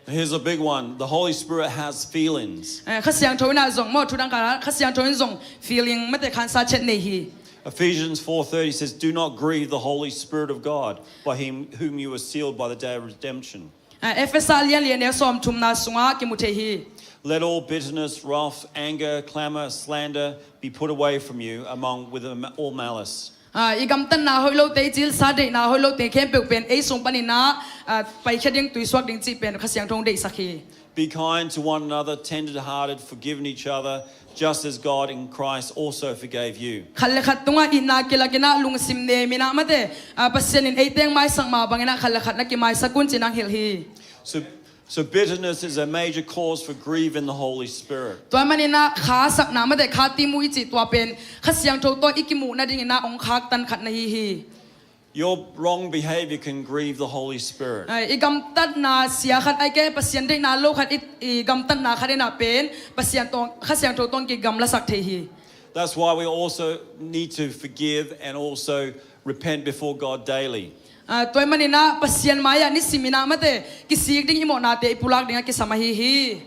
Here's a big one. The Holy Spirit has feelings. Eh, Kha Siangtho in ah zong maw, thu dang khat ah, Kha Siangtho in zong feeling, mate, khansa chet nei hi. Ephesians four thirty says, "Do not grieve the Holy Spirit of God, by him whom you were sealed by the day of redemption." Ah, Efesa lian li a neu sawmthumna sungah kimu thei hi. "Let all bitterness, wrath, anger, clamor, slander be put away from you, among with am-, all malice." Ah, i gamtatna hoih lote, i cilsa deihna hoih lote khempeuh pen ei sung panin ah, ah, paikhia ding, tuisuak ding cih pen Kha Siangtho hong deihsak hi. "Be kind to one another, tender-hearted, forgiving each other, just as God in Christ also forgave you." Khat le khat tungah itna kilak in ah, lungsim nem in ah, mate, ah, Pasian in ei teng maisak mah bangin ah khat le khat na kimaisak un ci in hong hilh hi. So, so bitterness is a major cause for grieving the Holy Spirit. Tua ahih manin ah khasakna, mate, khatimu i cih tua pen Kha Siangtho tawh i kimuh nading in ah hong khaktan khat na hi hi. Your wrong behavior can grieve the Holy Spirit. Ai, i gamtatna sia khat, ahih kei leh Pasian deihna lo khat, i, i gamtatna khat in ah pen Pasian tawh, Kha Siangtho tawh kigamlasak thei hi. That's why we also need to forgive and also repent before God daily. Ah, tua ahih manin ah Pasian mai-ah nisim in ah, mate, kisik ding, i mawhnate i pulak ding ah kisam ahi hi.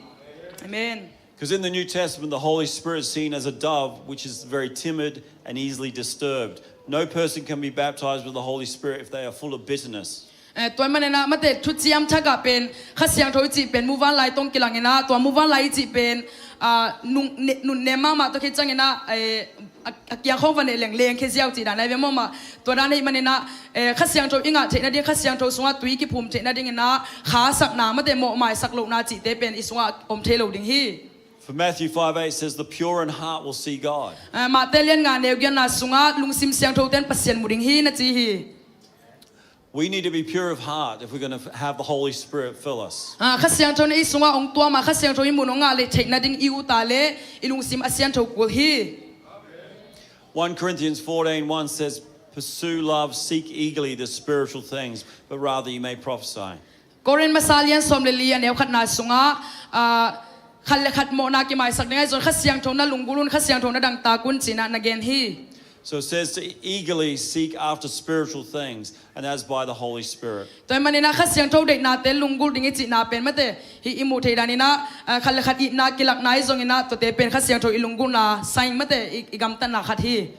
Amen. 'Cause in the New Testament, the Holy Spirit is seen as a dove, which is very timid and easily disturbed. No person can be baptized with the Holy Spirit if they are full of bitterness. Eh, tua ahih manin ah, mate, Thuciam Thak ah pen Kha Siangtho i cih pen muvanlai tawh kilang in ah, tua muvanlai i cih pen, ah, nun, ne-, nunnem mahmah tawh khit ciangin ah, eh, a, a kiang khawng va neh leng leng khia ziau cih dan ahi ve maw mah. Tua dan ahih manin ah, eh, Kha Siangtho i ngah theih nading, Kha Siangtho sungah tui kiphum theih nading in ah, khasakna, mate, mawhmaisak lohna cihte pen i sungah om thei lo ding hi. For Matthew five eight says, "The pure in heart will see God." Ah, Matthai lian nga neu giatna sungah lungsim siangthote in Pasian mu ding hi na ci hi. We need to be pure of heart if we're going to have the Holy Spirit fill us. Ah, Kha Siangtho in ei sungah hong tuam a, Kha Siangtho in mun hong ngah leh theih nading i ut a leh i lungsim a siangtho kul hi. One Corinthians fourteen one says, "Pursue love, seek eagerly the spiritual things, but rather you may prophesy." Korin masa lian sawm le li a neu khatna sungah, ah, khat le khat mawhna kimaisak ding ahi zong Kha Siangtho na lunggulh un, Kha Siangtho na dangtak un ci-in ah na gen hi. So it says to eagerly seek after spiritual things, and as by the Holy Spirit. Tua ahih manin ah Kha Siangtho deihnate lunggulh ding i cihna pen mate, hih i muh theih danin ah, ah, khat le khat itna kilakna ahi zongin ah tuate pen Kha Siangtho i lunggulhna sign mate, i, i gamtatna khat hi.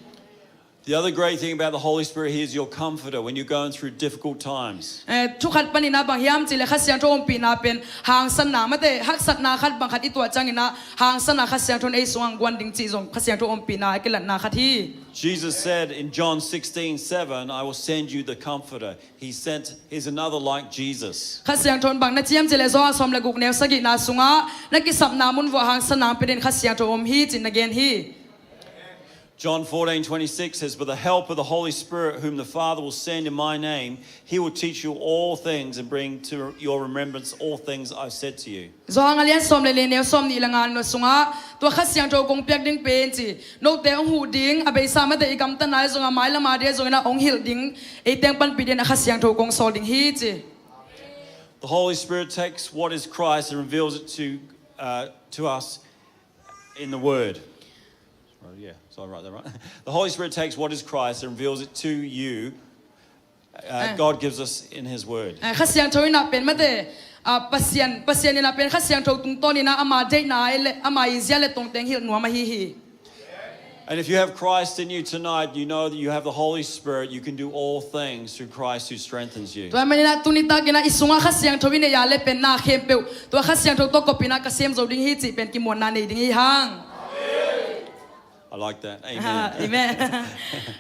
The other great thing about the Holy Spirit, He is your comforter when you're going through difficult times. Eh, thu khat panin ah bang hiam cih leh Kha Siangtho ompihna pen hangsanna mate, haksatna khat bang khat i tuah ciangin ah hangsanna Kha Siangtho in ei sungah hong guan ding cih zong Kha Siangtho ompihna a kilatna khat hi. Jesus said in John sixteen seven, "I will send you the Comforter." He sent, He's another like Jesus. Kha Siangtho in bang na ci hiam cih leh Johan sawm le guk neu sagihna sungah na kisapna mun vuah hangsanna hong pia dingin Kha Siangtho om hi ci-in na gen hi. John fourteen twenty-six says, "But the Helper, the Holy Spirit, whom the Father will send in my name, He will teach you all things and bring to your remembrance all things I've said to you." Johan a lian sawm le li neu sawm nih le nga sungah tua Kha Siangtho kong piak ding pen ci, note hong huh ding, a beisa mate i gamtatna ahi zongin ah mailam a ding ahi zongin ah hong hilh ding, ei teng panpih dingin ah Kha Siangtho kong sawl ding hi ci. The Holy Spirit takes what is Christ and reveals it to, uh, to us in the Word. Well, yeah, so I write that right. The Holy Spirit takes what is Christ and reveals it to you. Uh, God gives us in His Word. Eh, Kha Siangtho in ah pen mate, ah, Pasian, Pasian in ah pen Kha Siangtho tungtawnin ah ama deihna le ama i zia le tongteng hilh nuam ahi hi. And if you have Christ in you tonight, you know that you have the Holy Spirit. You can do all things through Christ who strengthens you. Tua ahih manin ah tuni takin ah i sungah Kha Siangtho i neih a leh pen na khempeuh tua Kha Siangtho tawh kop in ah ka sem zo ding hi cih pen kimuanna nei ding hi hang. I like that. Amen. Ah, amen.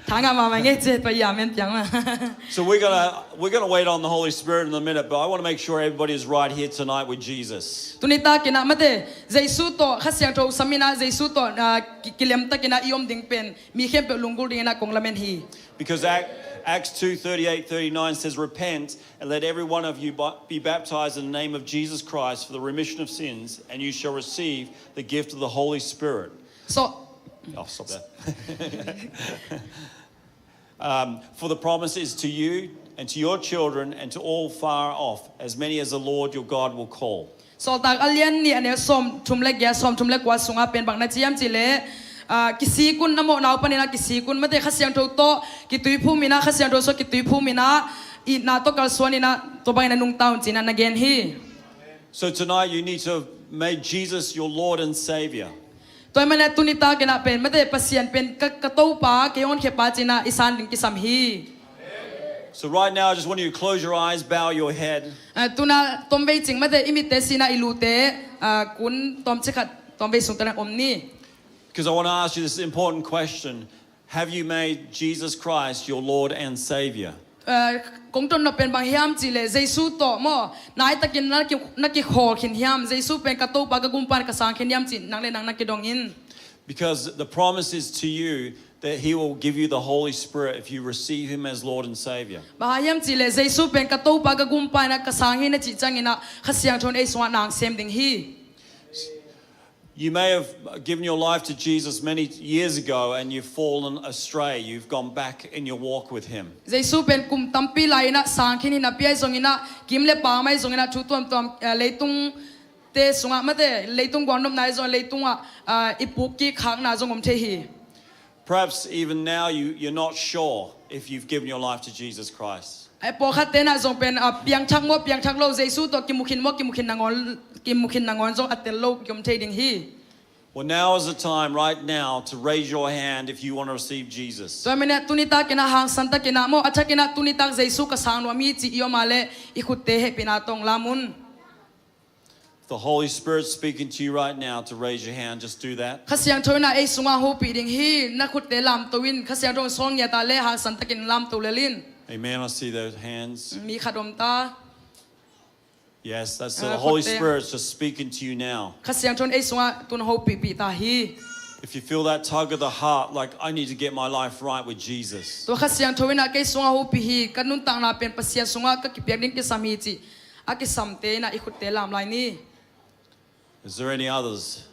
Thangah mahmah ngei ci, tua i amen piang mah. So we're gonna, we're gonna wait on the Holy Spirit in a minute, but I wanna make sure everybody is right here tonight with Jesus. Tuni takin ah mate, Jesu tawh, Kha Siangtho sam in ah Jesu tawh, ah, ki-, kilem takin ah i om ding pen mi khempeuh lunggulh dingin ah kong lamen hi. Because Ac-, Acts two thirty-eight thirty-nine says, "Repent and let every one of you ba-, be baptized in the name of Jesus Christ for the remission of sins, and you shall receive the gift of the Holy Spirit." So, I'll stop there. Um, "For the promise is to you and to your children and to all far off, as many as the Lord your God will call." Sawltak a lian nih a neu sawm thum le giat, sawm thum le kua sungah pen bang na ci hiam cih leh, ah, kisik un, na mawhna uh panin ah kisik un, mate Kha Siangtho tawh kituiphum in ah, Kha Siangtho tawh kituiphum in ah, itna tawh kalsuan in ah, tua bangin ah nungta un ci-in ah na gen hi. So tonight you need to make Jesus your Lord and Savior. Tua ahih manin ah tuni takin ah pen mate Pasian pen ka, ka Topa, kei hong honkhia pa ci-in ah i san ding kisam hi. So right now, I just want you to close your eyes, bow your head. Ah, tu-in ah tomvei cing mate i mitte sin ah i lute, ah, kun tawmcik khat tomvei sung tawh na om ni. Because I wanna ask you this important question. Have you made Jesus Christ your Lord and Savior? Ah, kong dot nop pen bang hiam cih leh Jesu tawh maw, nai takin na ki, na kikhawl khin hiam, Jesu pen ka Topa, ka Gumpa, ka Sang khin hiam cih nang le nang na kidong in. Because the promise is to you that He will give you the Holy Spirit if you receive Him as Lord and Savior. Bang hang hiam cih leh Jesu pen ka Topa, ka Gumpa in ah, ka Sang hi na cih ciangin ah Kha Siangtho in ei sungah na hong sem ding hi. You may have given your life to Jesus many years ago and you've fallen astray. You've gone back in your walk with Him. Jesu pen kum tampi lai-in ah sang khin hi napi ahi zongin ah, kim le pam ahi zongin ah, thu tuamtuam, eh, leitungte sungah mate, leitung gualnopna ahi zongin, leitungah, ah, i puk kik khakna zong om thei hi. Perhaps even now you, you're not sure if you've given your life to Jesus Christ. Ai, pawlkhatte in ah zong pen, ah, piangthak maw, piangthak lo, Jesu tawh kimu khin maw, kimu khin nangawn, kimu khin nangawn zong a tel lo kiom thei ding hi. Well, now is the time, right now, to raise your hand if you want to receive Jesus. Tua ahih manin ah tuni takin ah hangsan takin ah maw, a thakin ah tuni tak Jesu ka sang nuam hi cih i om a leh i khutte hehpihna tawh lam un. If the Holy Spirit's speaking to you right now to raise your hand, just do that. Kha Siangtho in ah ei sungah hong hopih ding hi, na khutte lamto in, Kha Siangtho in sawl ngiat a leh hangsan takin lamto lel in. Amen. I see those hands. Mi khat om ta. Yes, that's the Holy Spirit's just speaking to you now. Kha Siangtho in ei sungah tu-in hong hopihpih ta hi. If you feel that tug of the heart, like, "I need to get my life right with Jesus." Tua Kha Siangtho in ah kei sungah hopih hi, ka nuntakna pen Pasian sungah ka kipiak ding kisam hi cih a kisamte in ah i khutte lam lai ni. Is there any others?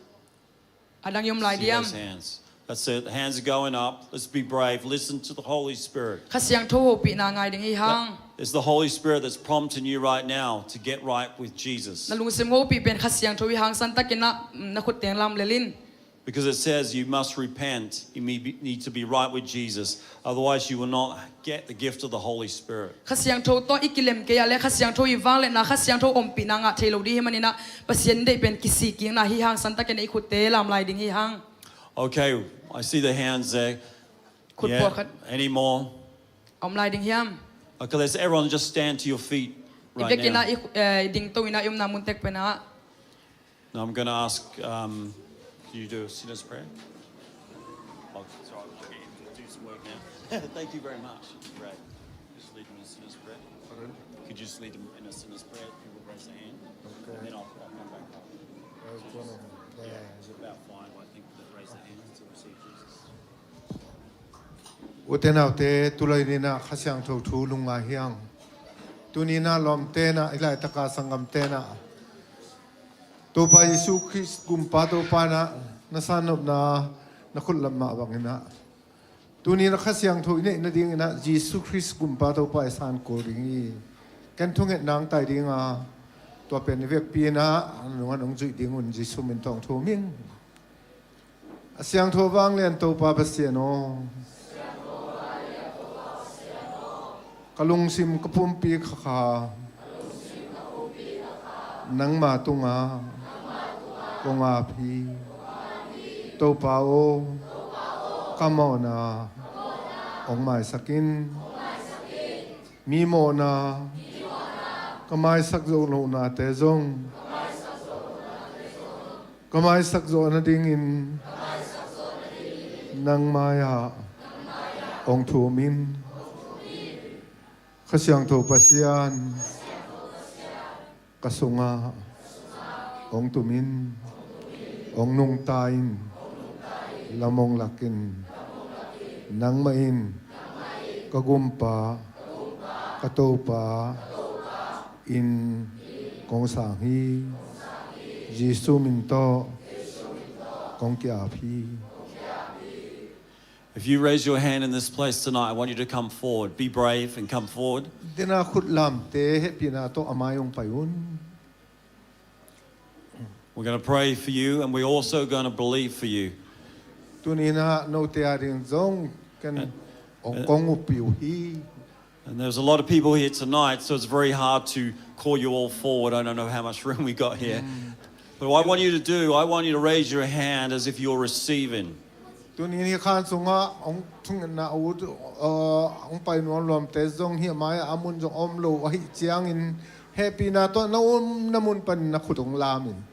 A dang i om lai diam? See those hands. That's it. Hands are going up. Let's be brave. Listen to the Holy Spirit. Kha Siangtho hopihna ngai ding hi hang. It's the Holy Spirit that's prompting you right now to get right with Jesus. Na lungsim hopih pen Kha Siangtho hi hang, santakin ah, mm, na khutte lam lel in. Because it says you must repent. You may be, need to be right with Jesus. Otherwise, you will not get the gift of the Holy Spirit. Kha Siangtho tawh i kilem kei ah le Kha Siangtho i vangliatna, Kha Siangtho ompihna ngah thei lo ding hi manin ah Pasian deih pen kisik kikna hi hang, santakin ah i khutte lam lai ding hi hang. Okay, I see the hands there. Khut pawlkhat. Any more? Om lai ding hiam? Okay, let's everyone just stand to your feet right now. I vekin ah i, eh, i dingto in ah i omna mun tek pen ah. Now I'm gonna ask, um, can you do a sinner's prayer? Oh, sorry, I'll get you to do some work now. Thank you very much. Great. Just lead them in a sinner's prayer. Pardon? Could you just lead them in a sinner's prayer? People raise their hand. Okay. And then I'll, I'll come back up. Where's one of them? Yeah, it's about five, I think, that raise their hands to receive Jesus. Ute naute, tulai ni-in ah Kha Siangtho thu lungngai hi hang. Tuni-in ah lawmte in ah, i laitaka sanggamte in ah, Topa Jesu Khrist Gumpa Topa in ah na sannopna na khut lam mah bangin ah, tuni-in ah Kha Siangtho i neih nadingin ah Jesu Khrist Gumpa Topa i san kul ding hi. Ken thungetna hong tai ding a, tua pen i vekpi in ah a nungah hong zuih ding un, Jesu min tawh hong thum ing. A siangtho vanglian Topa Pasian aw, ka lungsim ka pumpi khakha nangma tungah kong ap hi. Topa aw, ka mawhna hong maisak in. Mi mawhna, ka maisak zo lohnate zong ka maisak zawh nadingin nang mai-ah hong thum in. Kha Siangtho Pasian, ka sungah hong tum in, hong nungta in, lam hong lak in. Nangmah in ka Gumpa, ka Topa in kong sang hi. Jesu min tawh kong ki-ap hi. If you raise your hand in this place tonight, I want you to come forward. Be brave and come forward. Tuni-in ah khut lamte hehpihna tawh a mai hong pai un. We're gonna pray for you, and we're also gonna believe for you. Tuni-in ah note ading zong ken hong kong upi uh hi. And there's a lot of people here tonight, so it's very hard to call you all forward. I don't know how much room we got here. But what I want you to do, I want you to raise your hand as if you're receiving. Tuni-in hih khan sungah hong thungetna ut, uh, hong pai nuam lawmte zong hih a mai-ah a mun zong om lo ahih ciangin, hehpihna tawh na omna mun panin na khut hong lam in.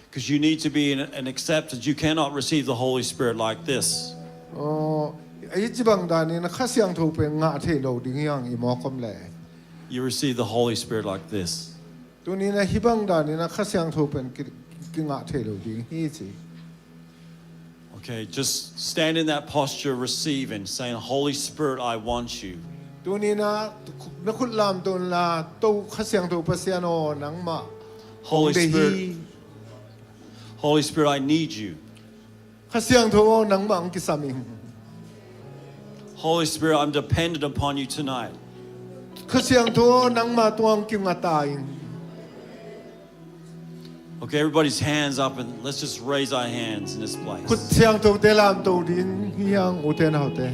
'Cause you need to be in an acceptance. You cannot receive the Holy Spirit like this. Aw, hih ci bang danin a Kha Siangtho pen ngah thei lo ding hi hang, i mawk om leh. You receive the Holy Spirit like this. Tuni-in ah hih bang danin a Kha Siangtho pen ki, kingah thei lo ding hi ci. Okay, just stand in that posture, receiving, saying, "Holy Spirit, I want you." Tuni-in ah na khut lamto inla, To Kha Siangtho Pasian aw, nangmah hong deih hi. Holy Spirit, I need you. Kha Siangtho aw, nangmah hong kisam ing. Holy Spirit, I'm dependent upon you tonight. Kha Siangtho aw, nangmah tungah hong kinga ta ing. Okay, everybody's hands up, and let's just raise our hands in this place. Khut siangthote lamto ding hi hang, ute naute.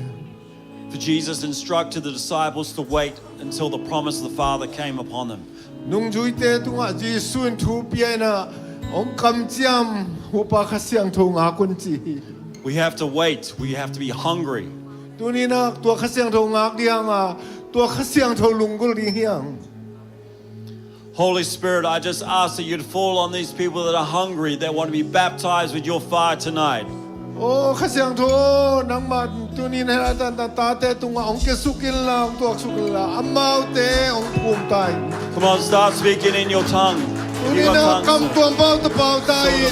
For Jesus instructed the disciples to wait until the promise of the Father came upon them. Nungzuite tungah Jesu in thu pia in ah, hong kamciam uh pa Kha Siangtho ngak un ci hi. We have to wait. We have to be hungry. Tuni-in ah tua Kha Siangtho ngak ding hi hang a, tua Kha Siangtho lunggulh ding hi hang. Holy Spirit, I just ask that you'd fall on these people that are hungry, that want to be baptized with your fire tonight. Aw Kha Siangtho, nangmah tuni-in ah na tate tungah hong kiasuk inla, hong tuaksuk inla, amaute hong phum ta in. Come on, start speaking in your tongue. Tuni-in a kam tuam pau ta pau ta in.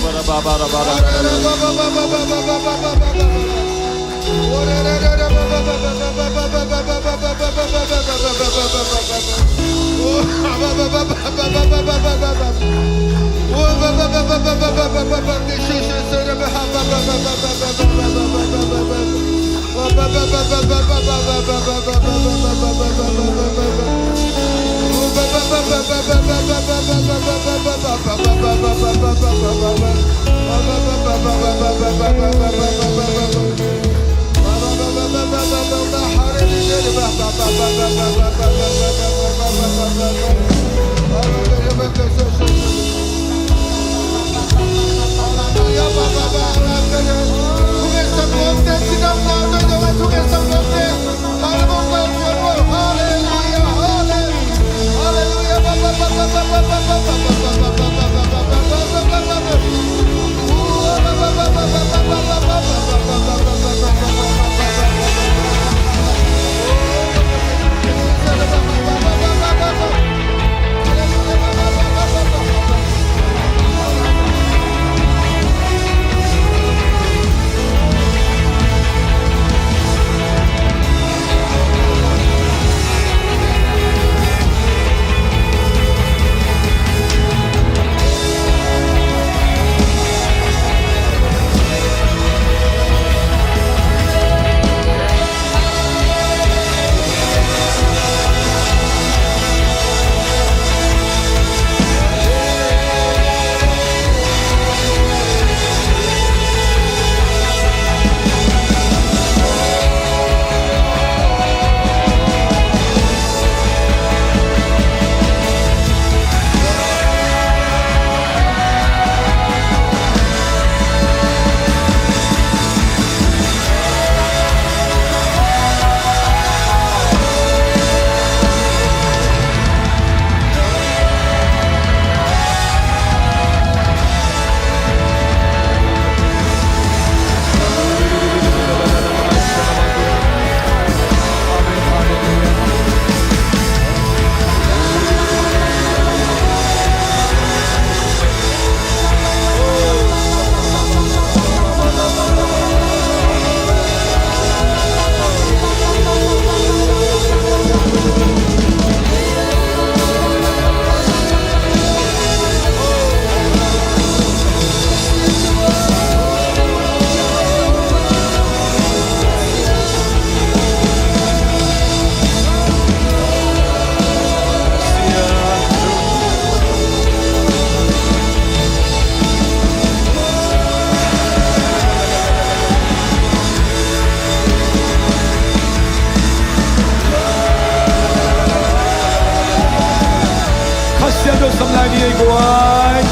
Kha Siangtho sam lai ni ei guai.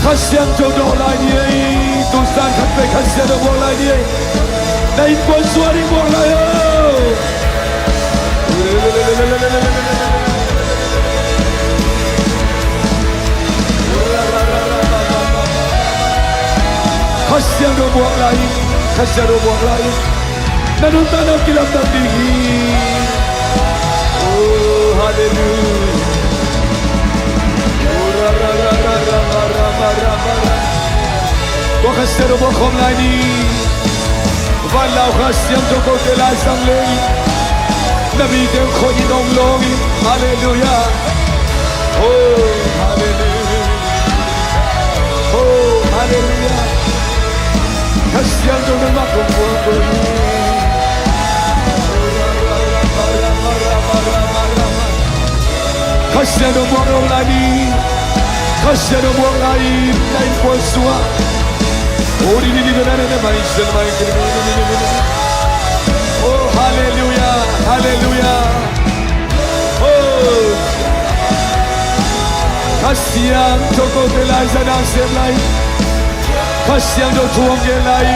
Kha Siangtho dawh lai ni ei. Tun zan khat peuh Kha Siangtho muak lai ni ei. Na innkuan suah ding muak lai o. Kha Siangtho muak lai in, Kha Siangtho muak lai in. Na nuntakna kilamdang ding hi. Oh, hallelujah. Oh, ra, ra, ra. Tua Kha Siangtho muak khawm lai ni. Van lau Kha Siangtho kote lai sang leng. Na mite hong khoi in hong lawng in. Hallelujah. Oh, hallelujah. Oh, hallelujah. Kha Siangtho na mak kong muak kong hi. Kha Siangtho muak lai ni. Kha Siangtho muak lai in na innkuan sungah. Oh, di, di, di, di, di, di, di, di. Oh, hallelujah, hallelujah. Oh. Kha Siangtho kote lai zan a sem lai. Kha Siangtho thu hong gen lai.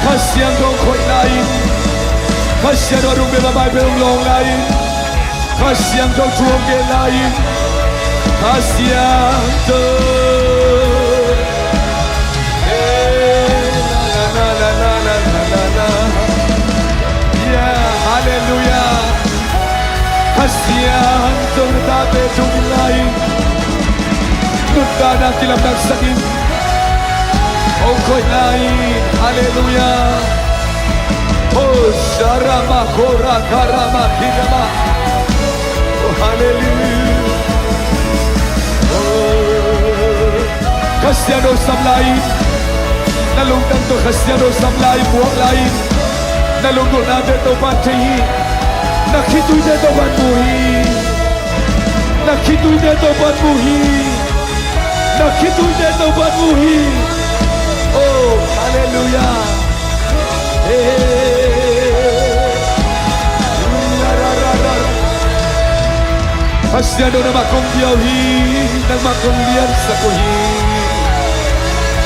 Kha Siangtho hong khoih lai. Kha Siangtho a dum bia a bai bia hong lawng lai. Kha Siangtho thu hong gen lai. Kha Siangtho. Eh, na, na, na. Yeah, hallelujah. Kha Siangtho na tate tung lai. Dana kilamdangsak in. Hong koih lai in. Halleluiah. Oh, sharama kora karama kirama. Oh, halleluiah. Oh. Kha Siangtho sam lai in. Na lungtang tawh Kha Siangtho sam lai in, muak lai in. Na lunggulhnate Topa'n thei hi. Na khituite Topa'n mu hi. Na khituite Topa'n mu hi. Na khituite Topa'n mu hi. Oh, halleluiah. Hey. Kha Siangtho nangmah kong pia uh hi, nangmah kong liansak uh hi.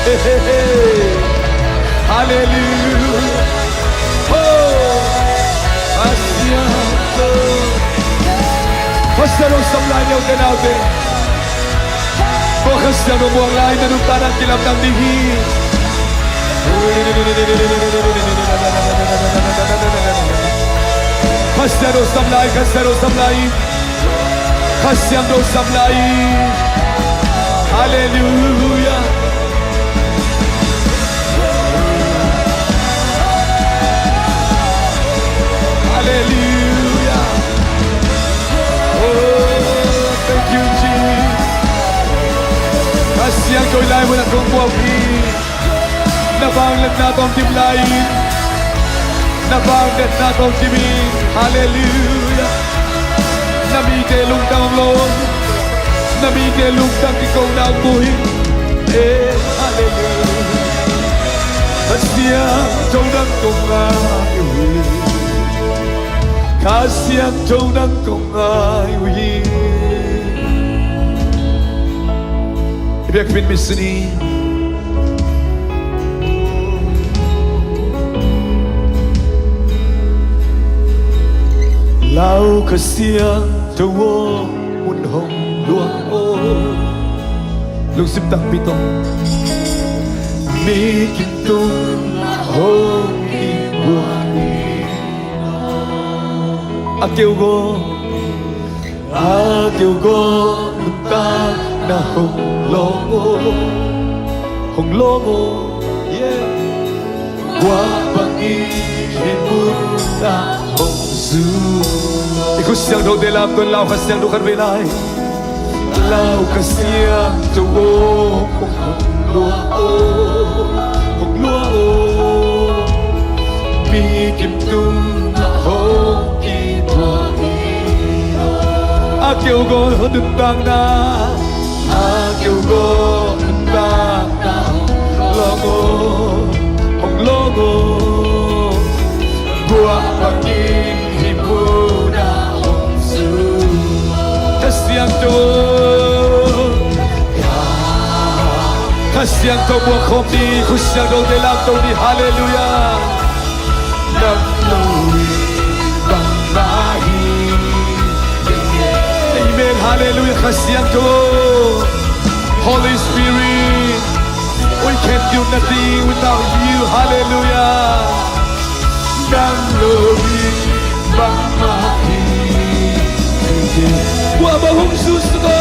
Hey, hey, hey. Halleluiah. Oh, Kha Siangtho. Kha Siangtho sam lai ni, ute naute. Ko Kha Siangtho muak lai, na nuntakna kilamdang ding hi. Kha Siangtho sam lai, Kha Siangtho sam lai. Kha Siangtho sam lai. Halleluiah. Halleluiah. Oh, thank you, Jesus. Kha Siangtho i lai mun ah kong muak hi. Na vangliatna tawh dim lai in. Na vangliatna tawh dim in. Halleluiah. Na mite lungtang hong lawm. Na mite lungtang kikona hong mu hi. Eh, halleluiah. Kha Siangtho nang kong ngai uh hi. Kha Siangtho nang kong ngai uh hi. I biakinn mission hi. Lau Kha Siangtho aw, mun hong luang aw. Lungsim takpi tawh. Mi kim tung hong kibuak in. A keu gaw, a keu gaw nuntakna hong lawng aw, hong lawng aw. Yeah. Guah bangin hih mun ah hong zu. I khut siangthote lamto in, Lau Kha Siangtho khat vei lai. Lau Kha Siangtho aw, hong lua aw, hong lua aw. Mi kim tung ah hong kibuak in aw. A keu gaw nuntakna, a keu gaw nuntakna hong lawng aw, hong lawng aw. Guah bangin hih mun ah hong zu. Kha Siangtho, Kha Siangtho buak khawm ni, khut siangthote lamto ni. Halleluiah. Nang lo in bangmah hi. Amen. Halleluiah. Kha Siangtho. Holy Spirit, we can do nothing without you. Halleluiah. Nang lo in bangmah hi. Guah bang hong zu suk aw.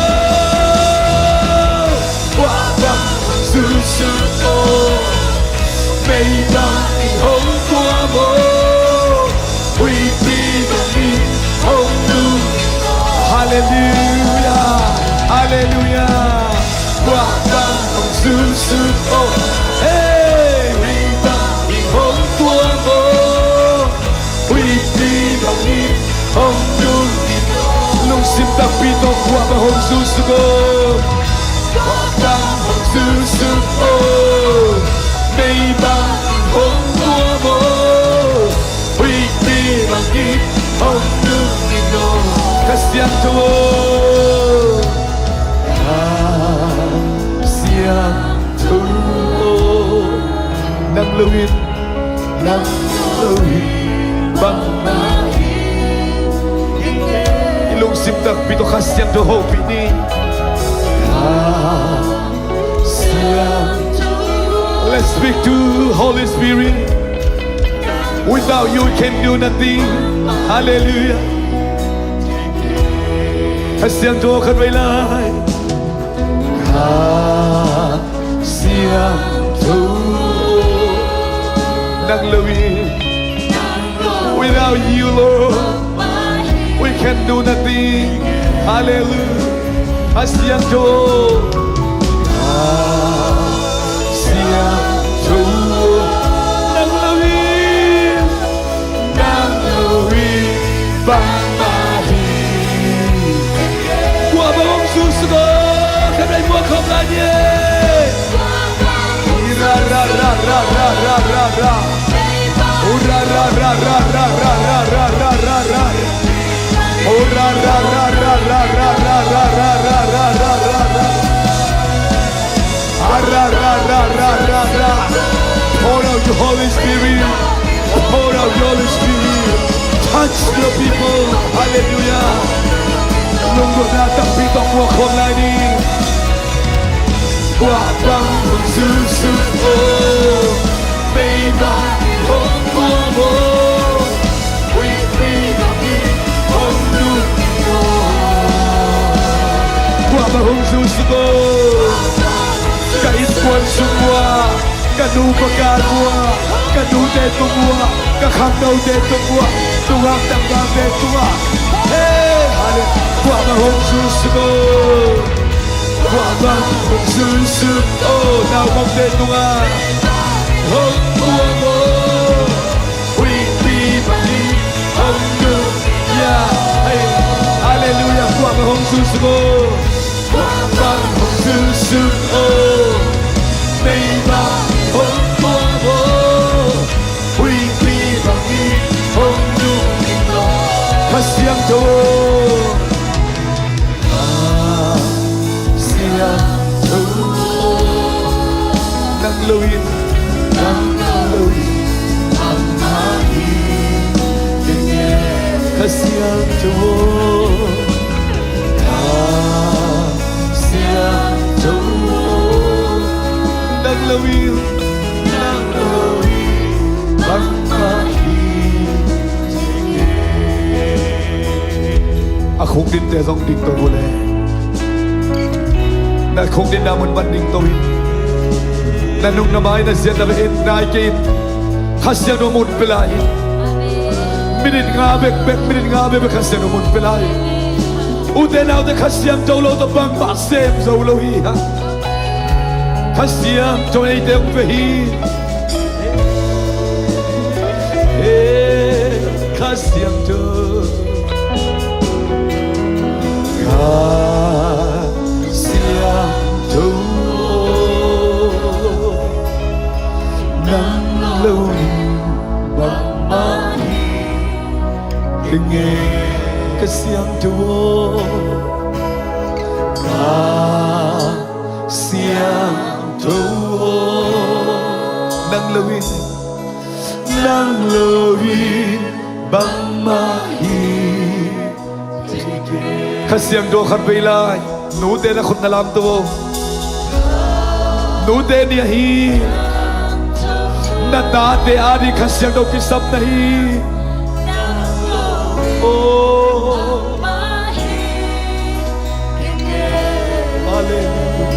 Guah bang hong zu suk aw. Mei bangin hong tuam aw. Huipi bangin hong lum. Halleluiah. Halleluiah. Guah bang hong zu suk aw. Hey, mei bangin hong tuam aw. Huipi bangin hong lum in. Lungsim takpi tawh guah bang hong zu suk aw. Guah bang hong zu suk aw. Mei bangin hong tuam aw. Huipi bangin hong lum in aw. Kha Siangtho aw. Kha Siangtho aw. Nang lo in, nang lo in bangmah hi. I lungsim takpi tawh Kha Siangtho hopih ni. Kha Siangtho. Let's speak to Holy Spirit. Without you, we can do nothing. Halleluiah. Kha Siangtho khat vei lai. Kha Siangtho, nang lo in, without you, Lord, we can do nothing. Hallelujah. Kha Siangtho, Kha Siangtho, nang lo in, nang lo in bangmah hi. Kua bang hong zui suk o, khat vei muak khawm lai ni. Ra, ra, ra. Ra, ra, ra, ra, ra, ra, ra. Ra, ra, ra, ra, ra. Ra, ra, ra, ra, ra. Pour out your Holy Spirit. Pour out your Holy Spirit. Touch your people. Hallelujah. Lungdamna tampi tawh muak khawm lai ni. Kua bang hong zui suk o, meimah hong puang o. Kua bang hong zui suk o, ka innkuan sung uah, ka nupa kal uah, ka nute tung uah, ka khangnote tung uah, nungak tangvalte tungah. Hey, hallelujah. Kua bang hong zui suk o, kua bang hong zui suk o, naupangte tungah hong puang o. Huihpi bang hi hong lut. Ya, hey, hallelujah. Kua bang hong zui suk o, kua bang hong zui suk o, meimah hong puang o. Huihpi bang hi hong lut. Kha Siangtho, Kha Siangtho, nang lo in, nang lo in bangmah hi. Kha Siangtho, Kha Siangtho, nang lo in, nang lo in bangmah hi. A khukdinte zong ding to uh le. Na khukdinna mun pan ding to in. Na nung na mai na ziat na ve in nai kei in. Kha Siangtho mun pia lai in. Minute nga bekbek, minute nga bekbek Kha Siangtho mun pia lai in. Ute naute, Kha Siangtho lo tawh bangmah sem zo lo hi hang. Kha Siangtho eite hong pia hi. He Kha Siangtho, Kha Siangtho, nang lo in bangmah hi. Kenge Kha Siangtho, Kha Siangtho, nang lo in, nang lo in bangmah hi. Kha Siangtho khat vei lai, nute na khut na lam to. Nute ni ahi, na tate ading Kha Siangtho kisam na hi. Oh. Hallelujah.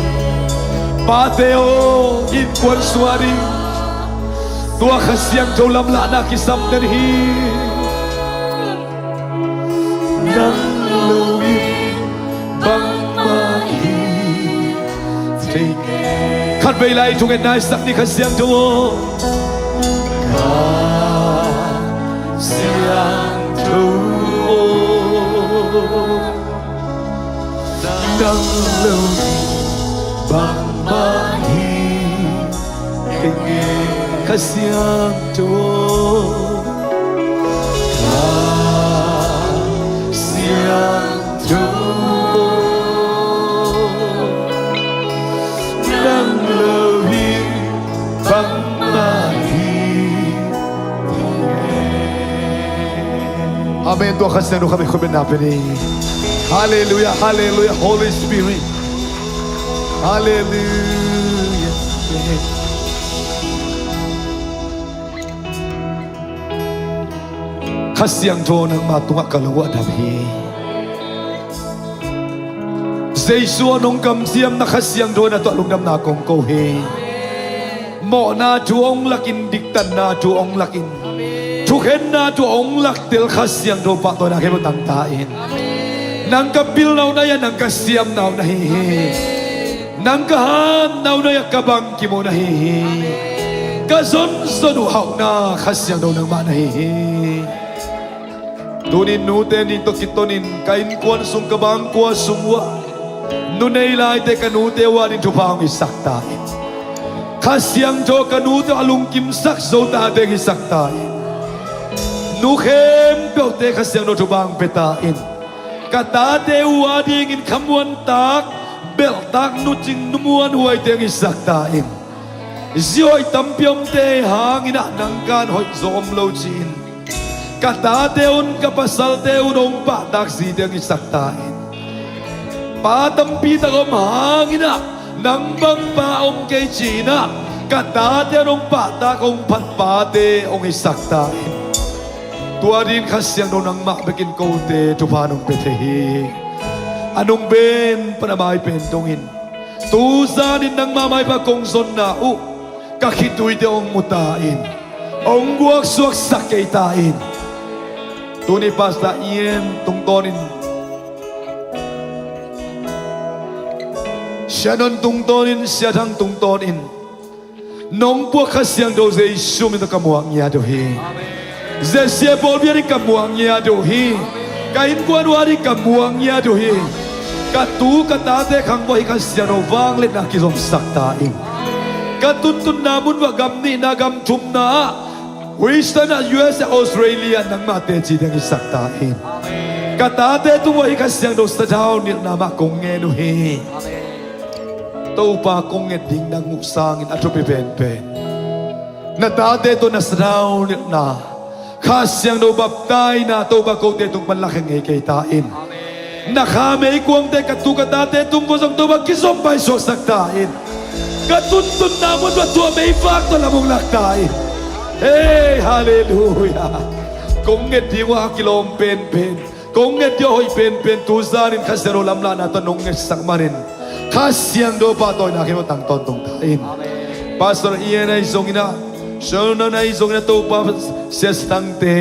Pate aw, innkuan sung ading tua Kha Siangtho lamlahna kisam den hi. Nang lo in bangmah hi. Khat vei lai thungetna i sak ni, Kha Siangtho aw. Kha Siangtho aw, nang lo in bangmah hi. Kha Siangtho, Kha Siangtho, nang lo in bangmah hi. Amen. Tua Kha Siangtho khat vei khutbetna pia ni. Hallelujah, hallelujah, Holy Spirit. Hallelujah. Kha Siangtho nangma tungah ka lo a dam hi. Jesu aw, nong kamciamna Kha Siangtho na tuah lungdamna kong ko hi. Mawhna thu hong lakin, diktanna thu hong lakin, thukhenna thu hong laktel Kha Siangtho pahtawina khempeuh tangta in. Nang ka pilna uh na hi a, nang ka siamna uh na hi hi. Nang ka hatna uh na hi a, ka bangkim uh na hi hi. Ka zonzon uh hauhna Kha Siangtho nangmah na hi hi. Tunin nute nih tawh kitonin ka innkuan sung, ka bangkua sung uh ah nu nei laite, ka nute uh ading thupha hong hisak ta in. Kha Siangtho ka nute uh a lungkimsak zo tate hong hisak ta in. Nu khempeuhte Kha Siangtho thupha hong pia ta in. Ka tate uh adingin khamuantak, belhtak, nucing numuanhuaite hong hisak ta in. Zi hoih tampi omte hangin ah nang kan hoih zaw om lo ci-in, ka tate un, ka pasalte un hong pahtak zite hong hisak ta in. Pa tampi tak om hangin ah nang bang pa om kei ci-in ah ka tate un hong pahtak, hong phat pate hong hisak ta in. Tua dingin Kha Siangtho nangmah bekin kote thupha nong pia thei hi. A nung pen pan a mai pen dongin, tu zanin nangmah maipha kong zonna uh ka khituite hong mu ta in, hong guaksuaksak kei ta in. Tuni Pastor Ian tungtawnin, Shannon tungtawnin, Sia Thang tungtawnin nong puak Kha Siangtho Jesu min tawh ka muak ngiat uh hi. Amen. Zia sia pawlpi ading ka muak ngiat uh hi. Ka innkuan uh ading ka muak ngiat uh hi. Ka tu ka tate khang uh ah hih Kha Siangtho vangliatna kizomsak ta in. Ka tuntunna mun uh ah gam nihna, gam thumna ah, Western ah, U S A, Australia, nangmah teci ding hisak ta in. Ka tate tung uh ah hih Kha Siangtho sathau nilhna mah kong ngen uh hi. Topa, kong nget ding nang uh sangin a thupi penpen, na tate tawh na sathau nilhna, Kha Siangtho baptaina, Topa, kote tung pan lakhia ngei kei ta in. Na kha meikuangte ka tu ka tate tung uh zong, Topa, kizom paisuaksak ta in. Ka tuntunna mun uh ah tua meivak tawh lam hong lak ta in. Hei, halleluiah. Kong nget ding uh ah a kilawm penpen, kong nget ding uh ah hoih penpen, tu zanin Kha Siangtho lamlahna tawh nong ngetsak manin, Kha Siangtho pahtawina khempeuh tang tawntung ta in. Amen. Pastor Ian ahi zongin ah, Shannon ahi zongin ah, Topa, Sia Thangte,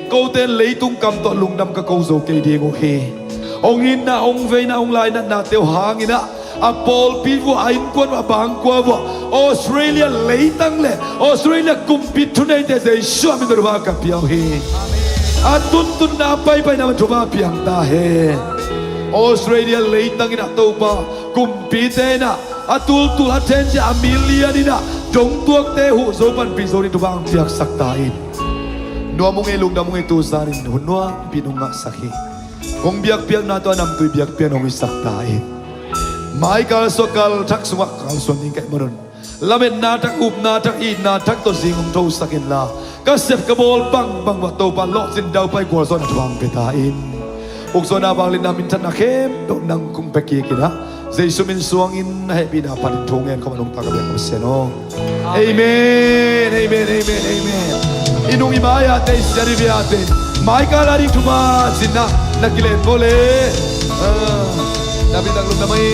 kote leitung kam tawh lungdam ka ko zo kei ding uh hi. Hong itna, hong veina, hong lainatnate uh hangin ah, a pawlpi uh ah, a innkuan uh ah, a bangkua uh ah, Australia leitang le Australia kumpi thuneite Jesu min tawh thupha ka pia uh hi. A tuntunna, a paipaina mah thupha piang ta hen. Australia leitang in ah, Topa, kumpite in ah a tultul a then ciang a million in ah dongtuakte huh zo, panpih zo ding thupha hong piaksak ta in. Nuam ung ei, lungdam ung ei, tu zanin hun nuampi nong ngahsak hi. Kong biakpiakna tawh a namtui biakpiak nong hisak ta in. Mai kalsuan, kal thak sungah kalsuan ding ka hih manun, lametna thak, upna thak, itna thak tawh zing hong thosak inla, ka sep ka bawl bangbang uh ah, Topa, lawhcin, daupai, gualzawhna thupha hong pia ta in. Ukzawhna, vangliatna, minthanna khempeuh nang kong pia kik in ah, Jesu min suangin na hehpihna panin thu ngen khawm a nungta ka biak ka Pasian aw. Amen, amen, amen, amen. I nung i mai-ate, i sian i vei-ate, mai kal a ding thupha cih na, na kilen vua le. Ah, na bitak lungdam hi.